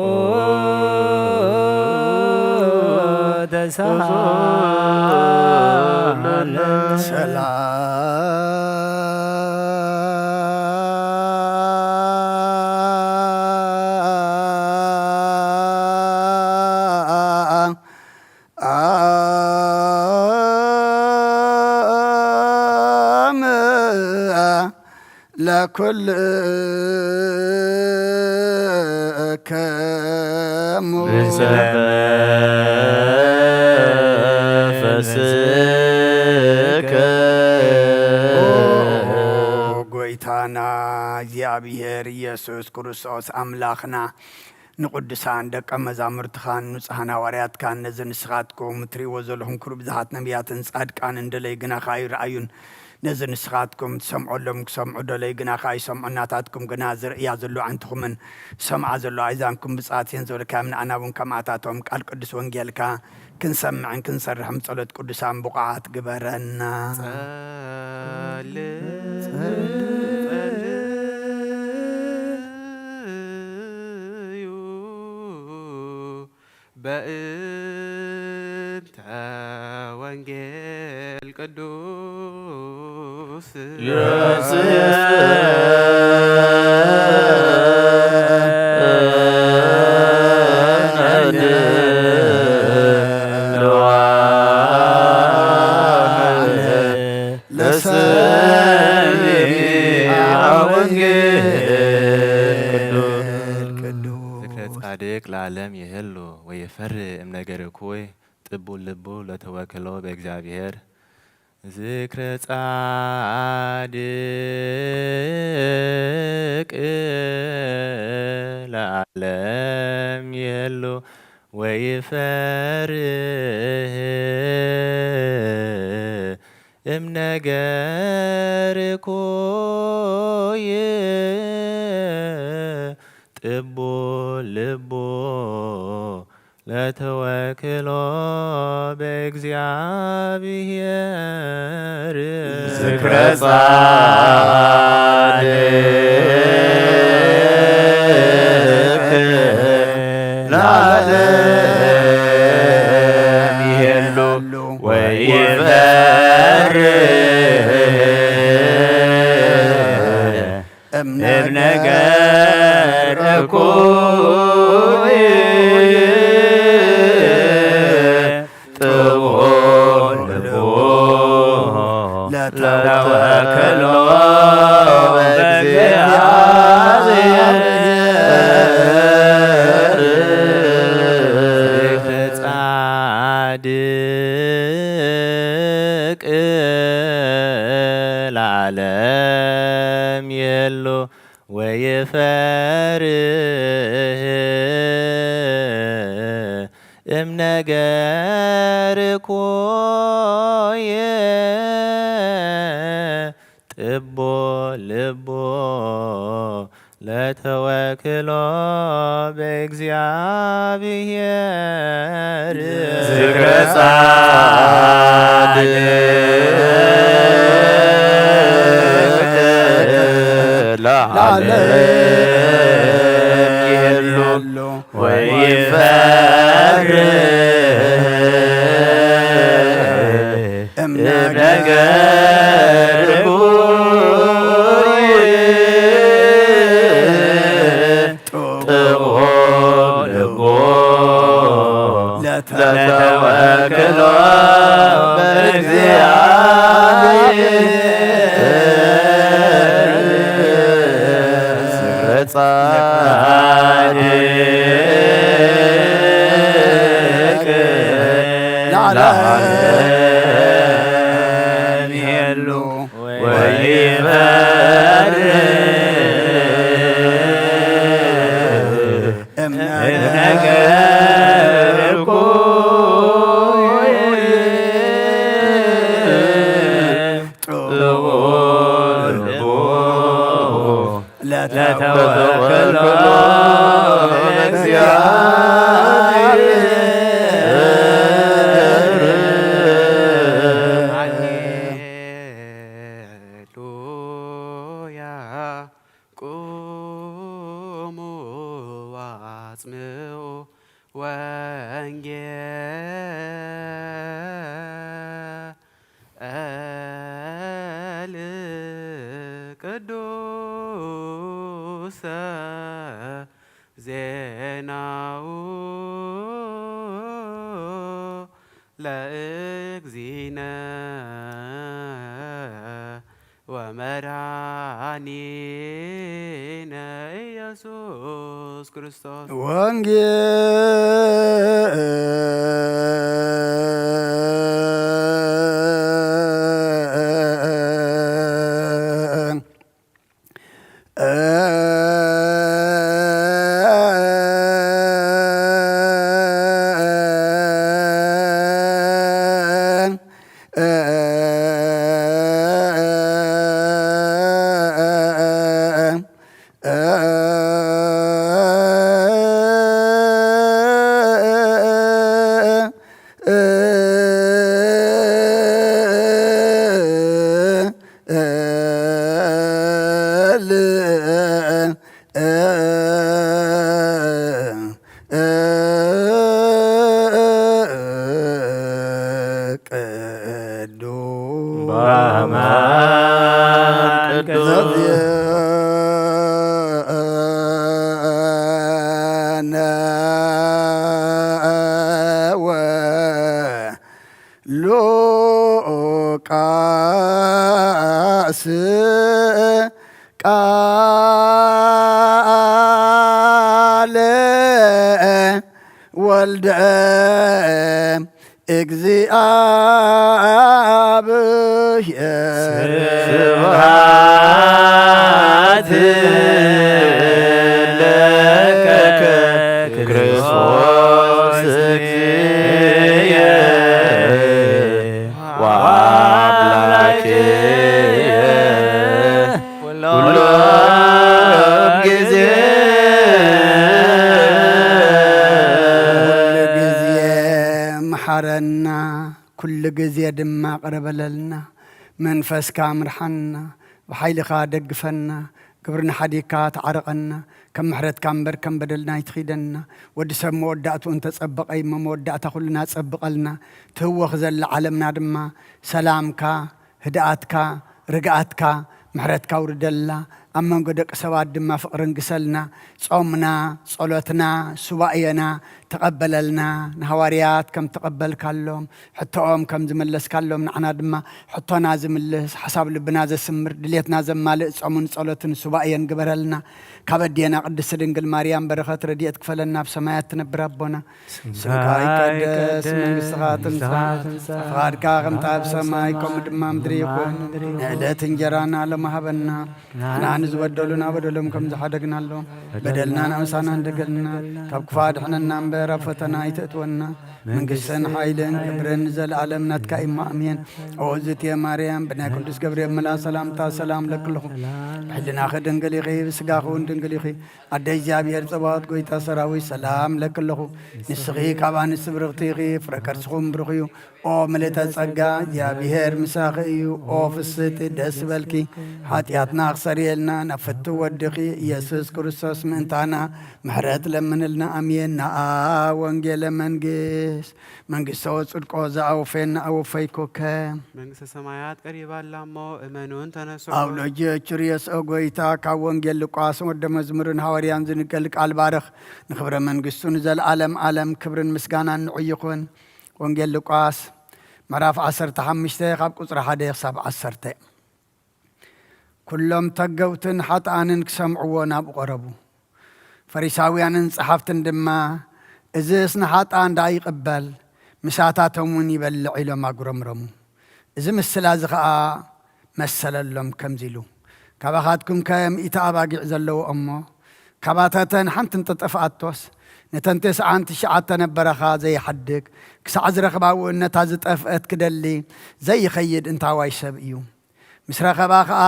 ተሳሃለነ። ሰላም ለኩልክሙ። ብስለ መንፈስከ። ኦ ጎይታና እግዚኣብሔር ኢየሱስ ክርስቶስ ኣምላኽና፣ ንቅዱሳን ደቀ መዛሙርትኻን ንጹሓን ሃዋርያትካን፣ ነዚ ንስኻትኩም እትርእይዎ ዘለኹም ክብሪ ብዙሓት ነቢያትን ጻድቃንን፣ ደለይ ግናኻ ኣይረኣዩን፣ ነዚ ንስኻትኩም ትሰምዖሎም ክሰምዑ ደለዩ፣ ግና ከኣ ይሰምዑ፣ ናታትኩም ግና ዝርእያ ዘሎ ኣዕንትኹምን ዝሰምዓ ዘሎ ኣእዛንኩም ብፅኣት እየን ዝበልካዮም፣ ንኣና እውን ከምኣታቶም ቃል ቅዱስ ወንጌልካ ክንሰምዕን ክንሰርሕን ጸሎት ቅዱሳን ብቑዓት ግበረና። ጸልዩ በእንተ ወንጌል ቅዱስ ዝክረ ጻድቅ ለዓለም ይህሉ ወይፈር እምነገር እኩይ ጥቡ ልቡ ለተወክሎ በእግዚአብሔር። ዝክረ ጻድቅ ለዓለም ይህሉ ወይፈርህ እምነገር እኩይ ጥቡ ልቡ ለተወክሎ በእግዚአብሔር። ዝክረ ጻድቅ ለዓለም ይሄሉ ወይፈርህ እምነገር እኩይ ጥቡሕ ልቡ ለተወከሎ በእግዚአብሔር። ጻድቅ ለዓለም የሉ ወይፈርህ እምነገር እኩይ ጥቡ ልቡ ለተወክሎ በእግዚአብሔር። ዝክረ ጻድቅ ለዓለም ይህሉ ወይፈርህ እምነገር እኩይ ጥዑም ልቡ ለተወክሎ በእግዚአብሔር። ዝክረ ጻድቅ ለዓለም ይሄሉ ወይፈርህ እምነገር እኩይ ጥዑም ልቡ ለተወከሎ በእግዚአብሔር። ሃሌሉያ። ቁሙ ወአጽምዑ ወንጌል ቅዱሰ ዜናሁ ለእግዚእነ ወመድኃኒነ ኢየሱስ ክርስቶስ። ወንጌል ወሉቃስ ቃለ ወልደ እግዚኣብሔር። ስብሐት ለከ ክርስቶስ እግዚእየ ወአምላክየ ኩሎ ጊዜ። ኩሉ ግዜ መሓረና፣ ኩሉ ግዜ ድማ ቅረ በለልና። መንፈስካ ምርሓና፣ ብሓይልኻ ደግፈና፣ ግብርና ሓዲግካ ተዓርቐና። ከም ምሕረትካ እምበር ከም በደልና ኣይትኺደና። ወዲ ሰብ መወዳእትኡ እንተጸበቐ እሞ መወዳእታ ኩልና ጸብቐልና። ትህወኽ ዘላ ዓለምና ድማ ሰላምካ፣ ህድኣትካ፣ ርግኣትካ፣ ምሕረትካ ኣውርደልና። ኣብ መንጎ ደቂ ሰባት ድማ ፍቕሪ እንግሰልና። ጾምና፣ ጸሎትና፣ ሱባኤና ተቐበለልና። ንሃዋርያት ከም ተቐበልካሎም፣ ሕቶኦም ከም ዝመለስካሎም፣ ንዓና ድማ ሕቶና ዝምልስ፣ ሓሳብ ልብና ዘስምር፣ ድሌትና ዘማልእ ጾምን ጸሎትን ሱባኤን ግበረልና። ካብ ኣዴና ቅድስቲ ድንግል ማርያም በረኸት ረድኤት ክፈለና። ኣብ ሰማያት ትነብር ኣቦና፣ ስምካ ይቀደስ፣ መንግስትኻ ትምጻእ፣ ፍቓድካ ከምታ ኣብ ሰማይ ከምኡ ድማ ምድሪ ይኹን። ንዕለት እንጀራና ሎሚ ሃበና፣ ንዓና ንዝበደሉና በደሎም ከም ዝሓደግናሎም፣ በደልና ንኣምሳና እንደገልና፣ ካብ ክፉእ ኣድሕነና እምበር ኣብ ፈተና ኣይተእትወና። መንግስትን ሓይልን ክብርን ንዘለኣለም ናትካ እዩ፣ ኣሜን። ኦ እግዝእትየ ማርያም፣ ብናይ ቅዱስ ገብርኤል መልኣክ ሰላምታ ሰላም ለክልኹ፣ ብሕልናኺ ድንግል ኢኺ፣ ብስጋኺ እውን ድንግል ኢኺ። ኣደ እግዚኣብሔር ጸባኦት፣ ጎይታ ሰራዊት፣ ሰላም ለክልኹ። ንስኺ ካብ ኣንስቲ ብርኽቲ ኢኺ፣ ፍረ ከርስኹም ብሩኽ እዩ። ኦ ምልእተ ጸጋ፣ እግዚኣብሔር ምሳኺ እዩ። ኦ ፍስሕቲ፣ ደስ ይበልኪ፣ ሓጢኣትና ክሰርየልና፣ ናብ ፍትው ወድኺ ኢየሱስ ክርስቶስ ምእንታና ምሕረት ለምንልና። ኣሜን። ነኣ ወንጌለ መንግስት፣ መንግስቶ ጽድቆ ዘኣውፌና ኣወፈይኩከ። መንግስተ ሰማያት ቀሪባ ኣላ እሞ እመኑን ተነስሑ። ኣብ ሎጅዮ ቹርዮስ ኦ ጎይታ፣ ካብ ወንጌል ሉቃስ ወደ መዝሙርን ሃዋርያን ዝንገል ቃል ባርኽ። ንኽብረ መንግስቱ ንዘለዓለም ዓለም ክብርን ምስጋናን ንዑ ይኹን። ወንጌል ሉቃስ ምዕራፍ ዓሰርተ ሓሙሽተ ካብ ቁጽሪ ሓደ ክሳብ ዓሰርተ። ኩሎም ተገውትን ሓጥኣንን ክሰምዕዎ ናብኡ ቀረቡ። ፈሪሳውያንን ጸሓፍትን ድማ፣ "እዝስ ንሓጥኣን ደኣ ይቕበል፣ ምሳታቶም እውን ይበልዕ?" ኢሎም ኣጉረምረሙ። እዚ ምስላ እዚ ኸኣ መሰለሎም ከምዚ ኢሉ፣ "ካባኻትኩም ከ ሚእቲ ኣባጊዕ ዘለዎ እሞ፣ ካባታተን ሓንቲ እንተጠፍኣቶስ፣ ነተን ተስዓን ትሽዓተን ኣብ በረኻ ዘይሓድግ፣ ክሳዕ ዝረኽባ እውን ነታ ዝጠፍአት ክደሊ ዘይኸይድ እንታዋይ ሰብ እዩ?" ምስ ረኸባ ኸኣ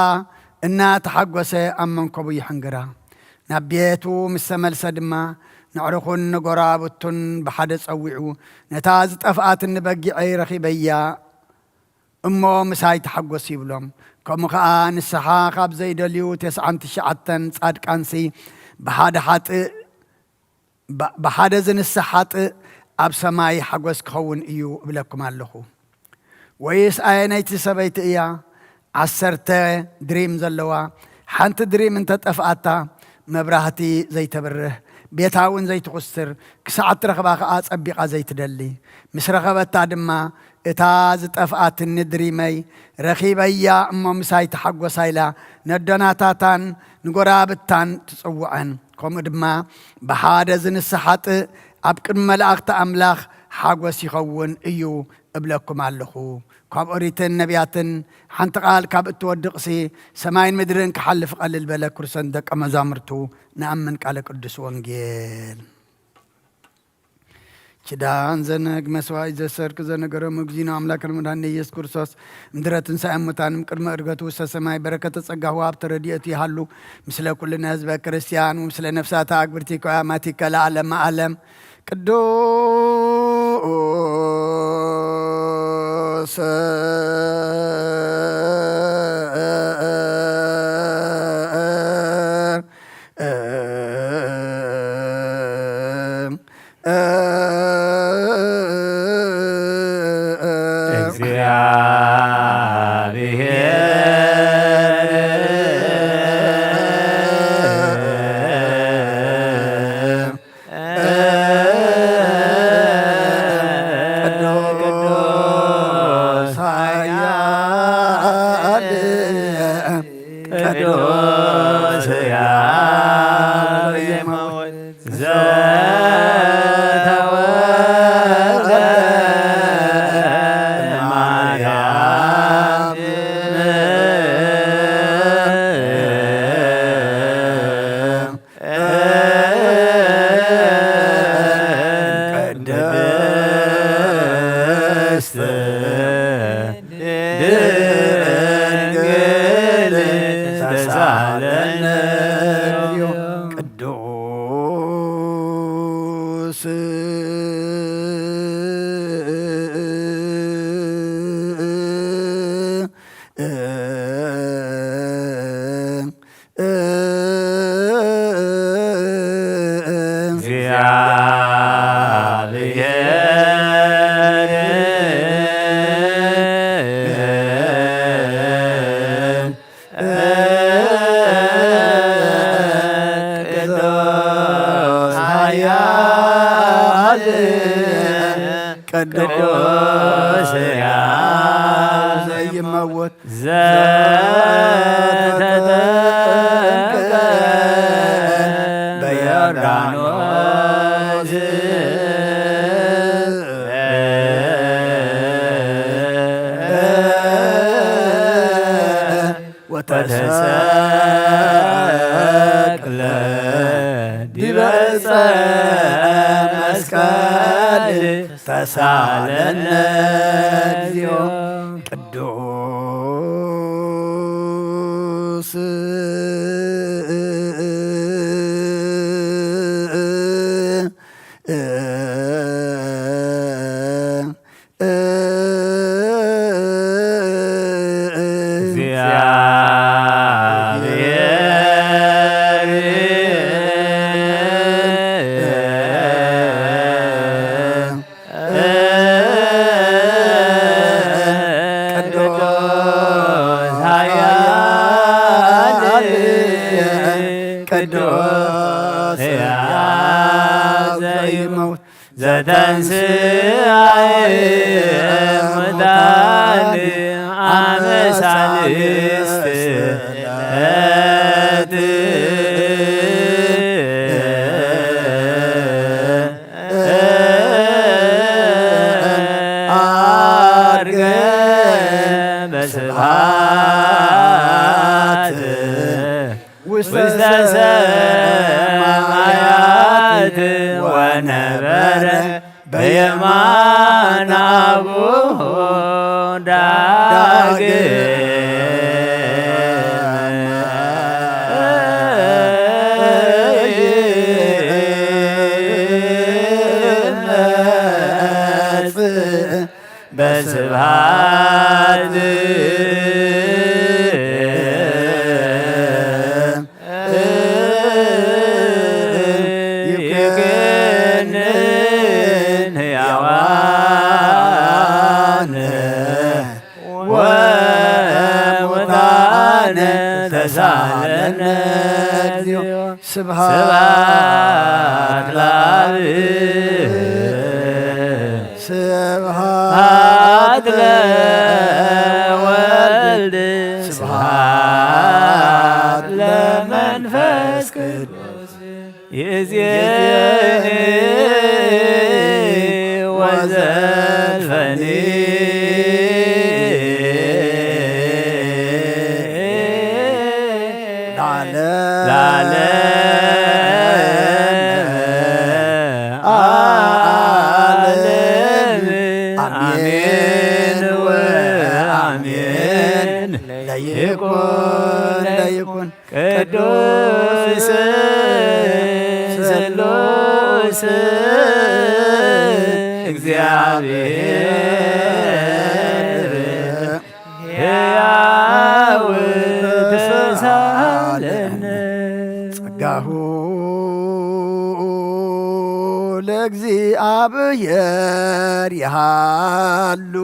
እናተሓጎሰ ኣብ መንከቡ ይሕንግራ። ናብ ቤቱ ምስ ተመልሰ ድማ፣ ነዕርኹን ንጎራብቱን ብሓደ ጸዊዑ፣ "ነታ ዝጠፍኣትኒ በጊዐይ ረኺበያ እሞ ምሳይ ተሓጎሱ" ይብሎም። ከምኡ ኸኣ ንስሓ ካብ ዘይደልዩ ተስዓን ትሽዓተን ጻድቃንሲ ብሓደ ሓጥእ ብ-፣ ብሓደ ዝንስሕ ሓጥእ ኣብ ሰማይ ሓጎስ ክኸውን እዩ እብለኩም ኣለኹ። ወይስ ኣየነይቲ ሰበይቲ እያ ዓሰርተ ድሪም ዘለዋ፣ ሓንቲ ድሪም እንተጠፍኣታ መብራህቲ ዘይተብርህ፣ ቤታ እውን ዘይትኹስር፣ ክሳዕ እትረኽባ ኸኣ ጸቢቓ ዘይትደሊ? ምስ ረኸበታ ድማ፣ "እታ ዝጠፍኣትኒ ድሪመይ ረኺበያ እሞ ምሳይ ተሓጎሳ" ኢላ ነደናታታን ንጎራብታን ትጽውዐን። ከምኡ ድማ ብሓደ ዝንስሕ ሓጥእ ኣብ ቅድሚ መላእኽቲ ኣምላኽ ሓጎስ ይኸውን እዩ እብለኩም ኣለኹ። ካብ ኦሪትን ነቢያትን ሓንቲ ቃል ካብ እትወድቕሲ፣ ሰማይን ምድርን ክሓልፍ ቀልል በለ። ክርስቶስ ደቀ መዛሙርቱ ንኣምን። ቃለ ቅዱስ ወንጌል። ኪዳን ዘነግ መስዋዕት ዘሰርክ ዘነገሮም እግዚእነ ኣምላክ መድኃኒነ ኢየሱስ ክርስቶስ፣ ምድረ ትንሣኤ ሙታን፣ እምቅድመ ዕርገቱ ውስተ ሰማይ፣ በረከተ ጸጋሁ ሀብተ ረድኤቱ ይሃሉ ምስለ ኩልነ ህዝበ ክርስቲያን፣ ወምስለ ነፍሳተ አግብርቲከ ወአማቲከ ለዓለመ ዓለም። ቅዱስ ቅዱስ ኃያል ቅዱስ ሕያው ዘይመውት ዘተጠምቀ በዮርዳኖስ ወተሰቅለ ዲበ ዕፀ መስቀል ተሳለነ እግዚኦ። ቅዱስ ቅዱስ ኃያል ቅዱስ ሕያው ዘይመውት ዘተንሥአ እሙታን አመ ሣልስት ዕለት ዐርገ በስብሐት ውስተ ሰማያት ወነበረ በየማነ አቡሁ ዳግመ ይመጽእ በስብሐት ይኩንን ሕያዋን ወሙታን ተሳለነ እግዚኦ። ስብሐት ለአብ ስብሐት ለወልድ ስብሐት ለመንፈስ ቅዱስ ይእዜኒ ወዘልፈኒ ለዓለመ ዓለም አሜን ወአሜን። ለይኩን ለይኩን ቅዱስ ስሉስ እግዚአብሔር ሕያው ተሳለነ። ጸጋሁ ለእግዚአብሔር ይሃሉ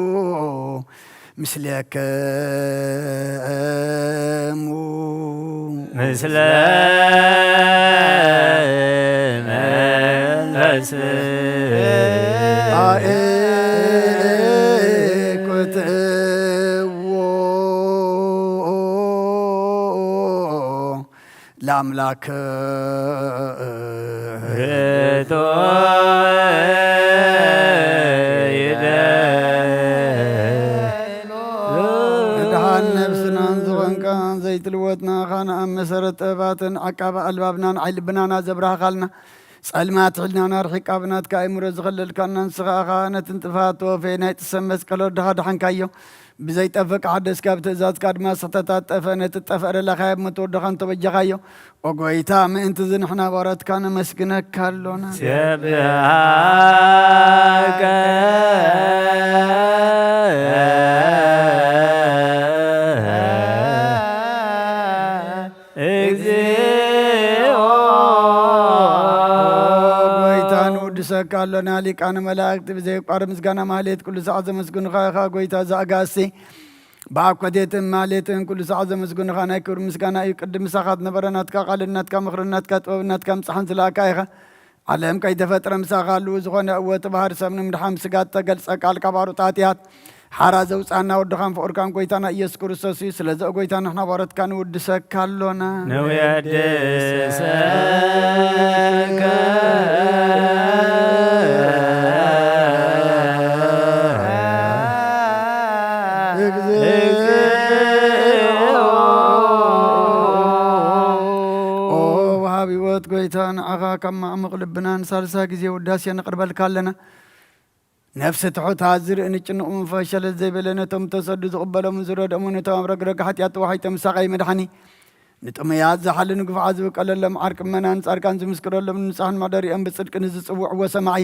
ምስሌክሙ ምስለ መንፈስ አእኩትዎ ለአምላክ ርቶ ይደሉ። ንድሓን ነብስናን ዝኾንካ ዘይትልወጥ ንኣኻ ንኣብ መሰረት ጥበባትን ዓቃቢ ኣልባብናን ዓይኒ ልብናና ዘብራህኻልና ጸልማት ሒልናና ርሒቃ ብናትካ ኣእምሮ ዝኸለልካና ንስኻ ኢኻ። ነቲ ንጥፋት ተወፈየ ናይ ጥሰት መስቀል ወድኻ ደሓንካዮ። ብዘይጠፍእ ሓደስካ ብትእዛዝካ ድማ ስሕተታት ጠፈ። ነቲ ጠፈ ደላኻዮ ብሞት ወድኻ እንተበጃኻዮ። ኦ ጎይታ፣ ምእንቲ እዚ ንሕና ባሮትካ ነመስግነካ ኣሎና። ሴብሐከ ጎይታ ንውድሰካ ኣሎና። ሊቃነ መላእክት ብዘይቋር ምስጋና ማህሌት ኩሉ ሰዓት ዘመስግኑኻ ኢኻ። ጎይታ ዘኣጋሲ ብኣኮቴትን ማህሌትን ኩሉ ሰዓት ዘመስግኑኻ ናይ ክብሪ ምስጋና እዩ። ቅድም ምሳኻ ትነበረ ናትካ ቃልን ናትካ ምኽርን ናትካ ጥበብን ናትካ ምጻሕን ዝለኣካ ኢኻ። ዓለም ከይተፈጥረ ምሳኻ ኣለዉ ዝኾነ እወ እቲ ባህሪ ሰብ ንምድሓን ስጋ እተገልጸ ቃል ካብ ኣሩጣጥያት ሓራ ዘውጻና ወድኻን ፍቕርካን ጎይታና ኢየሱስ ክርስቶስ እዩ። ስለዚ ኦ ጎይታ ንሕና ባሮትካ ንውድሰካ ኣሎና። ንውየድሰከ እግዚኦ ኦ ወሃብ ህይወት ጎይታ ንዓኻ ካብ ማዕሙቕ ልብና ንሳልሳ ግዜ ውዳሴ ነቕርበልካ ኣለና። ነፍሲ ትሑት ዝርኢ ንጭንቕ መንፈስ ሸለል ዘይበለ ነቶም ተሰዱ ዝቕበሎምን ዝረድኦምን ነቶም ኣብ ረግረግ ሓጢኣት ተዋሒጦም ዝሳቐዩ መድሓኒ ንጥሙያት ዝሓሊ ንግፉዓት ዝብቀለሎም ዓርቂ ምእመናን ጻድቃን ዝምስክረሎም ንንጹሓን መሕደሪኦም ብጽድቂ ንዝጽውዕዎ ሰማዒ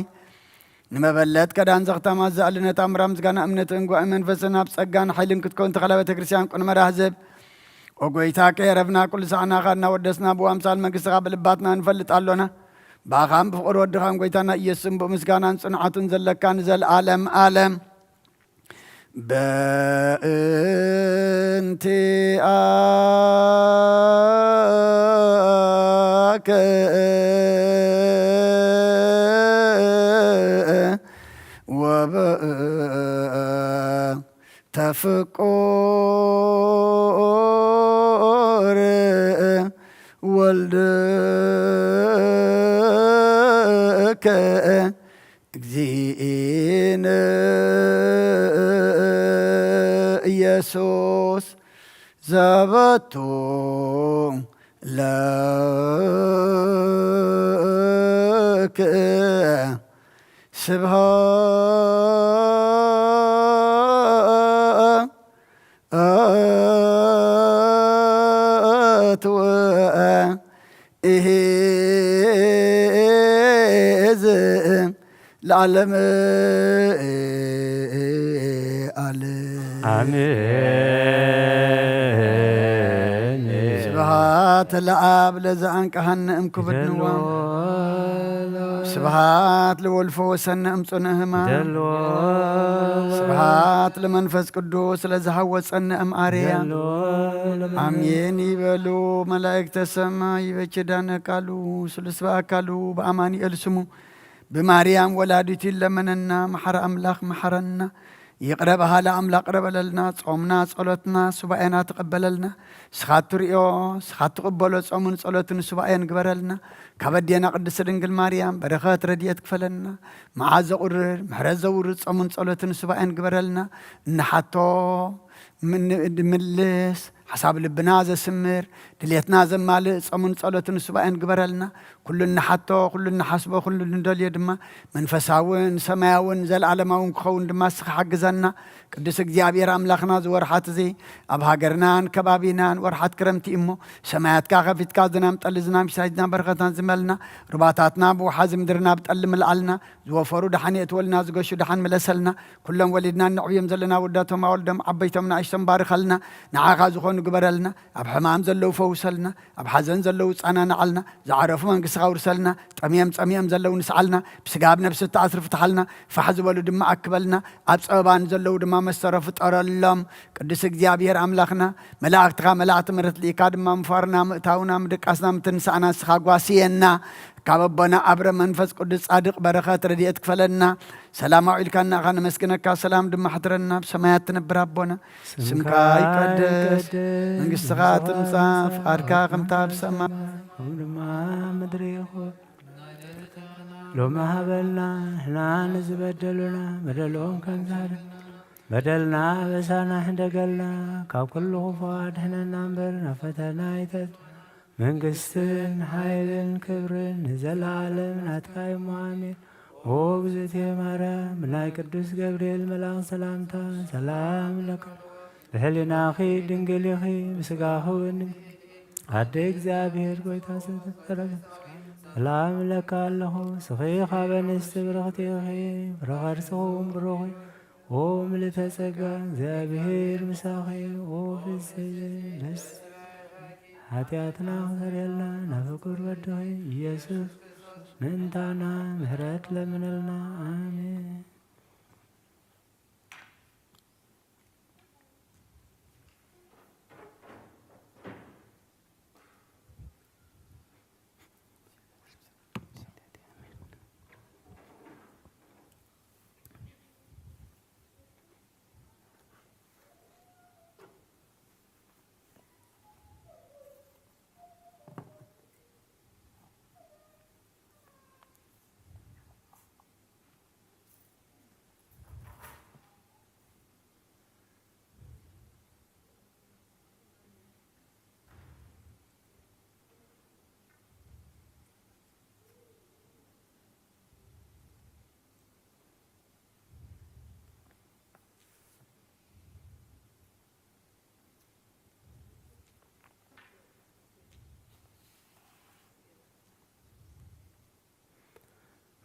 ንመበለት ከዳን ዘኽታማት ዝኣሊ ነታ ምራ ምስጋና እምነትን ጓኢ መንፈስን ኣብ ጸጋን ሓይልን ክትከውን ተኸላ ቤተ ክርስቲያን ቅኑመራ ህዝብ ኦ ጎይታ ከየረፍና ኩሉ ሳዕናኻ እናወደስና ብዋምሳል መንግስትኻ ብልባትና ንፈልጥ ኣሎና። ብኣኻን ብፍቕሪ ወድኻን ጎይታና ኢየሱስን ብኡ ምስጋናን ጽንዓቱን ዘለካ ንዘለኣለም ኣለም። በእንቲኣከ ወበ ተፍቁር ወልድከ እግዚእነ ኢየሱስ ዘበቱ ለክ ስብሐት ወእሂዝ ለዓለም ዓለም። አሜን። ስብሐት ለአብ ለዘአንቀሐነ እምክብድ ንዋም። ስብሐት ለወልፎ ወሰነ እምፁነ ህማም። ስብሐት ለመንፈስ ቅዱስ ለዝሃወፀነ እም አርያ። አሜን ይበሉ መላእክተ ሰማይ። በኪዳነ ቃሉ ስሉስ በአካሉ በአማኑኤል ስሙ ብማርያም ወላዲቱ ይለመነና። መሐረ አምላክ መሐረና። ይቕረ በሃሊ ኣምላኽ ቅረ በለልና። ጾምና ጸሎትና ሱባኤና ተቐበለልና። ስኻ ትርእዮ ስኻ ትቕበሎ ጾምን ጸሎትን ሱባኤን ግበረልና። ካብ ኣዴና ቅድስት ድንግል ማርያም በረኸት ረድኤት ክፈለና። መዓት ዘቑርር ምሕረት ዘውርድ ጾምን ጸሎትን ሱባኤን ግበረልና። እንሓቶ ምን- ንምልስ ሓሳብ ልብና ዘስምር ድሌትና ዘማልእ ጾምን ጸሎትን ሱባኤን ግበረልና። ኩሉ እንሓቶ ኩሉ እንሓስቦ ኩሉ እንደልዮ ድማ መንፈሳውን ሰማያውን ዘለዓለማውን ክኸውን ድማ እስኻ ሓግዘና። ቅዱስ እግዚኣብሔር ኣምላኽና ዝወርሓት እዚ ኣብ ሃገርናን ከባቢናን ወርሓት ክረምቲ እሞ ሰማያትካ ከፊትካ ዝናም ጠሊ ዝናም ሽሳይ ዝናም በረኸታን ዝመልና ሩባታትና ብውሓዚ ምድርና ብጠሊ ምልኣልና ዝወፈሩ ደሓን የእትወልና ዝገሹ ደሓን ምለሰልና ኩሎም ወሊድና እነዕብዮም ዘለና ወዳቶም ኣወልዶም ዓበይቶም ንኣሽቶም ባርኸልና ንዓኻ ዝኾኑ ግበረልና ኣብ ሕማም ዘለዉ ፈውሰልና ኣብ ሓዘን ዘለዉ ጸናንዓልና ዝዓረፉ መንግስትኻ ውርሰልና ጠምዮም ጸሚኦም ዘለዉ ንስዓልና ብስጋ ኣብ ነብሲ እተኣስሩ ፍትሓልና ፋሕ ዝበሉ ድማ ኣክበልና ኣብ ጸበባ ንዘለዉ ድማ መሰሮ ፍጠረሎም ቅዱስ እግዚኣብሔር ኣምላኽና መላእክትኻ መላእክቲ ምረት ልኢካ ድማ ምፋርና ምእታውና ምድቃስና ምትንሳእና ንስኻ ጓስየና ካብ ኣቦና ኣብረ መንፈስ ቅዱስ ጻድቕ በረኸት ረድኤት ክፈለና ሰላም ኣውዒልካና ኢኻ ነመስግነካ ሰላም ድማ ሕድረና ብሰማያት ትነብር ኣቦና ስምካ ይቀደስ መንግስትኻ ትምጻእ ፍቓድካ ከምታ ኣብ ሰማይ ከም ድማ ምድሪ ይኹን ሎሚ ሃበልና ንሕና ንዝበደሉና በደሎም ከምዛር በደልና በሳና ሕደገልና ካብ ኩሉ ክፉ ኣድሕነና እምበር ናብ ፈተና ኣይተት መንግስትን ሓይልን ክብርን ንዘለዓለም ናትካ እሞ ኣሜን። ኦ እግዝእትየ ማርያም፣ ብናይ ቅዱስ ገብርኤል መልኣኽ ሰላምታ ሰላም ለካ። ብሕሊናኺ ድንግል ኢኺ፣ ብስጋኺ እውን ድንግል። ኣደ እግዚኣብሔር ጎይታ ዝተፈረለ ሰላም ለካ ኣለኹ። ስኺ ካብ ኣንስቲ ብርኽቲ ኢኺ፣ ፍረ ከርስኺ እውን ብሩኽ እዩ። ኦ ምልዕተ ጸጋ፣ እግዚኣብሔር ምሳኺ። ኦ ፍስሕቲ ደስ ሓጢኣትና ክሰርየልና ናብ ፍቁር ወድኺ ኢየሱስ ምእንታና ምሕረት ለምነልና። ኣሜን።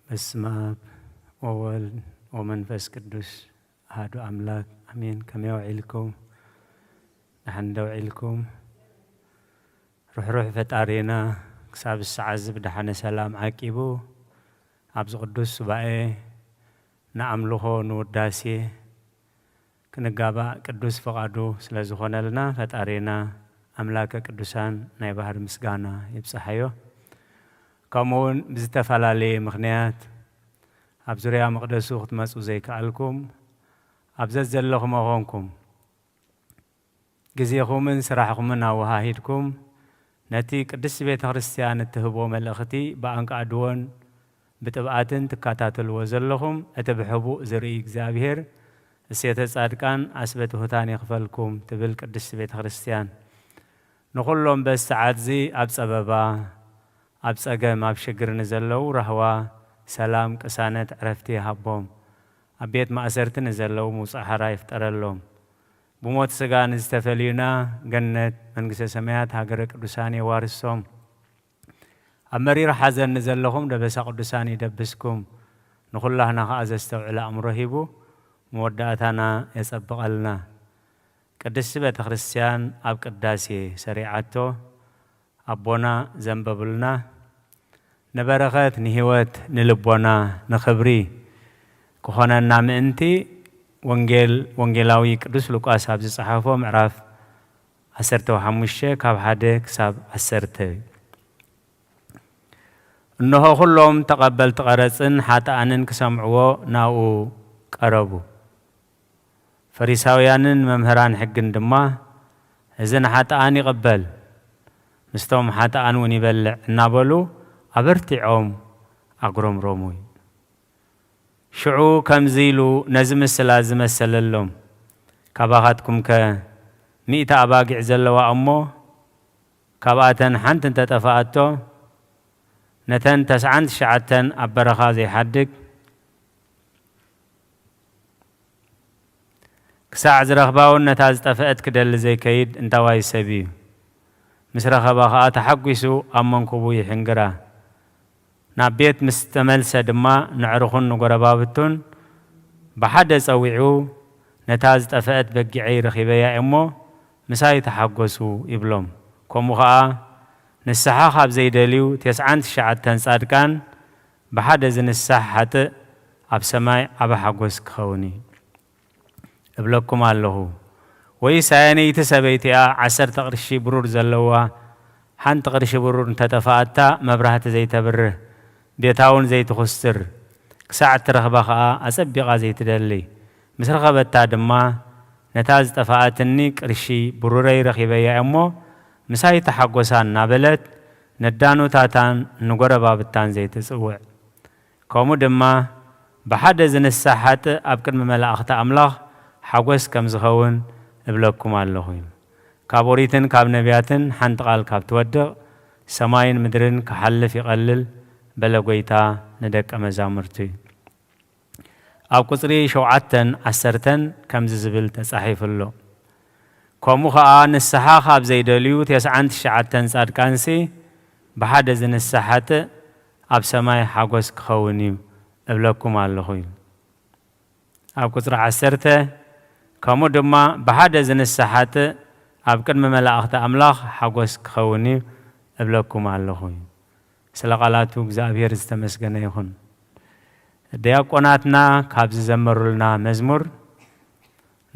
በስመ አብ ወወልድ ወመንፈስ ቅዱስ አሐዱ አምላክ አሜን። ከመይ ውዒልኩም? ደሓን ዶ ውዒልኩም? ርሕሩሕ ፈጣሪና ክሳብ ሰዓት እዚ ብደሓነ ሰላም ዓቂቡ ኣብዚ ቅዱስ ሱባኤ ንኣምልኾ ንውዳሴ ክንጋባእ ቅዱስ ፍቓዱ ስለ ዝኾነልና ፈጣሪና ኣምላከ ቅዱሳን ናይ ባህር ምስጋና ይብጽሓዮ። ከምኡ እውን ብዝተፈላለየ ምኽንያት ኣብ ዙርያ መቕደሱ ክትመጹ ዘይከኣልኩም ኣብ ዘዘለኹም ኾንኩም ግዜኹምን ስራሕኹምን ኣወሃሂድኩም ነቲ ቅድስቲ ቤተ ክርስቲያን እትህቦ መልእኽቲ ብኣንቃዕድዎን ብጥብኣትን ትከታተልዎ ዘለኹም፣ እቲ ብሕቡእ ዝርኢ እግዚኣብሔር እሴተ ጻድቃን ኣስበ ትሑታን ይኽፈልኩም ትብል ቅድስቲ ቤተ ክርስቲያን። ንኹሎም በዚ ሰዓትዚ ኣብ ጸበባ፣ ኣብ ጸገም፣ ኣብ ሽግር ንዘለዉ ራህዋ፣ ሰላም፣ ቅሳነት፣ ዕረፍቲ ይሃቦም። ኣብ ቤት ማእሰርቲ ንዘለዉ ምውጻእ ሓራ ይፍጠረሎም። ብሞት ስጋ ንዝተፈልዩና ገነት መንግስተ ሰማያት ሃገረ ቅዱሳን የዋርሶም። ኣብ መሪር ሓዘን ንዘለኹም ደበሳ ቅዱሳን ይደብስኩም። ንኹላህና ኸኣ ዘስተውዕል ኣእምሮ ሂቡ መወዳእታና የጸብቐልና። ቅድስቲ ቤተ ክርስቲያን ኣብ ቅዳሴ ሰሪዓቶ ኣቦና ዘንበቡልና ንበረኸት ንህይወት ንልቦና ንኽብሪ ክኾነና ምእንቲ ወንጌል ወንጌላዊ ቅዱስ ሉቃስ ኣብ ዝጸሓፎ ምዕራፍ ዓሰርተ ሓሙሽተ ካብ ሓደ ክሳብ ዓሰርተ እዩ። እንሆ ኩሎም ተቐበልቲ ቀረጽን ሓጥኣንን ክሰምዕዎ ናብኡ ቀረቡ። ፈሪሳውያንን መምህራን ሕግን ድማ፣ "እዚ ንሓጥኣን ይቕበል፣ ምስቶም ሓጥኣን እውን ይበልዕ" እናበሉ ኣበርቲዖም ኣጉረምረሙ። ሽዑ ከምዚ ኢሉ ነዚ ምስላ እዚ መሰለሎም፣ "ካባኻትኩምከ ሚእቲ ኣባጊዕ ዘለዋ እሞ፣ ካብኣተን ሓንቲ እንተጠፍኣቶ፣ ነተን ተስዓን ትሽዓተን ኣብ በረኻ ዘይሓድግ፣ ክሳዕ ዝረኽባ እውን ነታ ዝጠፍአት ክደሊ ዘይከይድ እንታዋይ ሰብ እዩ? ምስ ረኸባ ኸኣ ተሓጒሱ ኣብ መንኩቡ ይሕንግራ። ናብ ቤት ምስ ተመልሰ ድማ ነዕርኹን ንጎረባብቱን ብሓደ ጸዊዑ፣ ነታ ዝጠፍአት በጊዐይ ረኺበያ እየ እሞ ምሳይ ተሓጎሱ" ይብሎም። ከምኡ ኸኣ ንስሓ ካብ ዘይደልዩ ተስዓን ትሽዓተን ጻድቃን ብሓደ ዝንሳሕ ሓጥእ ኣብ ሰማይ ዓቢ ሓጎስ ክኸውን እዩ። እብለኩም ኣለኹ፣ ወይስ ኣየነይቲ ሰበይቲ እያ ዓሰርተ ቅርሺ ብሩር ዘለዋ፣ ሓንቲ ቅርሺ ብሩር እንተጠፍኣታ መብራህቲ ዘይተብርህ፣ ቤታ እውን ዘይትኹስትር፣ ክሳዕ እትረኽባ ኸኣ ኣጸቢቓ ዘይትደሊ፣ ምስ ረኸበታ ድማ፣ "ነታ ዝጠፍኣትኒ ቅርሺ ብሩረይ ረኺበያ እየ እሞ ምሳይ ተሓጎሳ" እናበለት ነዳኑታታን ንጎረባብታን ዘይትጽውዕ? ከምኡ ድማ ብሓደ ዝንሳሕ ሓጥእ ኣብ ቅድሚ መላእኽቲ ኣምላኽ ሓጎስ ከም ዝኸውን እብለኩም ኣለኹ። ካብ ኦሪትን ካብ ነቢያትን ሓንቲ ቃል ካብ ትወድቕ፣ ሰማይን ምድርን ክሓልፍ ይቐልል በለ ጐይታ ንደቀ መዛሙርቱ። ኣብ ቁጽሪ ሸውዓተን ዓሰርተን ከምዚ ዝብል ተጻሒፉ ኣሎ። ከምኡ ኸኣ ንስሓ ካብ ዘይደልዩ ተስዓን ትሽዓተን ጻድቃንሲ ብሓደ ዝንሳሕ ሓጥእ ኣብ ሰማይ ሓጎስ ክኸውን እዩ እብለኩም ኣለኹ እዩ። ኣብ ቁጽሪ ዓሰርተ ከምኡ ድማ ብሓደ ዝንሳሕ ሓጥእ ኣብ ቅድሚ መላእኽቲ ኣምላኽ ሓጎስ ክኸውን እዩ እብለኩም ኣለኹ እዩ። ስለ ቃላቱ እግዚኣብሔር ዝተመስገነ ይኹን። ዲያቆናትና ካብ ዝዘመሩልና መዝሙር፣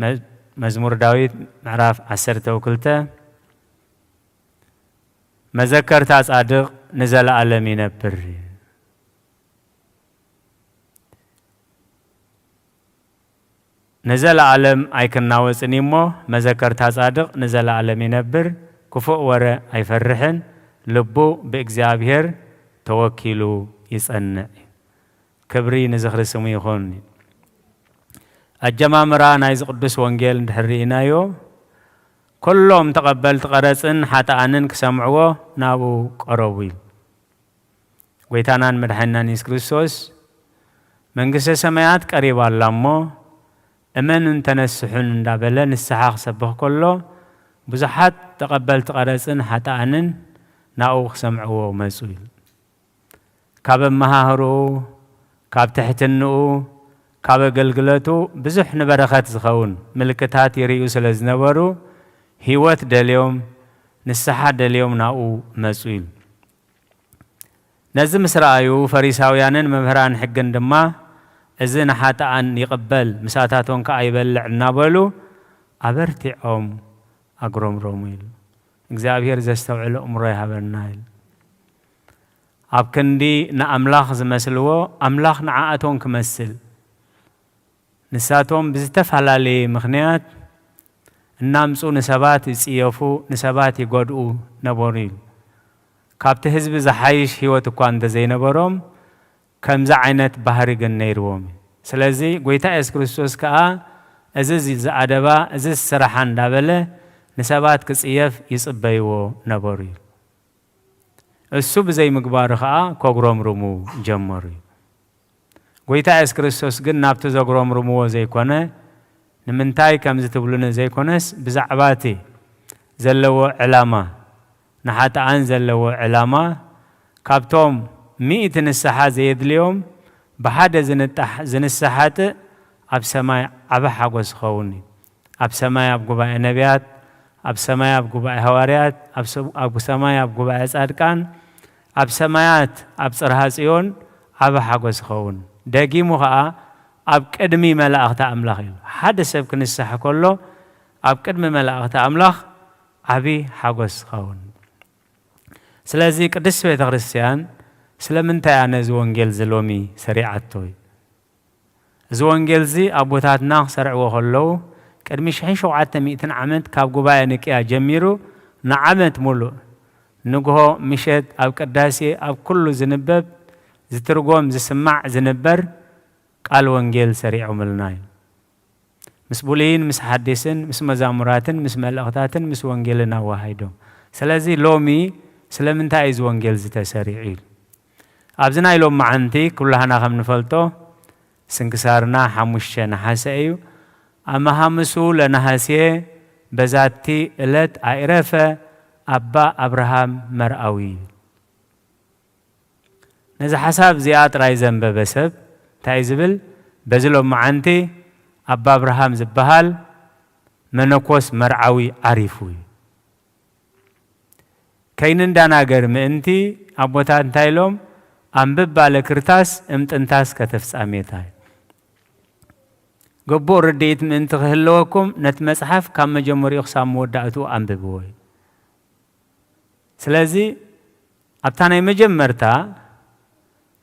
መ-፣ መዝሙር ዳዊት ምዕራፍ ዓሰርተ ክልተ፣ መዘከርታ ጻድቕ ንዘለኣለም ይነብር። ንዘለኣለም ኣይክናወጽን እዩ እሞ፣ መዘከርታ ጻድቕ ንዘለኣለም ይነብር። ክፉእ ወረ ኣይፈርሕን፣ ልቡ ብእግዚኣብሔር ተወኪሉ ይጸንዕ። ክብሪ ንዝኽሪ ስሙ ይኹን። ኣጀማምራ ናይዚ ቅዱስ ወንጌል እንድሕር ርኢናዮ፣ ኩሎም ተቐበልቲ ቀረጽን ሓጥኣንን ክሰምዕዎ ናብኡ ቀረቡ እዩ። ጐይታናን መድሓኒናን የሱስ ክርስቶስ፣ መንግስተ ሰማያት ቀሪባ ኣላ እሞ እመኑን ተነስሑን እንዳበለ ንስሓ ክሰብኽ ከሎ፣ ብዙሓት ተቐበልቲ ቀረጽን ሓጥኣንን ናብኡ ክሰምዕዎ መጹ ኢሉ። ካብ ኣመሃህርኡ፣ ካብ ትሕትንኡ፣ ካብ ኣገልግለቱ ብዙሕ ንበረኸት ዝኸውን ምልክታት ይርእዩ ስለ ዝነበሩ፣ ህይወት ደልዮም፣ ንስሓ ደልዮም ናብኡ መጹ ኢሉ። ነዚ ምስ ረኣዩ፣ ፈሪሳውያንን መምህራን ሕግን ድማ፣ "እዚ ንሓጥኣን ይቕበል፣ ምሳታቶም ከኣ ይበልዕ" እናበሉ ኣበርቲዖም ኣጉረምረሙ ኢሉ። እግዚኣብሔር ዘስተውዕል ኣእምሮ ይሃበና ኢሉ። ኣብ ክንዲ ንኣምላኽ ዝመስልዎ፣ ኣምላኽ ንዓኣቶም ክመስል፣ ንሳቶም ብዝተፈላለየ ምኽንያት እናምጹ ንሰባት ይጽየፉ፣ ንሰባት ይጎድኡ ነበሩ ኢሉ። ካብቲ ህዝቢ ዝሓይሽ ህይወት እኳ እንተዘይነበሮም፣ ከምዚ ዓይነት ባህሪ ግን ነይርዎም እዩ። ስለዚ ጐይታ የሱስ ክርስቶስ ከኣ፣ "እዚ ዝኣደባ፣ እዚ ዝስራሓ" እንዳበለ ንሰባት ክጽየፍ ይጽበይዎ ነበሩ እዩ። እሱ ብዘይምግባሩ ኸኣ ከጉረምርሙ ጀመሩ እዩ። ጐይታ የሱስ ክርስቶስ ግን ናብቲ ዘጉረምርምዎ ዘይኮነ፣ ንምንታይ ከምዚ ትብሉኒ ዘይኮነስ፣ ብዛዕባ እቲ ዘለዎ ዕላማ፣ ንሓጥኣን ዘለዎ ዕላማ፣ ካብቶም ሚእቲ ንስሓ ዘየድልዮም ብሓደ ዝንጣሕ-፣ ዝንሳሕ ሓጥእ ኣብ ሰማይ ዓቢ ሓጎስ ይኸውን እዩ። ኣብ ሰማይ ኣብ ጉባኤ ነቢያት፣ ኣብ ሰማይ ኣብ ጉባኤ ሃዋርያት፣ ኣብ ሰ-፣ ኣብ ሰማይ ኣብ ጉባኤ ጻድቃን፣ ኣብ ሰማያት ኣብ ጽርሃ ጽዮን ዓቢ ሓጎስ ይኸውን። ደጊሙ ኸኣ ኣብ ቅድሚ መላእኽቲ ኣምላኽ ኢሉ። ሓደ ሰብ ክንሳሕ ከሎ ኣብ ቅድሚ መላእኽቲ ኣምላኽ ዓቢ ሓጎስ ይኸውን። ስለዚ ቅድስቲ ቤተ ክርስቲያን ስለምንታይ እያ ነዚ ወንጌል እዚ ሎሚ ሰሪዓቶ እዩ? እዚ ወንጌል እዚ ኣቦታትና ክሰርዕዎ ከለዉ ቅድሚ ሽሕን ሸውዓተ ሚእትን ዓመት ካብ ጉባኤ ንቅያ ጀሚሩ ንዓመት ሙሉእ ንግሆ ምሸት ኣብ ቅዳሴ ኣብ ኩሉ ዝንበብ ዝትርጎም ዝስማዕ ዝንበር ቃል ወንጌል ሰሪዖምልና እዩ። ምስ ብሉይን ምስ ሓዲስን ምስ መዛሙራትን ምስ መልእኽታትን ምስ ወንጌልን ኣወሃሂዶም። ስለዚ ሎሚ ስለምንታይ እዩ እዚ ወንጌል ዝተሰሪዑ ኢሉ። ኣብዚ ናይ ሎሚ መዓንቲ ኩላህና ከም ንፈልጦ ስንክሳርና ሓሙሽተ ነሓሰ እዩ። ኣመሃምሱ ለነሐሴ በዛቲ እለት ኣይረፈ ኣባ ኣብርሃም መርኣዊ። ነዚ ሓሳብ እዚኣ ጥራይ ዘንበበ ሰብ እንታይ እዩ ዝብል? በዚ ሎሚ መዓንቲ ኣባ ኣብርሃም ዝበሃል መነኮስ መርዓዊ ዓሪፉ እዩ። ከይንዳናገር ምእንቲ ኣቦታት እንታይ ኢሎም? ኣንብብ ባለ ክርታስ እምጥንታስ ከተፍጻሜታ እዩ። ግቡእ ርድኢት ምእንቲ ክህልወኩም ነቲ መጽሓፍ ካብ መጀመሪኡ ክሳብ መወዳእትኡ ኣንብብዎ እዩ። ስለዚ ኣብታ ናይ መጀመርታ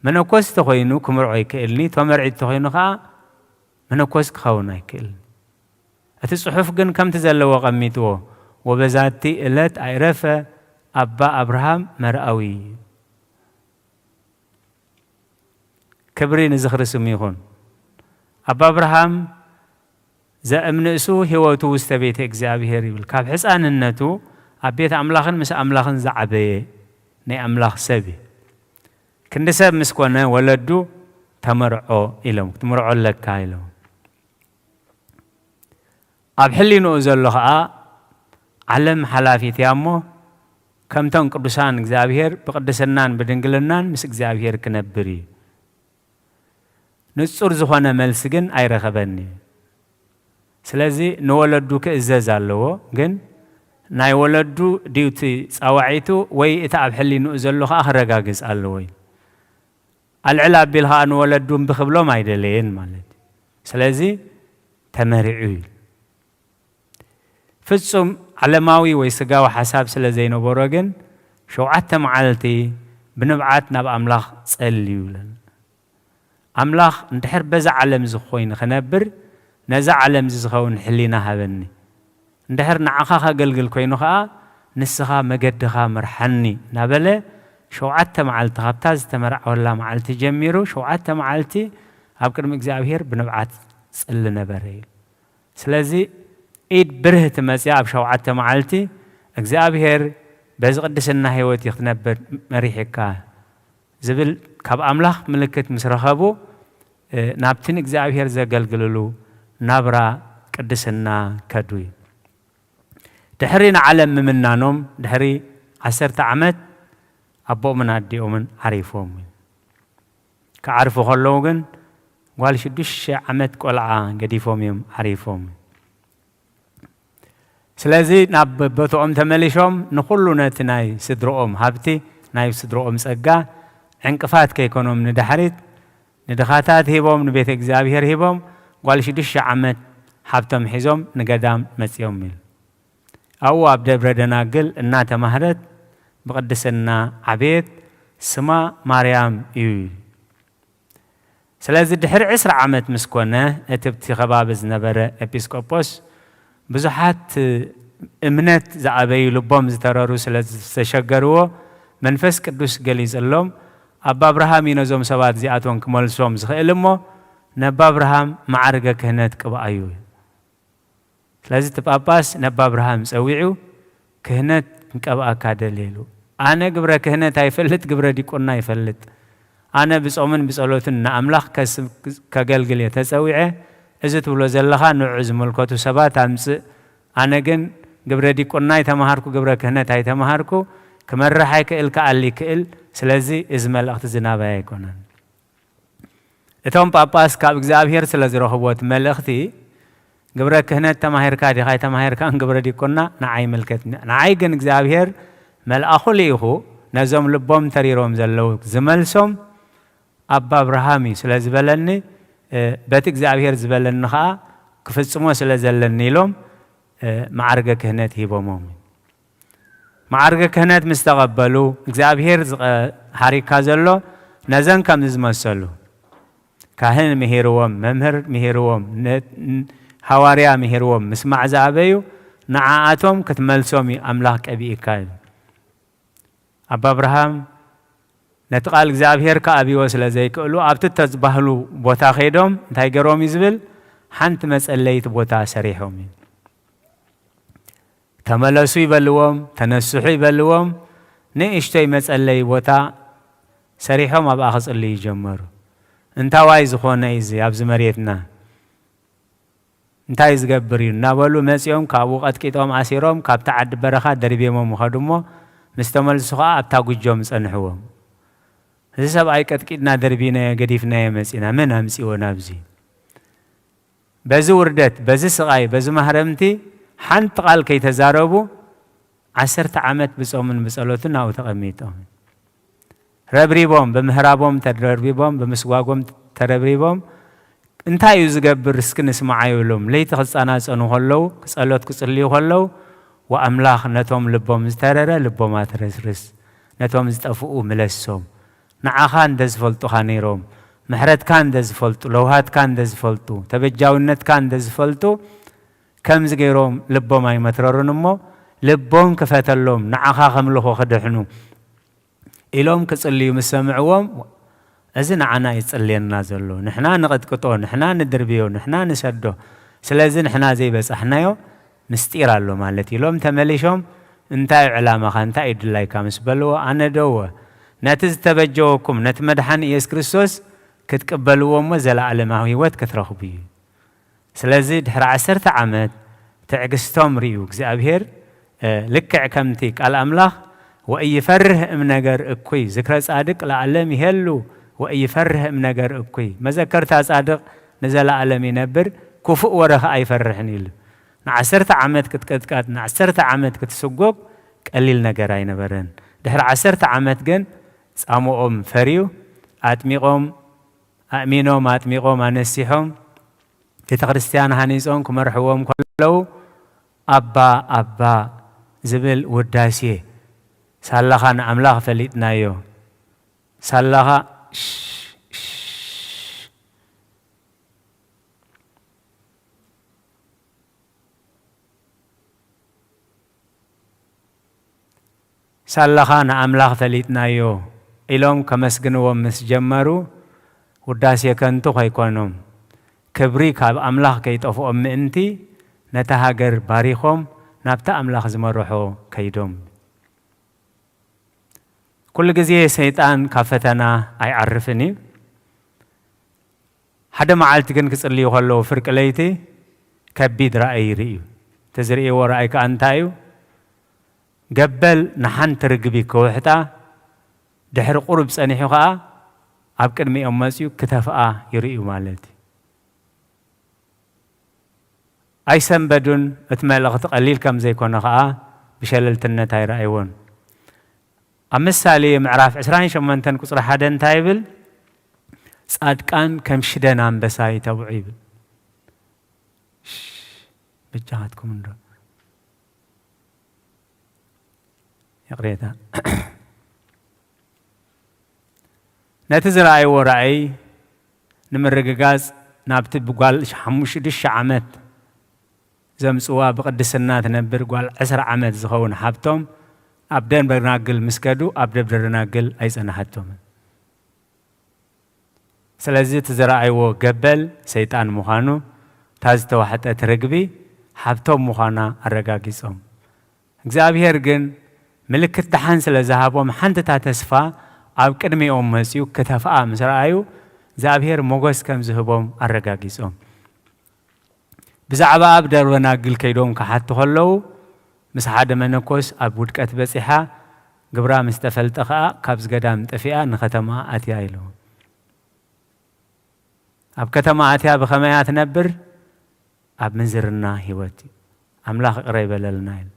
መነኮስ ተኾይኑ ክምርዖ ይክእልኒ፣ ተመርዒ ተኾይኑ ከዓ መነኮስ ክኸውን ኣይክእልን። እቲ ጽሑፍ ግን ከምቲ ዘለዎ ቀሚጥዎ፣ "ወበዛቲ እለት ኣይረፈ ኣባ ኣብርሃም መርኣዊ" እዩ። ክብሪ ንዝኽሪ ስሙ ይኹን። ኣባ ኣብርሃም ዘእምንእሱ ህይወቱ ውስተ ቤተ እግዚኣብሔር ይብል። ካብ ሕፃንነቱ ኣብ ቤት ኣምላኽን ምስ ኣምላኽን ዝዓበየ ናይ ኣምላኽ ሰብ እዩ። ክንዲ ሰብ ምስ ኮነ ወለዱ ተመርዖ ኢሎም፣ ክትምርዖ ኣለካ ኢሎም። ኣብ ሕሊንኡ ዘሎ ኸኣ ዓለም ሓላፊት እያ እሞ ከምቶም ቅዱሳን እግዚኣብሔር ብቅድስናን ብድንግልናን ምስ እግዚኣብሔር ክነብር እዩ። ንጹር ዝኾነ መልሲ ግን ኣይረኸበን እዩ። ስለዚ ንወለዱ ክእዘዝ ኣለዎ። ግን ናይ ወለዱ ድዩ እቲ ጻዋዒቱ ወይ እቲ ኣብ ሕሊንኡ ዘሎ ኸኣ ክረጋግጽ ኣለዎ እዩ። ኣልዕል ኣቢል ኸኣ ንወለዱ እምቢ ክብሎም ኣይደለየን ማለት እዩ። ስለዚ ተመሪዑ እዩ። ፍጹም ዓለማዊ ወይ ስጋዊ ሓሳብ ስለ ዘይነበሮ ግን ሸውዓተ መዓልቲ ብንብዓት ናብ ኣምላኽ ጸልዩ ይብለና። ኣምላኽ እንድሕር በዛ ዓለም እዚ ኮይኑ ክነብር ነዛ ዓለም እዚ ዝኸውን ሕሊና ሃበኒ። እንድሕር ንዓኻ ከገልግል ኮይኑ ኸኣ ንስኻ መገድኻ ምርሓኒ እናበለ ሸውዓተ መዓልቲ ካብታ ዝተመርዓወላ መዓልቲ ጀሚሩ ሸውዓተ መዓልቲ ኣብ ቅድሚ እግዚኣብሔር ብንብዓት ጸሊ ነበረ እዩ። ስለዚ ኢድ ብርህቲ መጽያ ኣብ ሸውዓተ መዓልቲ እግዚኣብሔር በዚ ቅድስና ህይወት እዩ ክትነብር መሪሕካ ዝብል ካብ ኣምላኽ ምልክት ምስ ረኸቡ ናብቲ ንእግዚኣብሔር ዘገልግልሉ ናብራ ቅድስና ከዱ እዩ። ድሕሪ ንዓለም ምምናኖም ድሕሪ ዓሰርተ ዓመት ኣቦኦምን ኣዲኦምን ዓሪፎም። ክዓርፉ ከለዉ ግን ጓል ሽዱሽተ ዓመት ቆልዓ ገዲፎም እዮም ዓሪፎም። ስለዚ ናብ ቦትኦም ተመሊሾም ንኹሉ ነቲ ናይ ስድርኦም ሃብቲ ናይ ስድርኦም ጸጋ ዕንቅፋት ከይኮኖም ንድሕሪት ንድኻታት ሂቦም ንቤተ እግዚኣብሔር ሂቦም ጓል ሽዱሽተ ዓመት ሃብቶም ሒዞም ንገዳም መጺኦም ኢሉ። ኣብኡ ኣብ ደብረ ደናግል እናተማህረት ብቕድስና ዓበየት። ስማ ማርያም እዩ። ስለዚ ድሕሪ ዕስራ ዓመት ምስ ኮነ እቲ ኣብቲ ከባቢ ዝነበረ ኤጲስቆጶስ ብዙሓት እምነት ዝኣበዩ ልቦም ዝተረሩ ስለ ዝተሸገርዎ መንፈስ ቅዱስ ገሊጽሎም ኣባ ኣብርሃም እዩ ነዞም ሰባት እዚኣቶም ክመልሶም ዝኽእል እሞ ነባ ኣብርሃም መዓርገ ክህነት ቅብኣዩ። ስለዚ እቲ ጳጳስ ነባ ኣብርሃም ጸዊዑ ክህነት ክንቀብኣካ ደልየ ኢሉ። ኣነ ግብረ ክህነት ኣይፈልጥ፣ ግብረ ዲቁና ይፈልጥ። ኣነ ብጾምን ብጸሎትን ንኣምላኽ ከገልግል እየ ተጸዊዐ። እዚ ትብሎ ዘለኻ ንዑ ዝምልከቱ ሰባት ኣምጽእ። ኣነ ግን ግብረ ዲቁና ኣይተማሃርኩ፣ ግብረ ክህነት ኣይተማሃርኩ፣ ክመርሕ ኣይክእል፣ ክኣሊ ይክእል። ስለዚ እዚ መልእኽቲ እዚ ናባይ ኣይኮነን። እቶም ጳጳስ ካብ እግዚኣብሔር ስለ ዝረኽብዎ እቲ መልእኽቲ ግብረ ክህነት ተማሂርካ ዲኻ ኣይተማሂርካን ግብረ ዲቁና ንዓይ ይምልከትኒ። ንዓይ ግን እግዚኣብሔር መልኣኹ ልኢኹ ነዞም ልቦም ተሪሮም ዘለዉ ዝመልሶም ኣባ ኣብርሃም እዩ ስለ ዝበለኒ በቲ እግዚኣብሔር ዝበለኒ ኸዓ ክፍጽሞ ስለ ዘለኒ ኢሎም መዓርገ ክህነት ሂቦሞም። መዓርገ ክህነት ምስ ተቐበሉ እግዚኣብሔር ዝቐ- ሃሪካ ዘሎ ነዘን ከምዚ ዝመሰሉ ካህን ምሂርዎም፣ መምህር ምሂርዎም፣ ነ- ን- ሃዋርያ ምሂርዎም ምስማዕ ዝኣበዩ ንዓኣቶም ክትመልሶም እዩ ኣምላኽ ቀቢእካ እዩ። ኣባ ኣብርሃም ነቲ ቃል እግዚኣብሔር ክኣብይዎ ስለ ዘይክእሉ ኣብቲ እተዝባህሉ ቦታ ከይዶም እንታይ ገይሮም እዩ ዝብል ሓንቲ መጸለይት ቦታ ሰሪሖም እዩ። ተመለሱ ይበልዎም፣ ተነስሑ ይበልዎም፣ ንእሽቶይ መጸለይ ቦታ ሰሪሖም ኣብኣ ክጽልዩ ጀመሩ። እንታዋይ ዝኾነ እዩ እዚ ኣብዚ መሬትና እንታይ ዝገብር እዩ እናበሉ መጺኦም ካብኡ ቀጥቂጦም ኣሲሮም ካብቲ ዓዲ በረኻ ደርቢሞም ይኸዱ እሞ ምስ ተመልሱ ኸዓ ኣብታ ጉጆም ጸንሕዎም። እዚ ሰብኣይ ቀጥቂጥና ደርቢናዮ ገዲፍናዮ መጺና መን ኣምጺዎ ናብዚ? በዚ ውርደት፣ በዚ ስቓይ፣ በዚ ማህረምቲ ሓንቲ ቃል ከይተዛረቡ ዓሰርተ ዓመት ብጾምን ብጸሎትን ናብኡ ተቐሚጦም። ረብሪቦም፣ ብምህራቦም ተረብሪቦም፣ ብምስጓጎም ተረብሪቦም፣ እንታይ እዩ ዝገብር እስኪ ንስማዓዮ ኢሎም ለይቲ ክጸናጸኑ ከለዉ፣ ጸሎት ክጽልዩ ከለዉ፣ ወኣምላኽ ነቶም ልቦም ዝተረረ ልቦም ኣትረስርስ፣ ነቶም ዝጠፍኡ ምለሶም። ንዓኻ እንደ ዝፈልጡኻ ነይሮም፣ ምሕረትካ እንደ ዝፈልጡ፣ ለውሃትካ እንደ ዝፈልጡ፣ ተበጃውነትካ እንደ ዝፈልጡ፣ ከምዚ ገይሮም ልቦም ኣይመትረሩን እሞ፣ ልቦም ክፈተሎም፣ ንዓኻ ከምልኹ ክድሕኑ ኢሎም ክጽልዩ ምስ ሰምዕዎም፣ እዚ ንዓና እዩ ዝጽልየና ዘሎ። ንሕና ንቕጥቅጦ፣ ንሕና ንድርብዮ፣ ንሕና ንሰዶ። ስለዚ ንሕና ዘይበጻሕናዮ ምስጢር ኣሎ ማለት እዩ ኢሎም ተመሊሾም እንታይ እዩ ዕላማኻ? እንታይ እዩ ድላይካ? ምስ በልዎ፣ ኣነ ደወ ነቲ ዝተበጀወኩም፣ ነቲ መድሓኒ ኢየሱስ ክርስቶስ ክትቅበልዎ እሞ ዘለኣለማዊ ህይወት ክትረኽቡ እዩ። ስለዚ ድሕሪ ዓሰርተ ዓመት ትዕግስቶም ርእዩ እግዚኣብሔር፣ እ፣ ልክዕ ከምቲ ቃል ኣምላኽ "ወኢይፈርህ እምነገር እኩይ፣ ዝክረ ጻድቅ ለዓለም ይሄሉ፣ ወኢይፈርህ እምነገር እኩይ፣ መዘከርታ ጻድቅ ንዘለኣለም ይነብር፣ ክፉእ ወረ ኸኣ ኣይፈርሕን" ኢሉ። ንዓሰርተ ዓመት ክትቅጥቀጥ፣ ንዓሰርተ ዓመት ክትስጎግ ቀሊል ነገር ኣይነበረን። ድሕሪ ዓሰርተ ዓመት ግን ጻምኦም ፈርዩ፣ ኣጥሚቖም፣ ኣእሚኖም፣ ኣጥሚቖም፣ ኣነሲሖም፣ ቤተ ክርስቲያን ሃኒጾም ክመርሕዎም ከለዉ፣ "ኣባ፣ ኣባ" ዝብል ውዳሴ፣ ሳላኻ ንኣምላኽ ፈሊጥናዮ። ሳላኻ ሽ-፣ ሽ-፣ ሳላኻ ንኣምላኽ ፈሊጥናዮ ኢሎም ከመስግንዎም ምስ ጀመሩ፣ ውዳሴ ከንቱ ከይኮኖም፣ ክብሪ ካብ ኣምላኽ ከይጠፍኦም ምእንቲ፣ ነታ ሃገር ባሪኾም ናብቲ ኣምላኽ ዝመርሖ ከይዶም። ኩሉ ግዜ ሰይጣን ካብ ፈተና ኣይዓርፍን እዩ። ሓደ መዓልቲ ግን ክጽልዩ ከለዉ ፍርቂ ለይቲ ከቢድ ራእይ ይርእዩ። እቲ ዝርእይዎ ራእይ ከኣ እንታይ እዩ? ገበል ንሓንቲ ርግቢ ክውሕጣ፣ ድሕሪ ቁሩብ ጸኒሑ ከኣ ኣብ ቅድሚኦም መጽዩ ክተፍኣ ይርእዩ ማለት እዩ። ኣይሰንበዱን። እቲ መልእኽቲ ቀሊል ከም ዘይኮነ ከኣ ብሸለልትነት ኣይረኣይዎን። ኣብ ምሳሌ ምዕራፍ ዕስራን ሸሞንተን ቁጽሪ ሓደ እንታይ ይብል? "ጻድቃን ከም ሽደን ኣንበሳ ይተብዑ" ይብል። ሽ-፣ በጃኻትኩም እንዶ። ይቕሬታ። ነቲ ዝረኣይዎ ራእይ ንምርግጋጽ ናብቲ ብጓል ሓሙሽ-፣ ሽዱሽተ ዓመት ዘምጽዋ ብቅድስና ትነብር ጓል ዕስራ ዓመት ዝኸውን ሓብቶም ኣብ ደብረ ደናግል ምስ ከዱ፣ ኣብ ደብረ ደናግል ኣይጸናሓቶምን። ስለዚ እቲ ዝረኣይዎ ገበል ሰይጣን ምዃኑ፣ እታ ዝተዋሕጠት ርግቢ ሓብቶም ምዃና ኣረጋጊጾም። እግዚኣብሔር ግን ምልክት ደሓን ስለ ዝሃቦም፣ ሓንቲ እታ ተስፋ ኣብ ቅድሚኦም መጺኡ ክተፍኣ ምስ ረኣዩ፣ እግዚኣብሔር ሞገስ ከም ዝህቦም ኣረጋጊጾም። ብዛዕባ ኣብ ደብረ ደናግል ከይዶም ክሓቱ ከለዉ፣ ምስ ሓደ መነኮስ ኣብ ውድቀት በጺሓ፣ ግብራ ምስ ተፈልጠ ከኣ ካብዚ ገዳም ጠፊኣ ንኸተማ ኣትያ ኢሉ። ኣብ ከተማ ኣትያ ብኸመያ ትነብር? ኣብ ምንዝርና ህይወት እዩ። ኣምላኽ ይቕረ ይበለልና ኢሉ።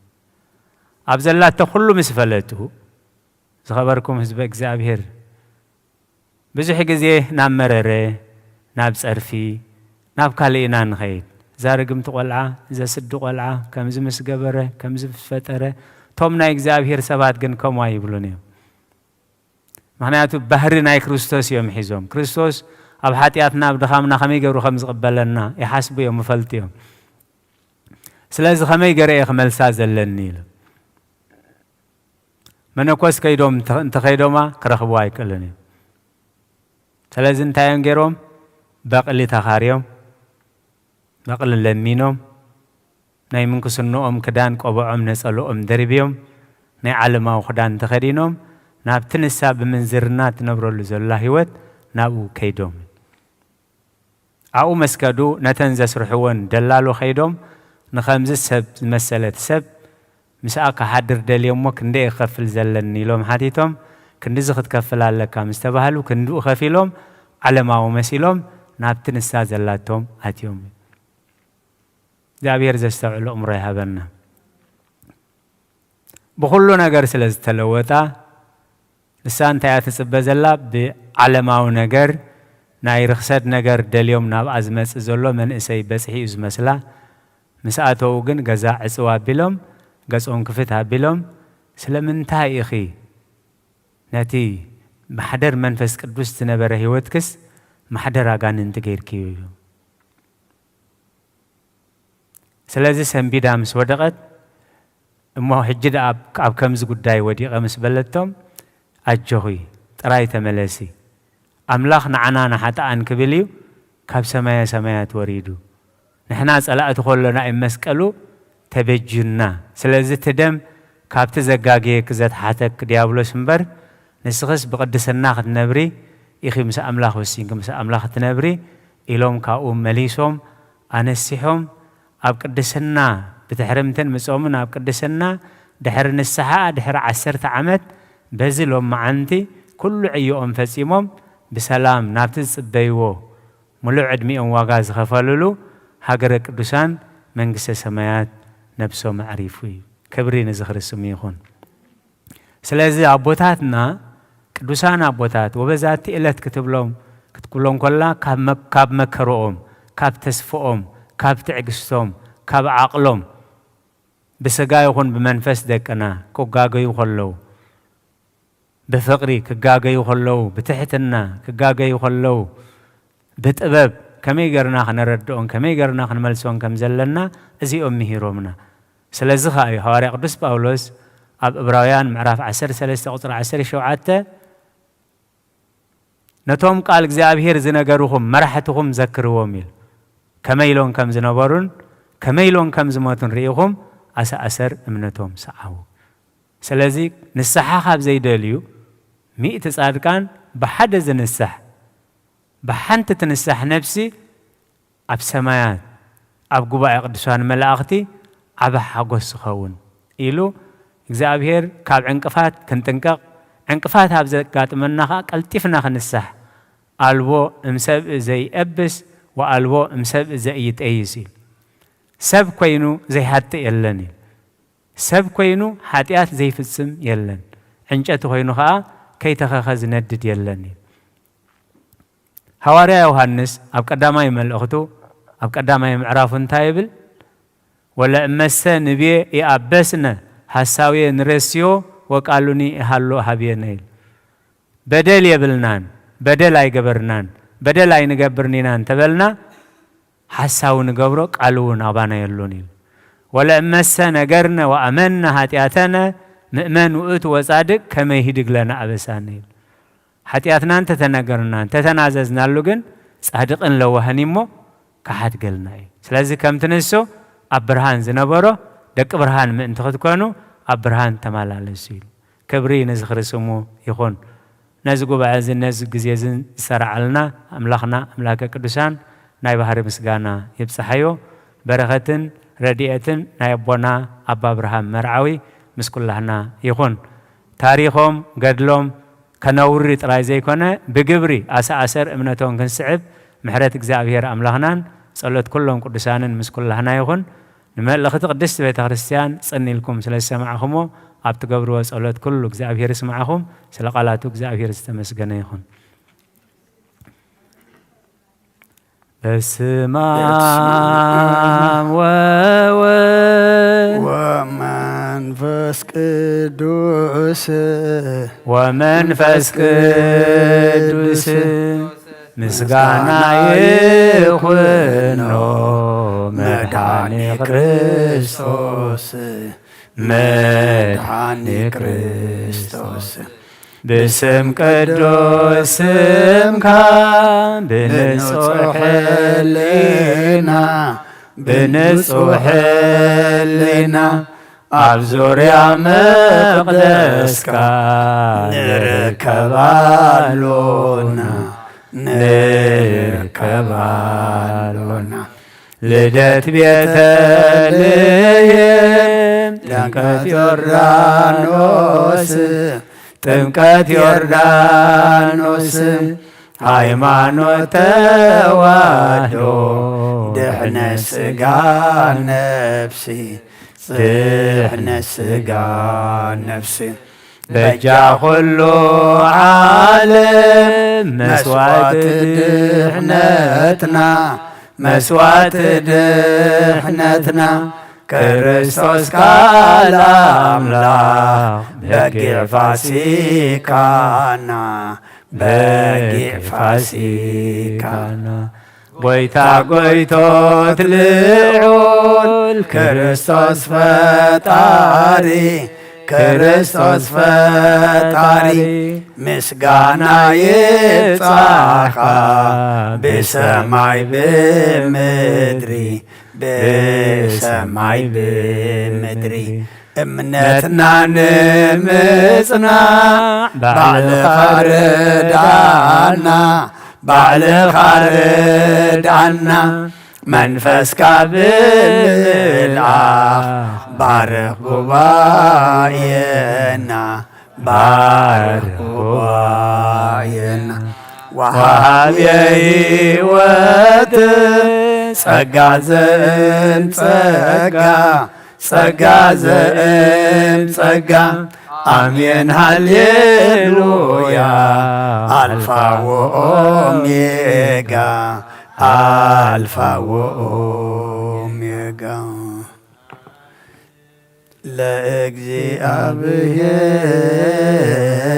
ኣብ ዘላቶ ኩሉ ምስ ፈለጡ፣ ዝኸበርኩም ህዝበ እግዚኣብሔር፣ ብዙሕ ግዜ ናብ መረረ፣ ናብ ጸርፊ፣ ናብ ካልእ ኢና ንኸይድ። እዛ ርግምቲ ቆልዓ፣ እዛ ስዲ ቆልዓ፣ ከምዚ ምስ ገበረ፣ ከምዚ ምስ ፈጠረ፣ እቶም ናይ እግዚኣብሔር ሰባት ግን ከምኡ ኣይብሉን እዮም። ምኽንያቱ ባህሪ ናይ ክርስቶስ እዮም ሒዞም። ክርስቶስ ኣብ ሓጢኣትና፣ ኣብ ድኻምና ከመይ ገይሩ ከም ዝቕበለና ይሓስቡ እዮም፣ ይፈልጡ እዮም። ስለዚ ከመይ ገይረ እየ ክመልሳ ዘለኒ ኢሉ። መነኮስ ከይዶም እንተ-፣ እንተኸይዶማ ክረኽብዋ ኣይክእሉን እዮም። ስለዚ እንታይ እዮም ገይሮም? በቕሊ ተኻርዮም፣ በቕሊ ለሚኖም፣ ናይ ምንኩስንኦም ክዳን ቆብዖም ነጸልኦም ደርብዮም፣ ናይ ዓለማዊ ክዳን ተኸዲኖም፣ ናብቲ ንሳ ብምንዝርና ትነብረሉ ዘላ ህይወት ናብኡ ከይዶም። ኣብኡ መስከዱ ነተን ዘስርሕወን ደላሎ ከይዶም፣ ንኸምዚ ሰብ ዝመሰለት ሰብ ምስኣ ክሓድር ደልየ እሞ ክንደይ ክኸፍል ዘለኒ ኢሎም ሓቲቶም፣ ክንድዚ ክትከፍል ኣለካ ምስ ተባህሉ ክንድኡ ከፊሎም፣ ዓለማዊ መሲሎም ናብቲ ንሳ ዘላቶም ኣትዮም። እግዚኣብሔር ዘስተውዕል ኣእምሮ ይሃበና። ብኹሉ ነገር ስለ ዝተለወጣ፣ ንሳ እንታይ እያ ትጽበ ዘላ? ብዓለማዊ ነገር፣ ናይ ርኽሰት ነገር ደልዮም ናብኣ ዝመጽእ ዘሎ መንእሰይ በጽሒ እዩ ዝመስላ። ምስ ኣተዉ ግን ገዛ ዕጽው ኣቢሎም፣ ገጾም ክፍት ኣቢሎም፣ "ስለምንታይ ኢኺ ነቲ ማሕደር መንፈስ ቅዱስ ዝነበረ ህይወትክስ ማሕደር ኣጋንንቲ ገይርክዮ?" እዩ። ስለዚ ሰንቢዳ ምስ ወደቐት፣ "እሞ ሕጂ ደኣ ኣብ፣ ኣብ ከምዚ ጉዳይ ወዲቐ" ምስ በለቶም፣ "ኣጆኺ፣ ጥራይ ተመለሲ። ኣምላኽ ንዓና ንሓጥኣን ክብል እዩ ካብ ሰማየ ሰማያት ወሪዱ። ንሕና ጸላእቲ ከሎና እዩ መስቀሉ ተበጁና። ስለዚ እቲ ደም ካብቲ ዘጋግየኪ ዘትሓተኪ ዲያብሎስ እምበር፣ ንስኽስ ብቅድስና ክትነብሪ ኢኺ ምስ ኣምላኽ ወሲንኪ ምስ ኣምላኽ ክትነብሪ ኢሎም ካብኡ መሊሶም ኣነሲሖም ኣብ ቅድስና ብትሕርምትን ምጾምን ኣብ ቅድስና ድሕሪ ንስሓ ድሕሪ ዓሰርተ ዓመት በዚ ሎመዓንቲ ኩሉ ዕዮኦም ፈጺሞም ብሰላም ናብቲ ዝጽበይዎ ምሉእ ዕድሚኦም ዋጋ ዝኸፈልሉ ሃገረ ቅዱሳን መንግስተ ሰማያት ነብሶም ኣዕሪፉ እዩ። ክብሪ ንዝኽሪ ስሙ ይኹን። ስለዚ ኣቦታትና ቅዱሳን ኣቦታት ወበዛቲ ዕለት ክትብሎም ክትብሎም ከላ ካብ መ- ካብ መከረኦም ካብ ተስፍኦም ካብ ትዕግስቶም ካብ ዓቕሎም ብስጋ ይኹን ብመንፈስ ደቅና ክጋገዩ ከለዉ ብፍቕሪ ክጋገዩ ከለዉ ብትሕትና ክጋገዩ ከለዉ ብጥበብ ከመይ ገርና ክነረድኦን ከመይ ገርና ክንመልሶን ከም ዘለና እዚኦም ምሂሮምና። ስለዚ ኸኣ እዩ ሃዋርያ ቅዱስ ጳውሎስ ኣብ እብራውያን ምዕራፍ ዓሰርተ ሰለስተ ቁጽሪ ዓሰርተ ሸውዓተ ነቶም ቃል እግዚኣብሔር ዝነገርኹም መራሕትኹም ዘክርዎም ኢሉ። ከመይ ኢሎም ከም ዝነበሩን ከመይ ኢሎም ከም ዝሞቱን ርኢኹም ኣሰኣሰር እምነቶም ሰዓቡ። ስለዚ ንስሓ ካብ ዘይደልዩ ሚእቲ ጻድቃን ብሓደ ዝንሳሕ ብሓንቲ ትንሳሕ ነፍሲ ኣብ ሰማያት ኣብ ጉባኤ ቅዱሳን መላእኽቲ ዓቢ ሓጎስ ዝኸውን ኢሉ እግዚኣብሔር ካብ ዕንቅፋት ክንጥንቀቕ ዕንቅፋት ኣብ ዘጋጥመና ኸዓ ቀልጢፍና ክንሳሕ ኣልቦ እምሰብእ ዘይአብስ ወአልቦ እምሰብእ ዘኢይጠይስ ኢሉ ሰብ ኮይኑ ዘይሓጥእ የለን ኢሉ ሰብ ኮይኑ ሓጢኣት ዘይፍጽም የለን ዕንጨቲ ኮይኑ ኸዓ ከይተኸኸ ዝነድድ የለን ኢሉ ሃዋርያ ዮሃንስ ኣብ ቀዳማይ መልእኽቱ ኣብ ቀዳማይ ምዕራፉ እንታይ ይብል? ወለእመሰ ንቤ ኢኣበስነ ሐሳዌ ንሬስዮ ወቃሉኒ ኢሃሎ ሀቤነ ይብል። በደል የብልናን፣ በደል ኣይገበርናን፣ በደል ኣይንገብርን ኢና እንተበልና ሓሳዊ ንገብሮ ቃሉ እውን ኣባና የሉን ይብል። ወለእመሰ ነገርነ ወኣመንነ ኃጢኣተነ ምእመን ውእቱ ወጻድቅ ከመ ይህድግ ለነ ኣበሳነ ይብል። ሓጢኣትና እንተተነገርና እንተተናዘዝናሉ ግን ጻድቕን ለዋህን እሞ ክሓድገልና እዩ። ስለዚ ከምቲ ንሱ ኣብ ብርሃን ዝነበሮ ደቂ ብርሃን ምእንቲ ክትኮኑ ኣብ ብርሃን ተመላለሱ ኢሉ። ክብሪ ንዝኽሪ ስሙ ይኹን። ነዚ ጉባኤ እዝን ነዚ ግዜ እዝን ዝሰርዓልና ኣምላኽና ኣምላከ ቅዱሳን ናይ ባህሪ ምስጋና ይብጽሓዮ። በረኸትን ረድኤትን ናይ ኣቦና ኣባ ኣብርሃም መርዓዊ ምስ ኩላህና ይኹን። ታሪኾም ገድሎም ከነውሪ ጥራይ ዘይኮነ ብግብሪ ኣሰኣሰር እምነቶም ክንስዕብ ምሕረት እግዚኣብሔር ኣምላኽናን ጸሎት ኩሎም ቅዱሳንን ምስ ኩላህና ይኹን። ንመልእኽቲ ቅድስቲ ቤተ ክርስቲያን ጽን ኢልኩም ስለ ዝሰማዕኹሞ ኣብ ትገብርዎ ጸሎት ኩሉ እግዚኣብሔር ይስማዕኹም። ስለ ቃላቱ እግዚኣብሔር ዝተመስገነ ይኹን። በስመ አብ ወወልድ ወመንፈስ ቅዱስ ወመንፈስ ቅዱስ ምስጋና ይኹኖ መድኃኔ ክርስቶስ መድኃኔ ክርስቶስ ብስም ቅዱስ ስምካ ብንጹሕ ሕሊና ብንጹሕ ሕሊና ኣብ ዙርያ መቕደስካ ንርከብ ኣሎና ንርከብ ኣሎና። ልደት ቤተልሔም ጥምቀት ዮርዳኖስ ጥምቀት ዮርዳኖስ ሃይማኖት ተዋህዶ ድሕነ ስጋ ነፍሲ ድሕነ ስጋ ነፍሲ በጃ ኩሉ ዓለም መስዋዕቲ ድሕነትና መስዋዕቲ ድሕነትና ክርስቶስ ቃል ኣምላኽ በጊዕ ፋሲካና በጊዕ ፋሲካና ጎይታ ጎይቶት ልዑል ክርስቶስ ፈጣሪ ክርስቶስ ፈጣሪ ምስጋና ይብጻሕካ ብሰማይ ብምድሪ ብሰማይ ብምድሪ እምነትና ንምጽናዕ ባዕልኻ ርድኣና፣ ባዕልኻ ርድኣና። መንፈስካ ብምልኣኽ ባርኽ ጉባኤና፣ ባርኽ ጉባኤና። ወሃብየ ህይወት ጸጋ ዘእም ጸጋ፣ ጸጋ ዘእም ጸጋ። ኣሜን ሃሌሉያ። ኣልፋ ወኦሜጋ፣ ኣልፋ ወኦሜጋ።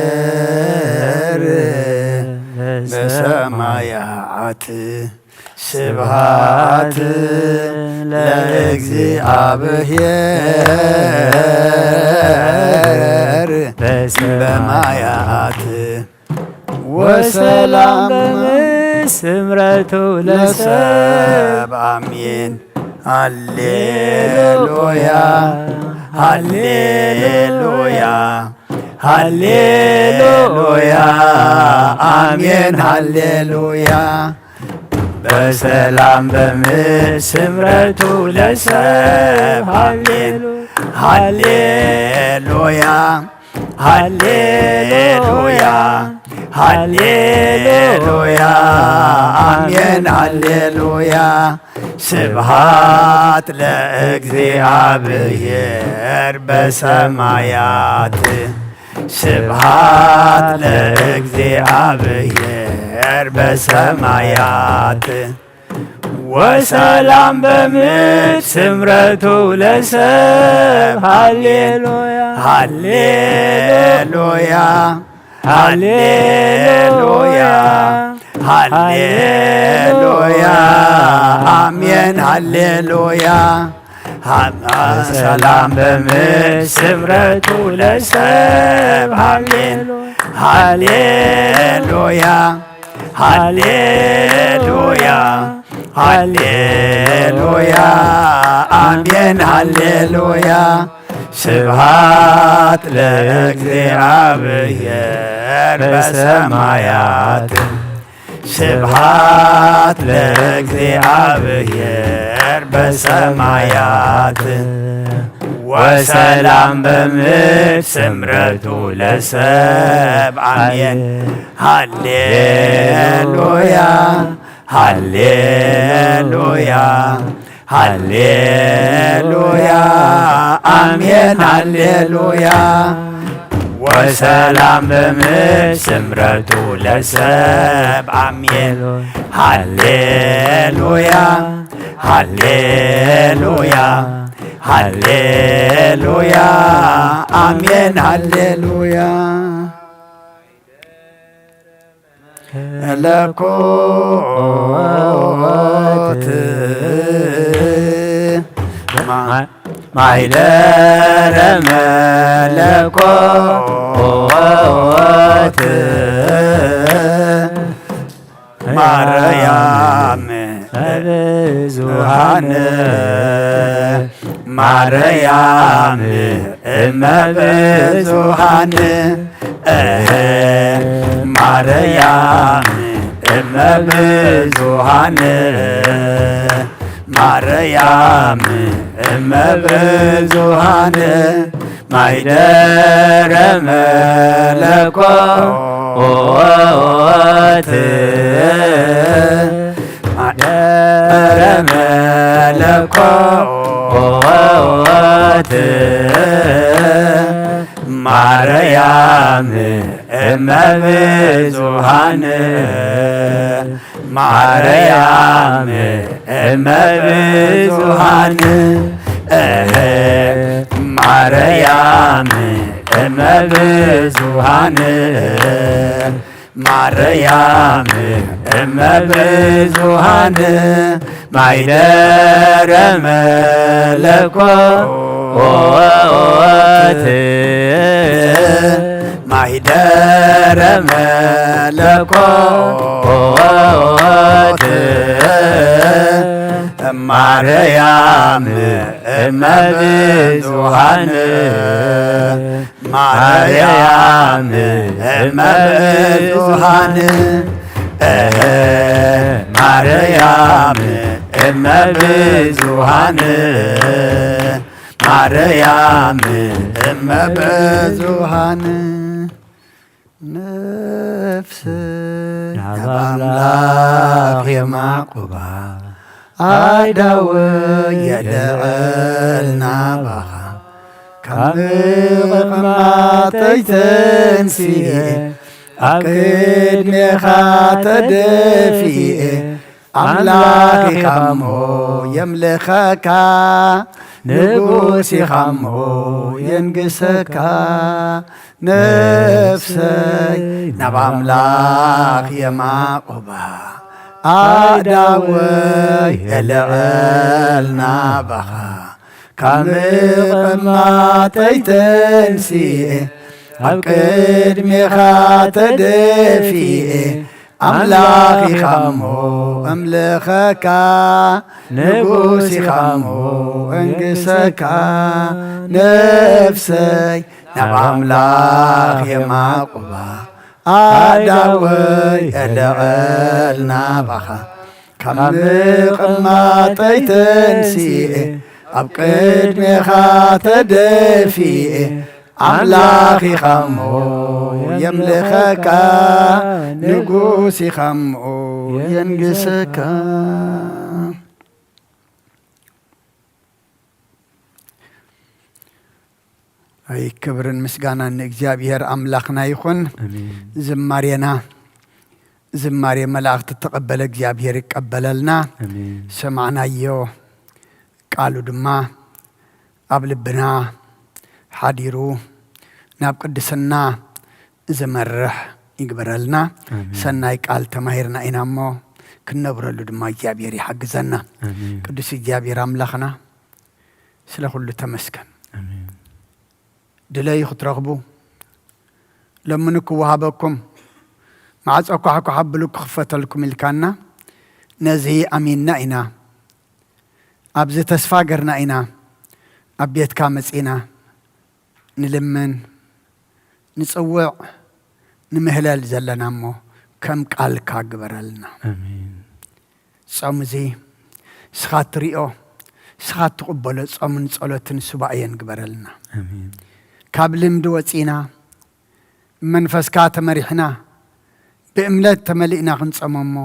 ለእግዚኣብሔር በሰማያት፣ ስብሃት ለእግዚኣብሔር በማያት። ወሰላም በምስምረቱ ለሰብ። አሜን። ሃሌሉያ፣ ሃሌሉያ፣ ሃሌሉያ። አሜን። ሃሌሉያ። በሰላም በምስምረቱ ለሰብ። አሜን። ሃሌሉያ፣ ሃሌሉያ፣ ሃሌሉያ። አሜን። ሃሌሉያ። ስብሃት ለእግዚኣብሔር በሰማያት፣ ስብሃት ለእግዚኣብሔር በሰማያት። ወሰላም በምድር ስምረቱ ለሰብ። ሃሌሉያ፣ ሃሌሉያ፣ ሃሌሉያ፣ ሃሌሉያ። አሜን። ሃሌሉያ። ሰላም በምድር ስምረቱ ለሰብ። ሃሌሉያ፣ ሃሌሉያ፣ ሃሌሉያ፣ ሃሌሉያ። አሜን። ሃሌሉያ። ስብሃት ለእግዚኣብሔር በሰማያት፣ ስብሃት ለእግዚኣብሔር በሰማያት፣ ወሰላም በምድር ስምረቱ ለሰብ። አሜን። ሃሌሉያ፣ ሃሌሉያ፣ ሃሌሉያ። አሜን። ሃሌሉያ። ወሰላም በምድር ስምረቱ ለሰብ። አሜን። ሃሌሉያ፣ ሃሌሉያ፣ ሃሌሉያ። አሜን። ሃሌሉያ። መለኮት፣ ማ-፣ ማይደረ መለኮት፣ ማርያም ብዙሃን፣ ማርያም እመ ብዙሃን፣ እህ፣ ማርያም እመ ብዙሃን፣ ማርያም እመ ብዙሃን፣ ማይደረ መለኮት፣ ማይደረ መለኮት፣ ማርያም እመ ብዙሃን፣ ማርያም እመ ብዙሃን፣ እህ፣ ማርያም እመ ብዙሃን፣ ማርያም እመ ብዙሃን፣ ማይደረ መለኮት፣ ማይደረ መለኮት፣ ማርያም እመ ብዙኃን፣ ማርያም እመ ብዙኃን፣ እህ፣ ማርያም እመ ብዙኃን፣ ማርያም እመ ብዙኃን። ነፍሰይ ናብ ኣምላኽ የማዕቁባ፣ ኣእዳወይ የልዕል ናባኻ። ካብ ምቕማጠይ ተንሲኤ፣ ኣብ ቅድሜኻ ተደፊኤ፣ ኣምላኽ ኢኻ እሞ የምልኸካ፣ ንጉስ ኢኻ እሞ የንግሰካ። ነፍሰይ ናብ ኣምላኽ የማዕቁባ፣ ኣእዳወይ የልዕል ናባኻ። ካብ ምቕማጠይ ተንሲኤ፣ ኣብ ቅድሜኻ ተደፊኤ፣ ኣምላኽ ኢኻ እሞ እምልኸካ፣ ንጉስ ኢኻ እሞ እንግሰካ። ነፍሰይ ናብ ኣምላኽ የማዕቁባ፣ ኣእዳወይ የልዕል ናባኻ። ካብ ምቕማጠይ ተንሲኤ፣ ኣብ ቅድሜኻ ተደፊኤ፣ ኣምላኽ ኢኻ እሞ የምልኸካ፣ ንጉስ ኢኻ እሞ የንግሰካ። ኣይ፣ ክብርን ምስጋናን ንእግዚኣብሔር ኣምላኽና ይኹን። ኣሜን። ዝማሬና ዝማሬ መላእኽቲ እተቐበለ እግዚኣብሔር ይቀበለልና። ኣሜን። ሰማዕናዮ ቃሉ ድማ ኣብ ልብና ሓዲሩ ናብ ቅድስና ዝመርሕ ይግበረልና። ኣሜን። ሰናይ ቃል ተማሂርና ኢና እሞ ክንነብረሉ ድማ እግዚኣብሔር ይሓግዘና። ኣሜን። ቅዱስ እግዚኣብሔር ኣምላኽና ስለ ኩሉ ተመስገን። ኣሜን። ድለዩ ክትረኽቡ፣ ለምኑ ክወሃበኩም፣ ማዕጾ ኳሕኳሕ ኣብሉ ክኽፈተልኩም ኢልካና፣ ነዚ ኣሚንና ኢና። ኣብዚ ተስፋ ገርና ኢና ኣብ ቤትካ መጺና ንልምን፣ ንጽውዕ፣ ንምህለል ዘለና እሞ ከም ቃልካ ግበረልና። ኣሜን። ጾም እዚ ንስኻ እትሪኦ፣ ንስኻ እትቕበሎ ጾምን ጸሎትን ሱባኤን ግበረልና። ኣሜን። ካብ ልምዲ ወጺና፣ ብመንፈስካ ተመሪሕና፣ ብእምነት ተመሊእና ክንጸሞ እሞ፣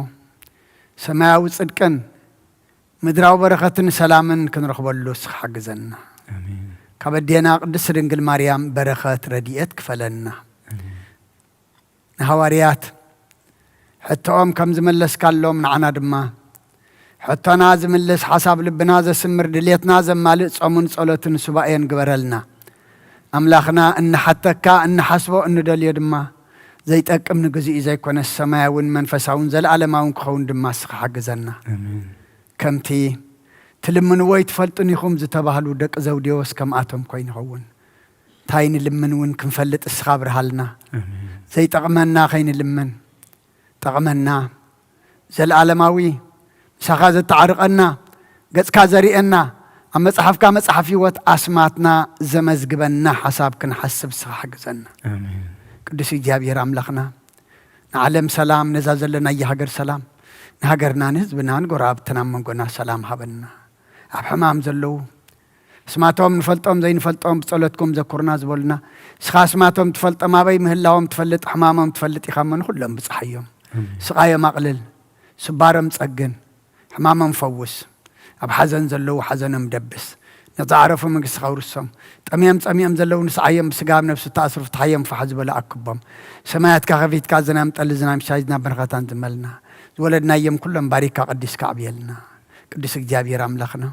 ሰማያዊ ጽድቅን ምድራዊ በረኸትን ሰላምን ክንረኽበሉ ንስኻ ሓግዘና። ኣሜን። ካብ ኣዴና ቅድስት ድንግል ማርያም በረኸት ረድኤት ክፈለና። ኣሜን። ንሃዋርያት ሕቶኦም ከም ዝመለስካሎም ንዓና ድማ ሕቶና ዝምልስ፣ ሓሳብ ልብና ዘስምር፣ ድሌትና ዘማልእ ጾምን ጸሎትን ሱባኤን ግበረልና። ኣምላኽና እንሓተካ፣ እንሓስቦ፣ እንደልዮ ድማ ዘይጠቅም ንግዚኡ ዘይኮነስ ሰማያውን መንፈሳውን ዘለኣለማውን ክኸውን ድማ ንስኻ ሓግዘና። ኣሜን። ከምቲ ትልምንዎ ኣይትፈልጡን ኢኹም ዝተባህሉ ደቂ ዘውዴዎስ ከምኣቶም ኮይኑ ይኸውን። እንታይ ንልምን እውን ክንፈልጥ እስኻ ኣብርሃልና። ኣሜን። ዘይጠቕመና ከይንልምን፣ ጠቕመና፣ ዘለኣለማዊ፣ ምሳኻ ዘተዓርቐና፣ ገጽካ ዘርእየና፣ ኣብ መጽሓፍካ መጽሓፍ ህይወት ኣስማትና ዘመዝግበና ሓሳብ ክንሓስብ እስኻ ሓግዘና። ኣሜን። ቅዱስ እግዚኣብሔር ኣምላኽና፣ ንዓለም ሰላም፣ ነዛ ዘለናያ ሃገር ሰላም፣ ንሃገርና፣ ንህዝብና፣ ንጎረባብትና፣ ኣብ መንጎና ሰላም ሃበና። ኣብ ሕማም ዘለዉ፣ ኣስማቶም ንፈልጦም ዘይንፈልጦም ብጸሎትኩም ዘኩርና ዝበሉና፣ ንስኻ ኣስማቶም ትፈልጦም፣ ኣበይ ምህላዎም ትፈልጥ፣ ሕማሞም ትፈልጥ ኢኻ እሞ ንኹሎም ብጽሓዮም። ኣሜን። ስቓዮም ኣቕልል፣ ስባሮም ጸግን፣ ሕማሞም ፈውስ። ኣብ ሓዘን ዘለዉ ሓዘኖም ደብስ፣ ንዝዓረፉ መንግስትኻ ኣውርሶም። ጠምዮም ጸሚኦም ዘለዉ ንስዓዮም፣ ብስጋ ኣብ ነብሲ ተኣስሩ ፍትሓዮም ፋሕ ዝበለ ኣክቦም። ሰማያትካ ከፊትካ ዝናም ጠሊ፣ ዝናም ሻይ፣ ዝናም በረኸት ኣንዝመልና። ዝወለድናዮም ኩሎም ባሪካ ቀዲስካ ኣዕብየልና። ቅዱስ እግዚኣብሔር ኣምላኽና፣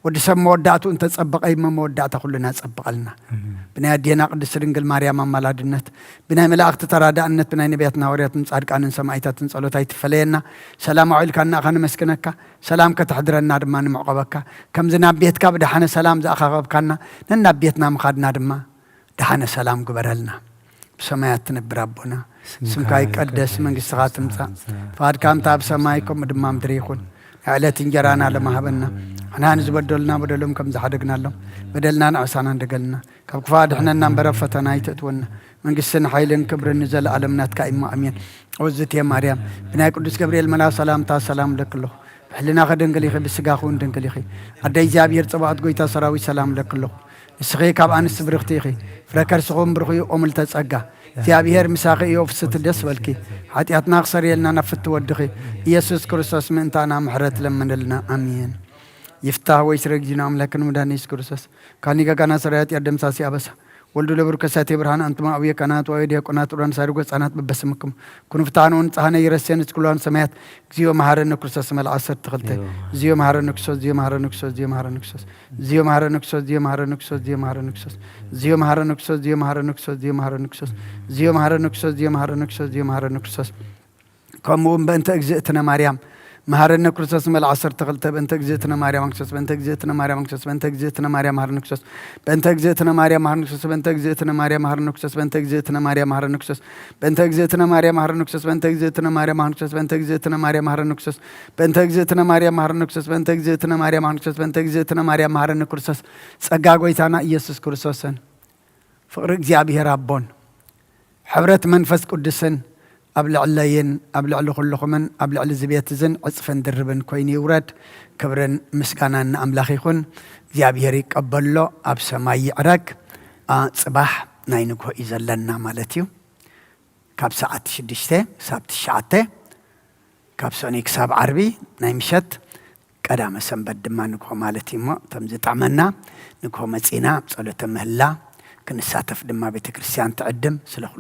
ወዲ ሰብ መወዳእትኡ እንተጸበቐ እሞ መወዳእታ ኩልና ጸብቐልና። ኣሜን። ብናይ ኣዴና ቅድስት ድንግል ማርያም ኣማላድነት፣ ብናይ መላእኽቲ ተራዳእነት፣ ብናይ ነቢያትን ሃዋርያትን ጻድቃንን ሰማዕታትን ጸሎት ኣይትፈለየና። ሰላም ኣውዒልካና ኢኻ ነመስግነካ፣ ሰላም ከተሕድረና ድማ ንምዕቆበካ። ከምዚ ናብ ቤትካ ብደሓነ ሰላም ዝኣኻኸብካና፣ ነናብ ቤትና ምኻድና ድማ ደሓነ ሰላም ግበረልና። ብሰማያት ትነብር ኣቦና፣ ስምካ ስምካ ይቀደስ፣ ይቀደስ፣ መንግስትኻ ትምጻእ፣ ትምጻእ፣ ፍቓድካ ከምታ ኣብ ሰማይ ከምኡ ድማ ኣብ ምድሪ ይኹን። ዕለት እንጀራና ለማሃበና። ኣና ንዝበደሉና በደሎም ከም ዝሓደግናሎም በደልና ንዕሳና እንደገልና። ካብ ክፋ ድሕነና እምበረ ፈተና ኣይትእትወና። መንግስትን ሓይልን ክብርን ንዘለኣለም ናትካ እሞ ኣሜን። ኦዝቴ ማርያም ብናይ ቅዱስ ገብርኤል መላ ሰላምታ ሰላም ለክለኹ። ብሕልናኸ ድንግል ኢኺ፣ ብስጋኹ እውን ድንግል ኢኺ። ኣደ እግዚኣብሔር ጽባኦት ጎይታ ሰራዊት ሰላም ለክለኹ። ንስኺ ካብ ኣንስቲ ብርኽቲ ኢኺ። ፍረ ከርስኹም ብርኹ እዩ ኦምልተ ጸጋ። እግዚኣብሔር ምሳኺ እዩ ፍስቲ ደስ በልኪ። ሓጢኣትና ክሰርየልና ናብ ፍቲ ወድኺ ኢየሱስ ክርስቶስ ምእንታና ምሕረት ለምንልና። ኣሜን። ይፍታህ ወይ ስረግጂና ኣምላክን መድኃኒት ኢየሱስ ክርስቶስ ካኒ ጋጋና ሰራያት ያደምሳሲ ኣበሳ ወልዱ ለብሩ ከሳቴ ብርሃን ኣንትማ ኣብየ ካህናት ወአበ ዲያቆናት ኡራን ሳሪ ጎጻናት በበስምኩም ኩኑ ፍታኖን ጻህነ ይረሴን እስኩሏን ሰማያት እግዚኦ መሐረነ ክርስቶስ መልዓ ዓሰርተ ክልተ። እግዚኦ መሐረነ ክርስቶስ፣ እግዚኦ መሐረነ ክርስቶስ፣ እግዚኦ መሐረነ ክርስቶስ፣ እግዚኦ መሐረነ ክርስቶስ፣ እግዚኦ መሐረነ ክርስቶስ፣ እግዚኦ መሐረነ ክርስቶስ፣ እግዚኦ መሐረነ ክርስቶስ፣ እግዚኦ መሐረነ ክርስቶስ፣ እግዚኦ መሐረነ ክርስቶስ፣ እግዚኦ መሐረነ ክርስቶስ፣ እግዚኦ መሐረነ ክርስቶስ። ከምኡ እውን በእንተ እግዝእትነ ማርያም መሐረነ ክርስቶስ መልዓ ዓሰርተ ክልተ። በእንተ እግዝእትነ ማርያም ክርስቶስ፣ በእንተ እግዝእትነ ማርያም ክርስቶስ፣ በእንተ እግዝእትነ ማርያም መሐረነ ክርስቶስ፣ በእንተ እግዝእትነ ማርያም መሐረነ ክርስቶስ፣ በእንተ እግዝእትነ ማርያም መሐረነ ክርስቶስ፣ በእንተ እግዝእትነ ማርያም መሐረነ ክርስቶስ፣ በእንተ እግዝእትነ ማርያም መሐረነ ክርስቶስ፣ በእንተ እግዝእትነ ማርያም መሐረነ ክርስቶስ፣ በእንተ እግዝእትነ ማርያም መሐረነ ክርስቶስ፣ በእንተ እግዝእትነ ማርያም መሐረነ ክርስቶስ፣ በእንተ እግዝእትነ ማርያም መሐረነ ክርስቶስ፣ በእንተ እግዝእትነ ማርያም መሐረነ ክርስቶስ። ጸጋ ጎይታና ኢየሱስ ክርስቶስን ፍቕሪ እግዚኣብሔር ኣቦን ሕብረት መንፈስ ቅዱስን ኣብ ልዕለይን ኣብ ልዕሊ ኩልኹምን ኣብ ልዕሊ እዚ ቤት እዝን ዕጽፍን ድርብን ኮይኑ ይውረድ። ክብርን ምስጋናን ንኣምላኽ ይኹን። እግዚኣብሔር ይቀበሎ፣ ኣብ ሰማይ ይዕረግ። ኣ፣ ጽባሕ ናይ ንግሆ እዩ ዘለና ማለት እዩ። ካብ ሰዓት ሽዱሽተ ክሳብ ትሽዓተ፣ ካብ ሰኑይ ክሳብ ዓርቢ ናይ ምሸት፣ ቀዳመ ሰንበት ድማ ንግሆ ማለት እዩ። እሞ እቶም ዝጥዕመና ንግሆ መጺና ኣብ ጸሎተ ምህላ ክንሳተፍ ድማ ቤተ ክርስቲያን ትዕድም። ስለ